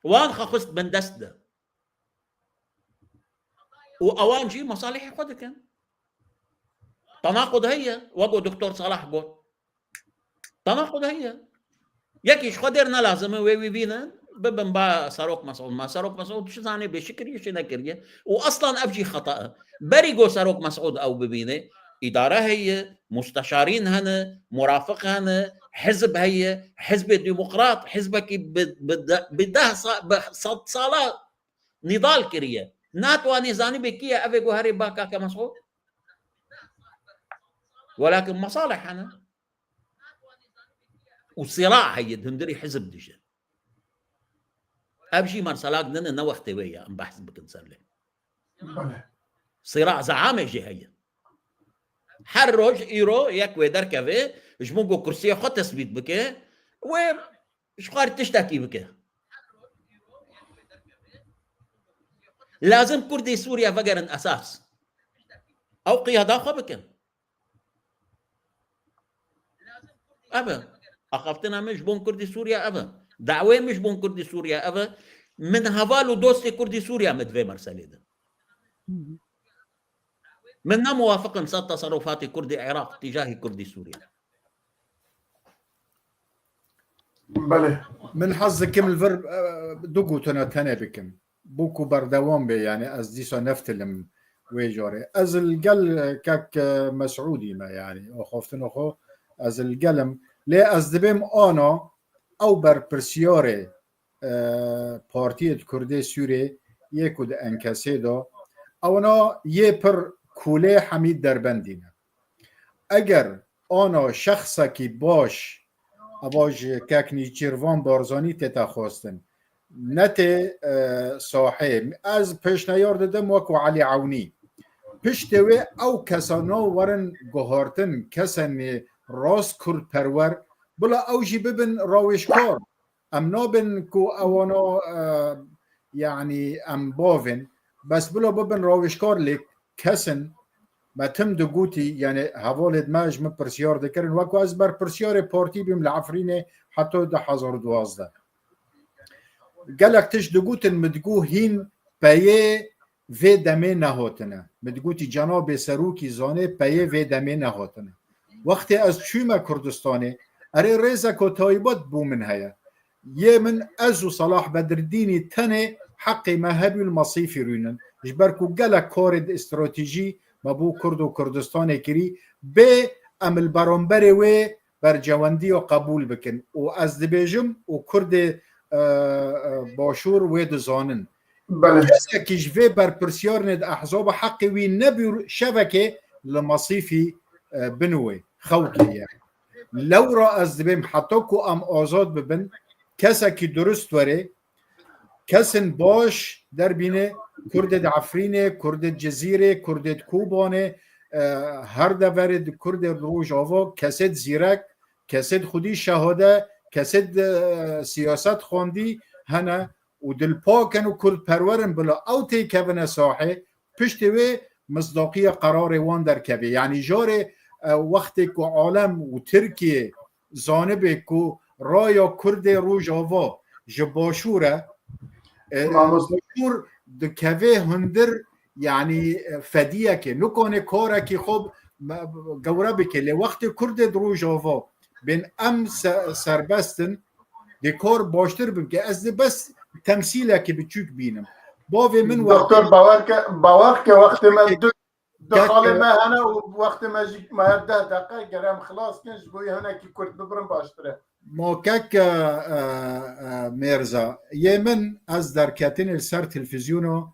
Wan xwe xist bin dest de. Û ewan jî mesalihê xwe dikin. Tenaqud heye, wek ku Doktor Salah got. Tenaqud heye. Yekî ji xwe dêr ne lazim e, wê wî bînin, bibin ba Serok Mesûd. Ma Serok Mesûd çi zanê bê, çi kiriye, çi nekiriye. Û eslan ev jî xeta e. Berî ku Serok Mesûd ew bibîne, îdare heye, musteşarîn hene, murafiq hene, hizb heye, Hizbê Demokrat, hizbekî bi, bi de-, bi deh sa-, bi sed sala nîdal kiriye. Natwanî zanîbê kî ye, ev ê ku herê ba kake Mesûd? Welakin mesalih hene. Û sira heye di hundirî hizb dije. Ev jî merselak din e, ne wextê wê ye em behs bikin ser lê. Belê. Sira zeamê jî heye. Her roj îro yek wê derkeve, ji bo ku kursiyê xwe tesbît bike, wê ji xwe re tiştekî bike. Lazim Kurdê Sûriye vegerin esas. Ew qiyada xwe bikin. Ev e. Axaftina min ji bo Kurdê Sûriye ev e. Dawê min ji bo Kurdê Sûriye ev e. Min heval û dostê Kurdî Sûriya min di vê merselê de. Min ne muwafiq im ser teserrufatê Kurdê Iraq tîcahî Kurdî Sûriya. Belê. Min hez dikim li vir, e, du gotina tenê bikim. Bû ku berdewam bê, yani ez dîsa neftilim wê carê. Ez li gel, e, kek, e, Mesûdî me, yani axaftina xwe ez li gel im. Lê ez dibêm ana ew berpirsiyarê, e, partiyê di Kurdê Sûrê yê ku di enkesê de, ewna yê pir kûlê hemî derbendî ne. Eger ana şexsekî baş, eva ji kek Nîçîrvan Barzanî tête xwestin, netê, e, sahê, ez pêşneyar didim wekû Elî Ewnî. Piştê wê ew kesa nav werin guhartin, kesenê rast kurdperwer, bila ew jî bibin rawêjkar. Em nabin ku ewana, e, yani em bavin, bes bila bibin rawêjkar lê kesin me tim digotî, yani hevalê me ji min pirsyar dikirin, wekû ez berpirsyarê partî bîm li Efrînê heta du hezar û duwazdeh. Gelek tişt digotin, min digot hîn peyê vê demê nehotine. Min digotî cenabê serokî zanê peyê vê demê nehotine. Wextê ez çûme Kurdistanê, erê rêzeko taybet bo min heye. Yê min ez û Selah Bedridînî tenê heqê me hebû li Mesîfî rûnin. Ji ber ku gelek karê di stratejî me bo Kurd û Kurdistanê kirî, bê em li beramberê wê bercewendiya qebûl bikin. Û ez dibêjim û Kurdê, e, e, Başûr wê dizanin. Belê. Kesekî ji vê berpirsiyarnê di ehzaba heqê wî nebû şevekê li Mesîfî, e, bin wê xewkê ye. Lewra ez dibêm heta ku em azad bibin, kesekî durust were, kesin baş derbîne, Kurdê di Efrînê, Kurdê di Cizîrê, Kurdê di Kobanê, e, her deverê di Kurdê di Rojava, kesê di zîrek, kesê di xwedî şehade, kesê di, e, siyaset xwendî hene û dilpak in û kurdperwer in, bila ew têkevine sahê, piştê wê misdaqiya qerarê wan derkevê. Yanî jarê, e, wextê ku alem û Tirkiye zanibe ku raya Kurdê Rojava ji Başûr e, e, Mamoste- Başûr dikeve hundir, yanî, e, fediyekê, nikane karekî xwe me-, gewre bike. Lê wextê Kurdê di Rojava bên em se-, serbest in, dê kar baştir bibike. Ez dê bes temsîlekî biçûk bînim. Bavê min Doktor, bawer ke, bawer ke wextê me du, du Kek, xalê me hene û wextê me jî maye deh deqe, ger em xilas kin, ji bo yê hinekî kurt bibirin baştir e. Ma kek, e, e, e, Mêrza, yê min ez derketinê li ser televîzyona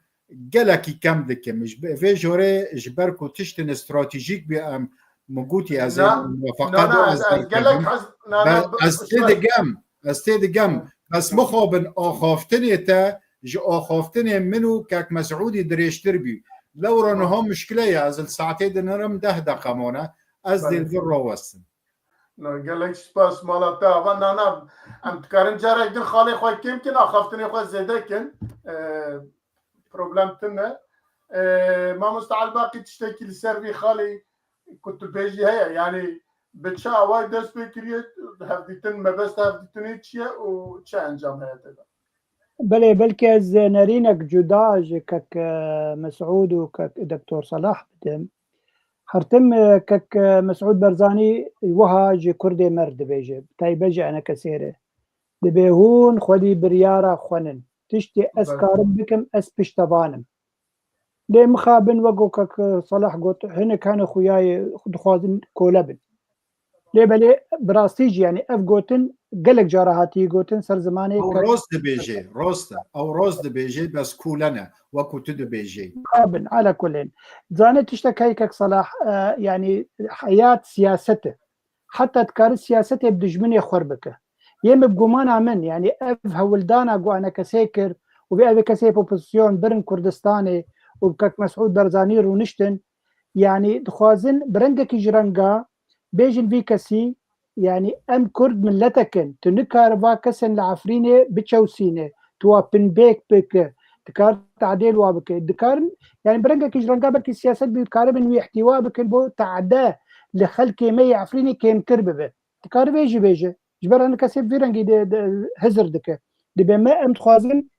gelekî kem dikim. Ji be-, vê jorê ji ber ku tiştin stratejîk bî em min gotî ez ê Na, muwefeqa na, do na, ez ez, ez gelek derkevim. Hez, na, na, Be-, bi-, ez tê digem, ez tê digem. Bes mixabin axaftinê te ji axaftinê min û kek Mesûdî dirêjtir bî. Lewra niha muşkile ye, ez li saetê dinirim deh deqe mane. Ez dê Belê. li vir rawestim. Na, gelek spas mala te ava. Na, na, em dikarin carek din xalê xwe kêm kin, axaftinê xwe zêde kin. E, problem tune. E, Mamoste Elbaqî tiştekî li ser vî xalê ku tu bêjî heye. Yanî bi çi awayî dest pê kiriye, hevdîtin, mebesta hevdîtinê çi ye û çi encam heye tê de? Belê, belkî ez nerînek cuda ji kek, e, Mesûd û kek Doktor Selah bidim. Her tim, e, kek, e, Mesûd Barzanî wiha ji Kurdê me re dibêje, bi taybet ji enekesê re. Dibê hûn xwedî biryara xwe nin. Tiştê ez Belê. karim bikim, ez piştevan im. Lê mixabin wek ku kek Selah got, hinek hene xuyayê dixwazin kole bin. Lê belê bi rastî jî, yanî ev gotin gelek cara hatiye gotin ser zimanê Ew kek rast dibêje, rast e. Ew rast dibêje, bes kole ne, wek ku tu dibêjê. Mixabin, ala kulên. Zane tiştek heye kek Selah, e, yanî heyat siyaset e. Heta dikare siyasetê bi dijminê xwer bike. Yê min bi gumana min, yanî ev hewldana ku enekesê kir û vê ev ê kesê opozîsyon birin Kurdistanê û bi kek Mesûd Barzanî rûniştin, yanî dixwazin bi rengekî ji renga bêjin vî kesî, yanî em Kurd miletek in, tu nikare va kesên li Efrînê biçewsîne, tu wa pinbêk bike, dikar tadêl wa bike, dikarin, yanî bi rengekî ji renga belkî siyaset bî, dikaribin wî îhtîwa bikin bo tade li xelkê me yê Efrînê kêmtir bibe. Dikare vê jî bêje. Ji ber hinek kesê bi vî rengî de, de hizir dike. Dibê me em dixwazin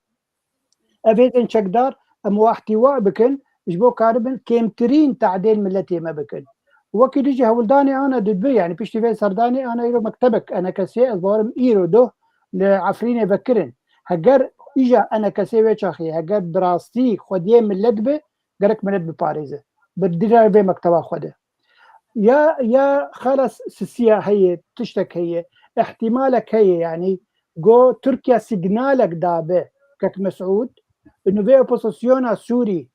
Ev hêzên çekdar em wa ihtiwa bikin, ji bo karibin kêmtirîn tehdên miletê me bikin. Wekî dijî hewldanê ana dibi, yani piştî vê serdanê ana îro mektebek E N K S, ez bawerim îro doh li Efrînê vekirin. Heger îja E N K S wê çaxê, heger bi rastî xwediyê milet bi, gerek milet biparêze. Bi dira vê mekteba xwe de. Ya, ya xelas sisiya heye, tiştek heye, ihtimalek heye, yani go Tirkiye signalek dabe Kek Mesûd, û vê opozisyona Sûrî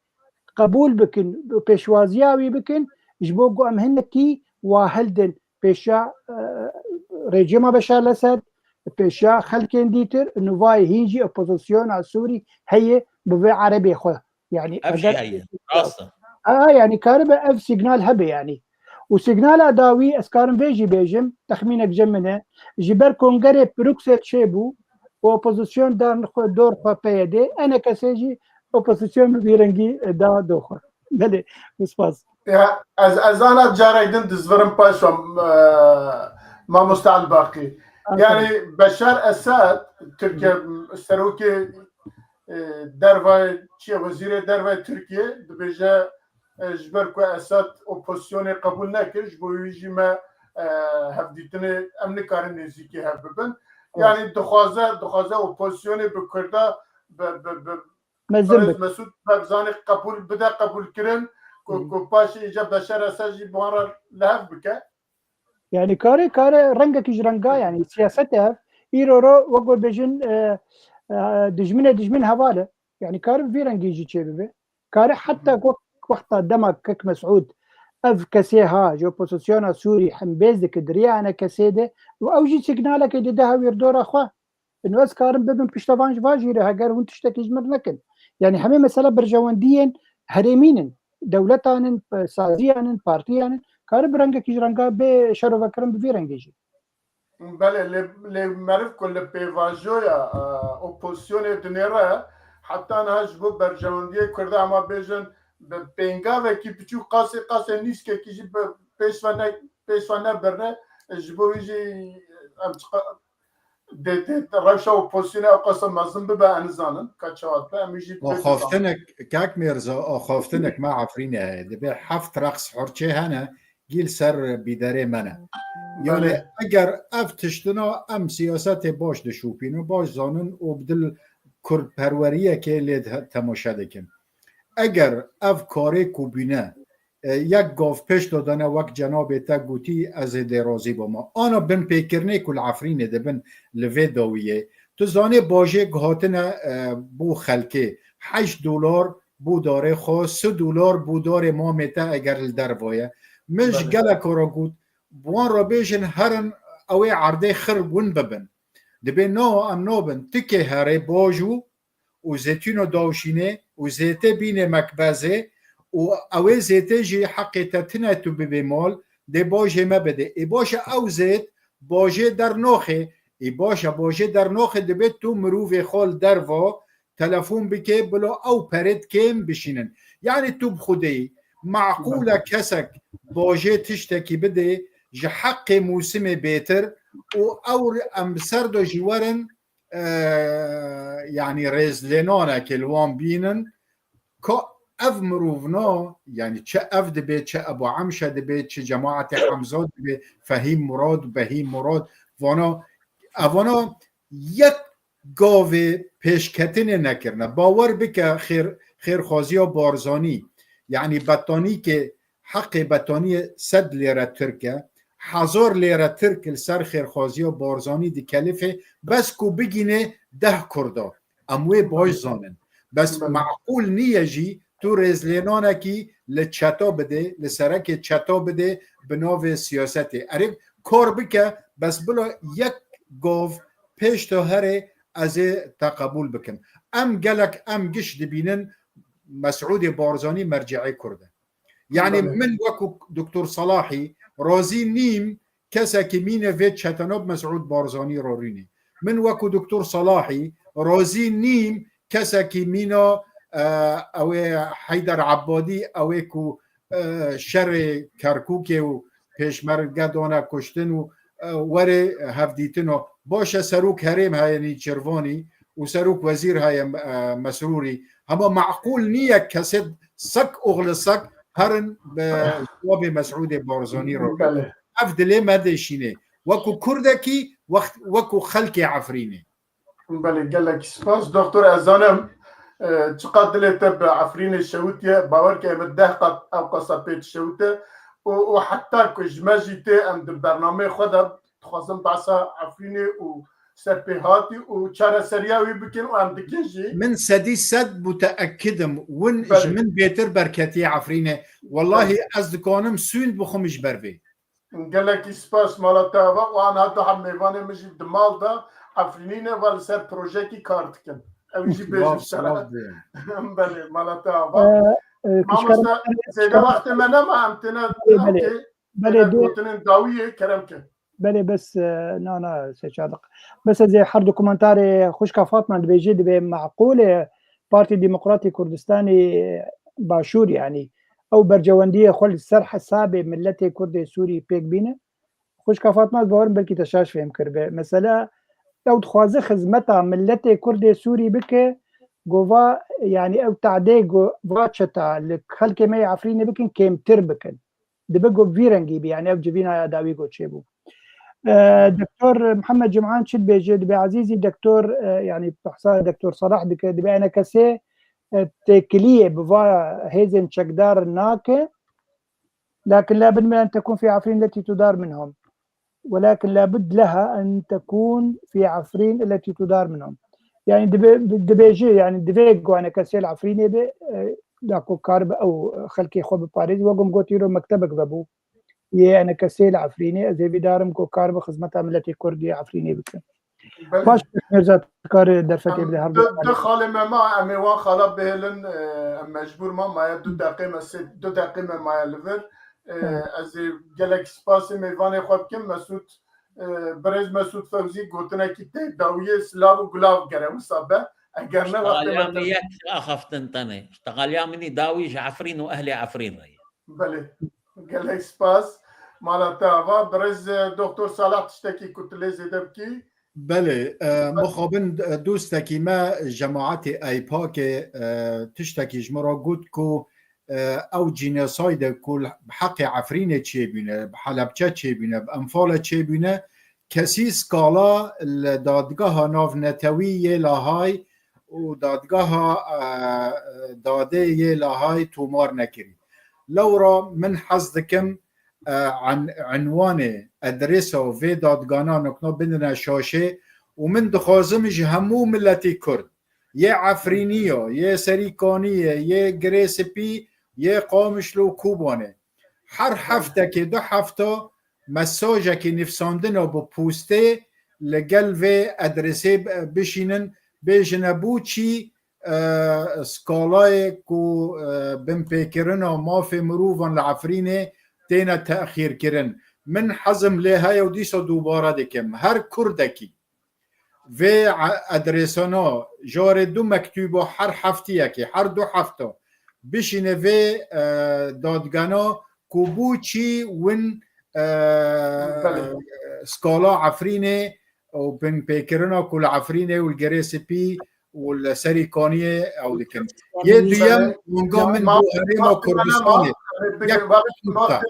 qebûl bikin û pêşwaziya wî bikin, ji bo ku em hinekî wa hildin pêşiya, e, rejîma Beşar Esed, pêşiya xelkên dîtir, nûvayê hîn jî opozisyona Sûrî heye bi vê erebê xwe. Yani ev jî heye, rast e. A, yani karibe ev signal hebe yani. Û signala dawî ez karim vê jî bêjim, texmînek ji min e, ji ber kongerê Bruksel çêbû, û opozisyon dar xwe, dor xwe P Y D, E N K S jî opozisyon bi vî rengî da do xwe. Belê, spas. Ya, ez, ez ana carek din dizvirim paşa, e, mamoste Elbaqî. Aferin. Yani Beşar Esed, Tirkiye serokê, e, dervayê, çiye, wezîrê dervayê Tirkiye, dibêje, e, ji ber ku Esed opozisyonê qebûl nekir, ji bo wî jî me, e, hevdîtinê, em nikarin nêzîkî hev bibin. Evet. Yani dixwaze, dixwaze opozisyonê bi Kurda, bi, bi, bi Mezin Birêz bike. Mesûd Barzanî qebûl bide, qebûlkirin, ku, Hı. ku paşê îca Beşar Esed jî bi wan re li hev bike. Yani kare, kare rengekî ji renga, yani siyaset ev. Îro ro wek we bêjin, e, e, dijminê dijmin heval e. Yani kare bi vî rengî jî çê bibe. Kare heta Hı. wek-, wexta dema Kek Mesûd ev kesê ha, ji opozisyona Sûrî hembêz dike di riya E N K S de û ew jî signalekê dide hewîrdora xwe. Û ez karim bibim pişta van ji van jî re, heger hûn tiştekî ji min nekin. Yani hemê mesela berjewendiyên herêmîn in, dewletan in, saziyan in, partiyan in, kare bi rengekî ji renga bê şerovekirin bi vî rengê jî. Belê, lê, lê meriv ku li pêvajoya, e, opozisyonê dinêre, heta niha ji bo berjewendiyê Kurda, hema bêjin, bi pêngavekî piçûk qasê, qasê nîskekî jî bi pêş ve ne, pêş ve nebirine, ji bo wî jî em çiqa-, dê, dê, rewşa opozisyonê ew qasa mezin bibe, em nizanin ka çawa dibe, em wî jî dibê Axaftinek, kak Mêrza, axaftinek me Efrînê heye. Dibê heft reqs hurçê hene, gîl ser bîderê me ne. Belê. Yani eger ev tiştina em siyasetê baş dişopînin, baş zanin û bi dil kurdperweriyekê lê de-, temaşe dikin. Eger ev karê ku bîne, e, yek gav pêş dadane wek cenabê te gotî, ez ê dê razî bama. Ana binpêkirinê ku li Efrînê dibin li vê dawiyê, tu zanê bajêk hatine, e, bo xelkê heşt dolar bo darê xwe, sê dolar bo darê mamê te eger li derva ye. Min ji Belê. geleka re got, bi wan re bêjin herin ew ê erdê xir win bibin. Dibê na em nabin, tikê herê bajû, û zêtîno dawşînê û zêtê bînê mekbezê û ew ê zêtê jî heqê te tine tu bibê mal, dê bajê me bidê. Ê baş e ew zêt bajê dernoxê, ê baş e bajê dernoxê dibê tu mirovê xwe li derva telefon bikê bila ew perê di kêm bişînin. Yani tu bi xwe deyî, meqûl e Belê. kesek bajê tiştekî bidê ji heqê mûsimê bêtir û ew em bi ser de jî werin e, yani rêzlênanekê li wan bînin, ka ev mirovna, yani çi ev dibê, çi Ebu Emşe dibê, çi cemaetê Hemza dibê, Fehîm Murad, Behîm Murad, vana, evana yek gavê pêşketinê nekirine. Bawer bike xêr-, xêrxwaziya Barzanî, yani betanîkê heqê betaniyê sed lêre tirk e, hezar lêre tirk li ser xêrxwaziya Barzanî dikelifê, bes ku bigînê deh kurda. Em wê baş zanin. Bes Belê. meqûl niye jî tu rêzlênanekî li çeta bidê, li serekê çeta bidê bi navê siyasetê. Erê kar bike, bes bila yek gav pêş te herê ez ê te qebûl bikim. Em gelek, em giş dibînin Mesûdê Barzanî merceê Kurd e. Yani Belê. min wekû Doktor Salahî razî nîm kesekî mîne vê çetena bi Mesûd Barzanî re rûnê. Min wekû Doktor Salahî razî nîm kesekî mîna, e, ew ê Heyder Ebadî, ew ê ku, e, şerê Kerkûkê û pêşmerge dane kuştin û, e, werê hevdîtin o. Baş e serok herêm heye Nêçîrvanî û serok wezîr heye, e, Mesrûrî. Hema meqûl niye kesê sek oxli sek herin bi cewabê Mesûdê Barzanî re. Belê. Ev dilê me dêşînê. Wekû Kurdekî, wext-, wekû xelkê Efrînê. Belê, gelek spas. Doktor, ez zanim, e, çiqas dilê te bi Efrînê şewitiye, bawer ke em deh qat ew qasa pê dişewite û, û heta ku ji me jî tê, em di bernameyê xwe de dixwazin behsa Efrînê û serpêhatî û çareseriya wî bikin û em dikin jî. Min sedî sed muteekid im, win ji Belê. min bêtir berketiye Efrînê. Wellahî Belê. ez dikanim sûnd bixwim ji ber vê. Gelekî spas mala te ava û ana du heb mêvanê min jî di mal de Efrînî ne ve li ser projekî kar dikin. Ew jî bêjim Silav, te. silav bêjim. Belê, mala te ava. E, e, Mamoste, kişkar- zêde wextê me nema, em têne Belê, belê. em tê Belê, têne dê- gotinên dawiyê kerem ke. Belê, bes, e, na, na, Sê Çadiq. Bes ez ê her du komentarê xwişka Fatma dibêjê, dibê meqûl e Partî Demokratî Kurdistanê Başûr, yanî ew bercewendiyê xwe li ser hesabê miletê Kurdê Sûrî pêk bîne. Xwişka Fatma, ez bawerim belkî te şaş fêm kiribe. Mesela, ew dixwaze xizmeta miletê Kurdê Sûrî bike, gova, yanî ew tadê go-, va çeta li xelkê me yê Efrînê bikin, kêmtir bikin. Dibe ku vî rengî bî, yanî ev civîna ya dawî ku çêbû. E, Doktor Mihemed Cum'an çi dibêje? Dibê ezîzî doktor, e, yanî behsa Doktor Salah dike, dibê enekesê, e, têkiliyê bi va hêzên çekdar nake. Lakin labid min en tekun fî Efrîn letî tudar minhum. Welakin labid leha en tekun fî Efrîn letî tudar minhum. Yanî dibe-, dibêje, yanî divê ku enekesê li Efrînê be, e, da ku karibe ew xelkê xwe biparêz. Wek min got, îro mektebek vebû yê enekesê li Efrînê, ez hêvîdar im ku karibe xizmeta miletê Kurd yê Efrînê bike. Belê. Baş, Mirza, tu karî derfetê Em bide her du, du xalê me ma, em ê wan xala bihêlin, e, em mecbûr ma, maye du deqê me, sê, du deqê me maye li vir. E, Evet. ez ê gelek spasê mêvanê xwe bikim. Mesûd, e, birêz Mesûd Fewzî gotinekî tê dawiyê silav û gulav gere wisa be. Eger ne wextê me Şteqaliya min te- yek axaftin tenê. Şteqaliya min î dawî ji Efrîn û ehlê Efrîn re ye. Belê. Gelek spas. Mala te ava. Birêz, e, Doktor Salah tiştekî ku tu lê zêde bikî? Belê, e, mixabin, e, dostekî me, cemaetê Eypakê, e, tiştekî ji min re got ku, e, ew cînesayde ku li, bi heqê Efrînê çêbûne, bi Helebçe çêbûne, bi Enfalê çêbûne, kesî skala li dadgeha navnetewî yê Lahay û dadgeha, e, dadê yê Lahay tomar nekirî. Lewra min hez dikim, e, en-, enwanê, edrêsa vê dadgana nokna bidine şaşê û min dixwazim ji hemû miletî Kurd, yê Efrîniya, yê Serîkaniyê, yê Girê Spî, yê Qamişlo û Kobanê, her heftekê, du hefta mesajekî nivsandina bi postê li gel vê edresê bi-, bişînin, bêjine bo çî, e, skalayê ku, e, binpêkirina mafê mirovan li Efrînê têne texîrkirin. Min hezim lê heye û dîsa dubare dikim. Her Kurdekî vê e-, edrêsana, jarê du mektûba her heftiyekê, her du hefta bişîne vê, e, dadgana ku bo çî win, e, Belê. skala Efrînê û binpêkirina ku li Efrînê û li Girê Spî û li Serîkaniyê ew dikin. Yê duyem, wanga min bo herêma Kurdistanê. Yek nuqta.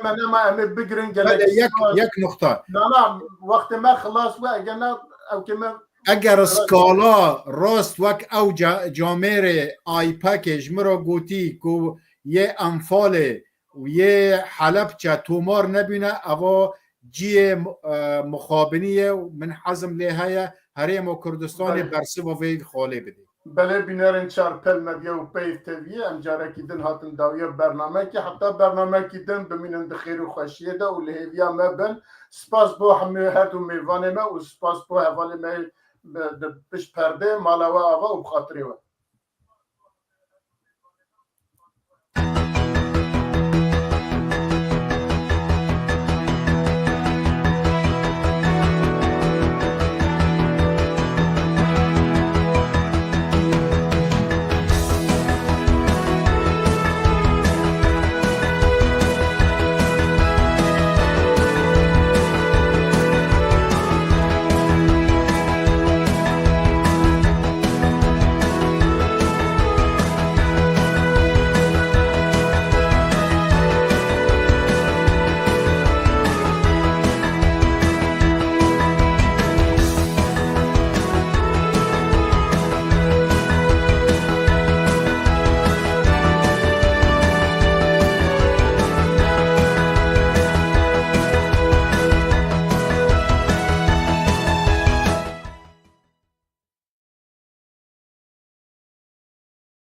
Belê, yek, yek nuqta. Na, na, wextê me xilas bû, eger ne, ew kê me Eger skala rast wek ew ca-, camêrê Aypekê ji min re gotî ku yê Enfalê û yê Helebçe tomar nebîne, eva cihê, e, mixabinî ye û min hezim lê heye Herêma Kurdistanê Belê. bersiva vê xalê bidê. Belê, bînerên Çarpel Medya û Peyv T V'yê, em carekî din hatin dawiya bernamekî. Heta bernamekî din bimînin di xêr û xweşiyê de û li hêviya me bin. Spas bo hemû her du mêvanê me û spas bo hevalê me bi-, di pişt perdê, mala we ava û bi xatirê we.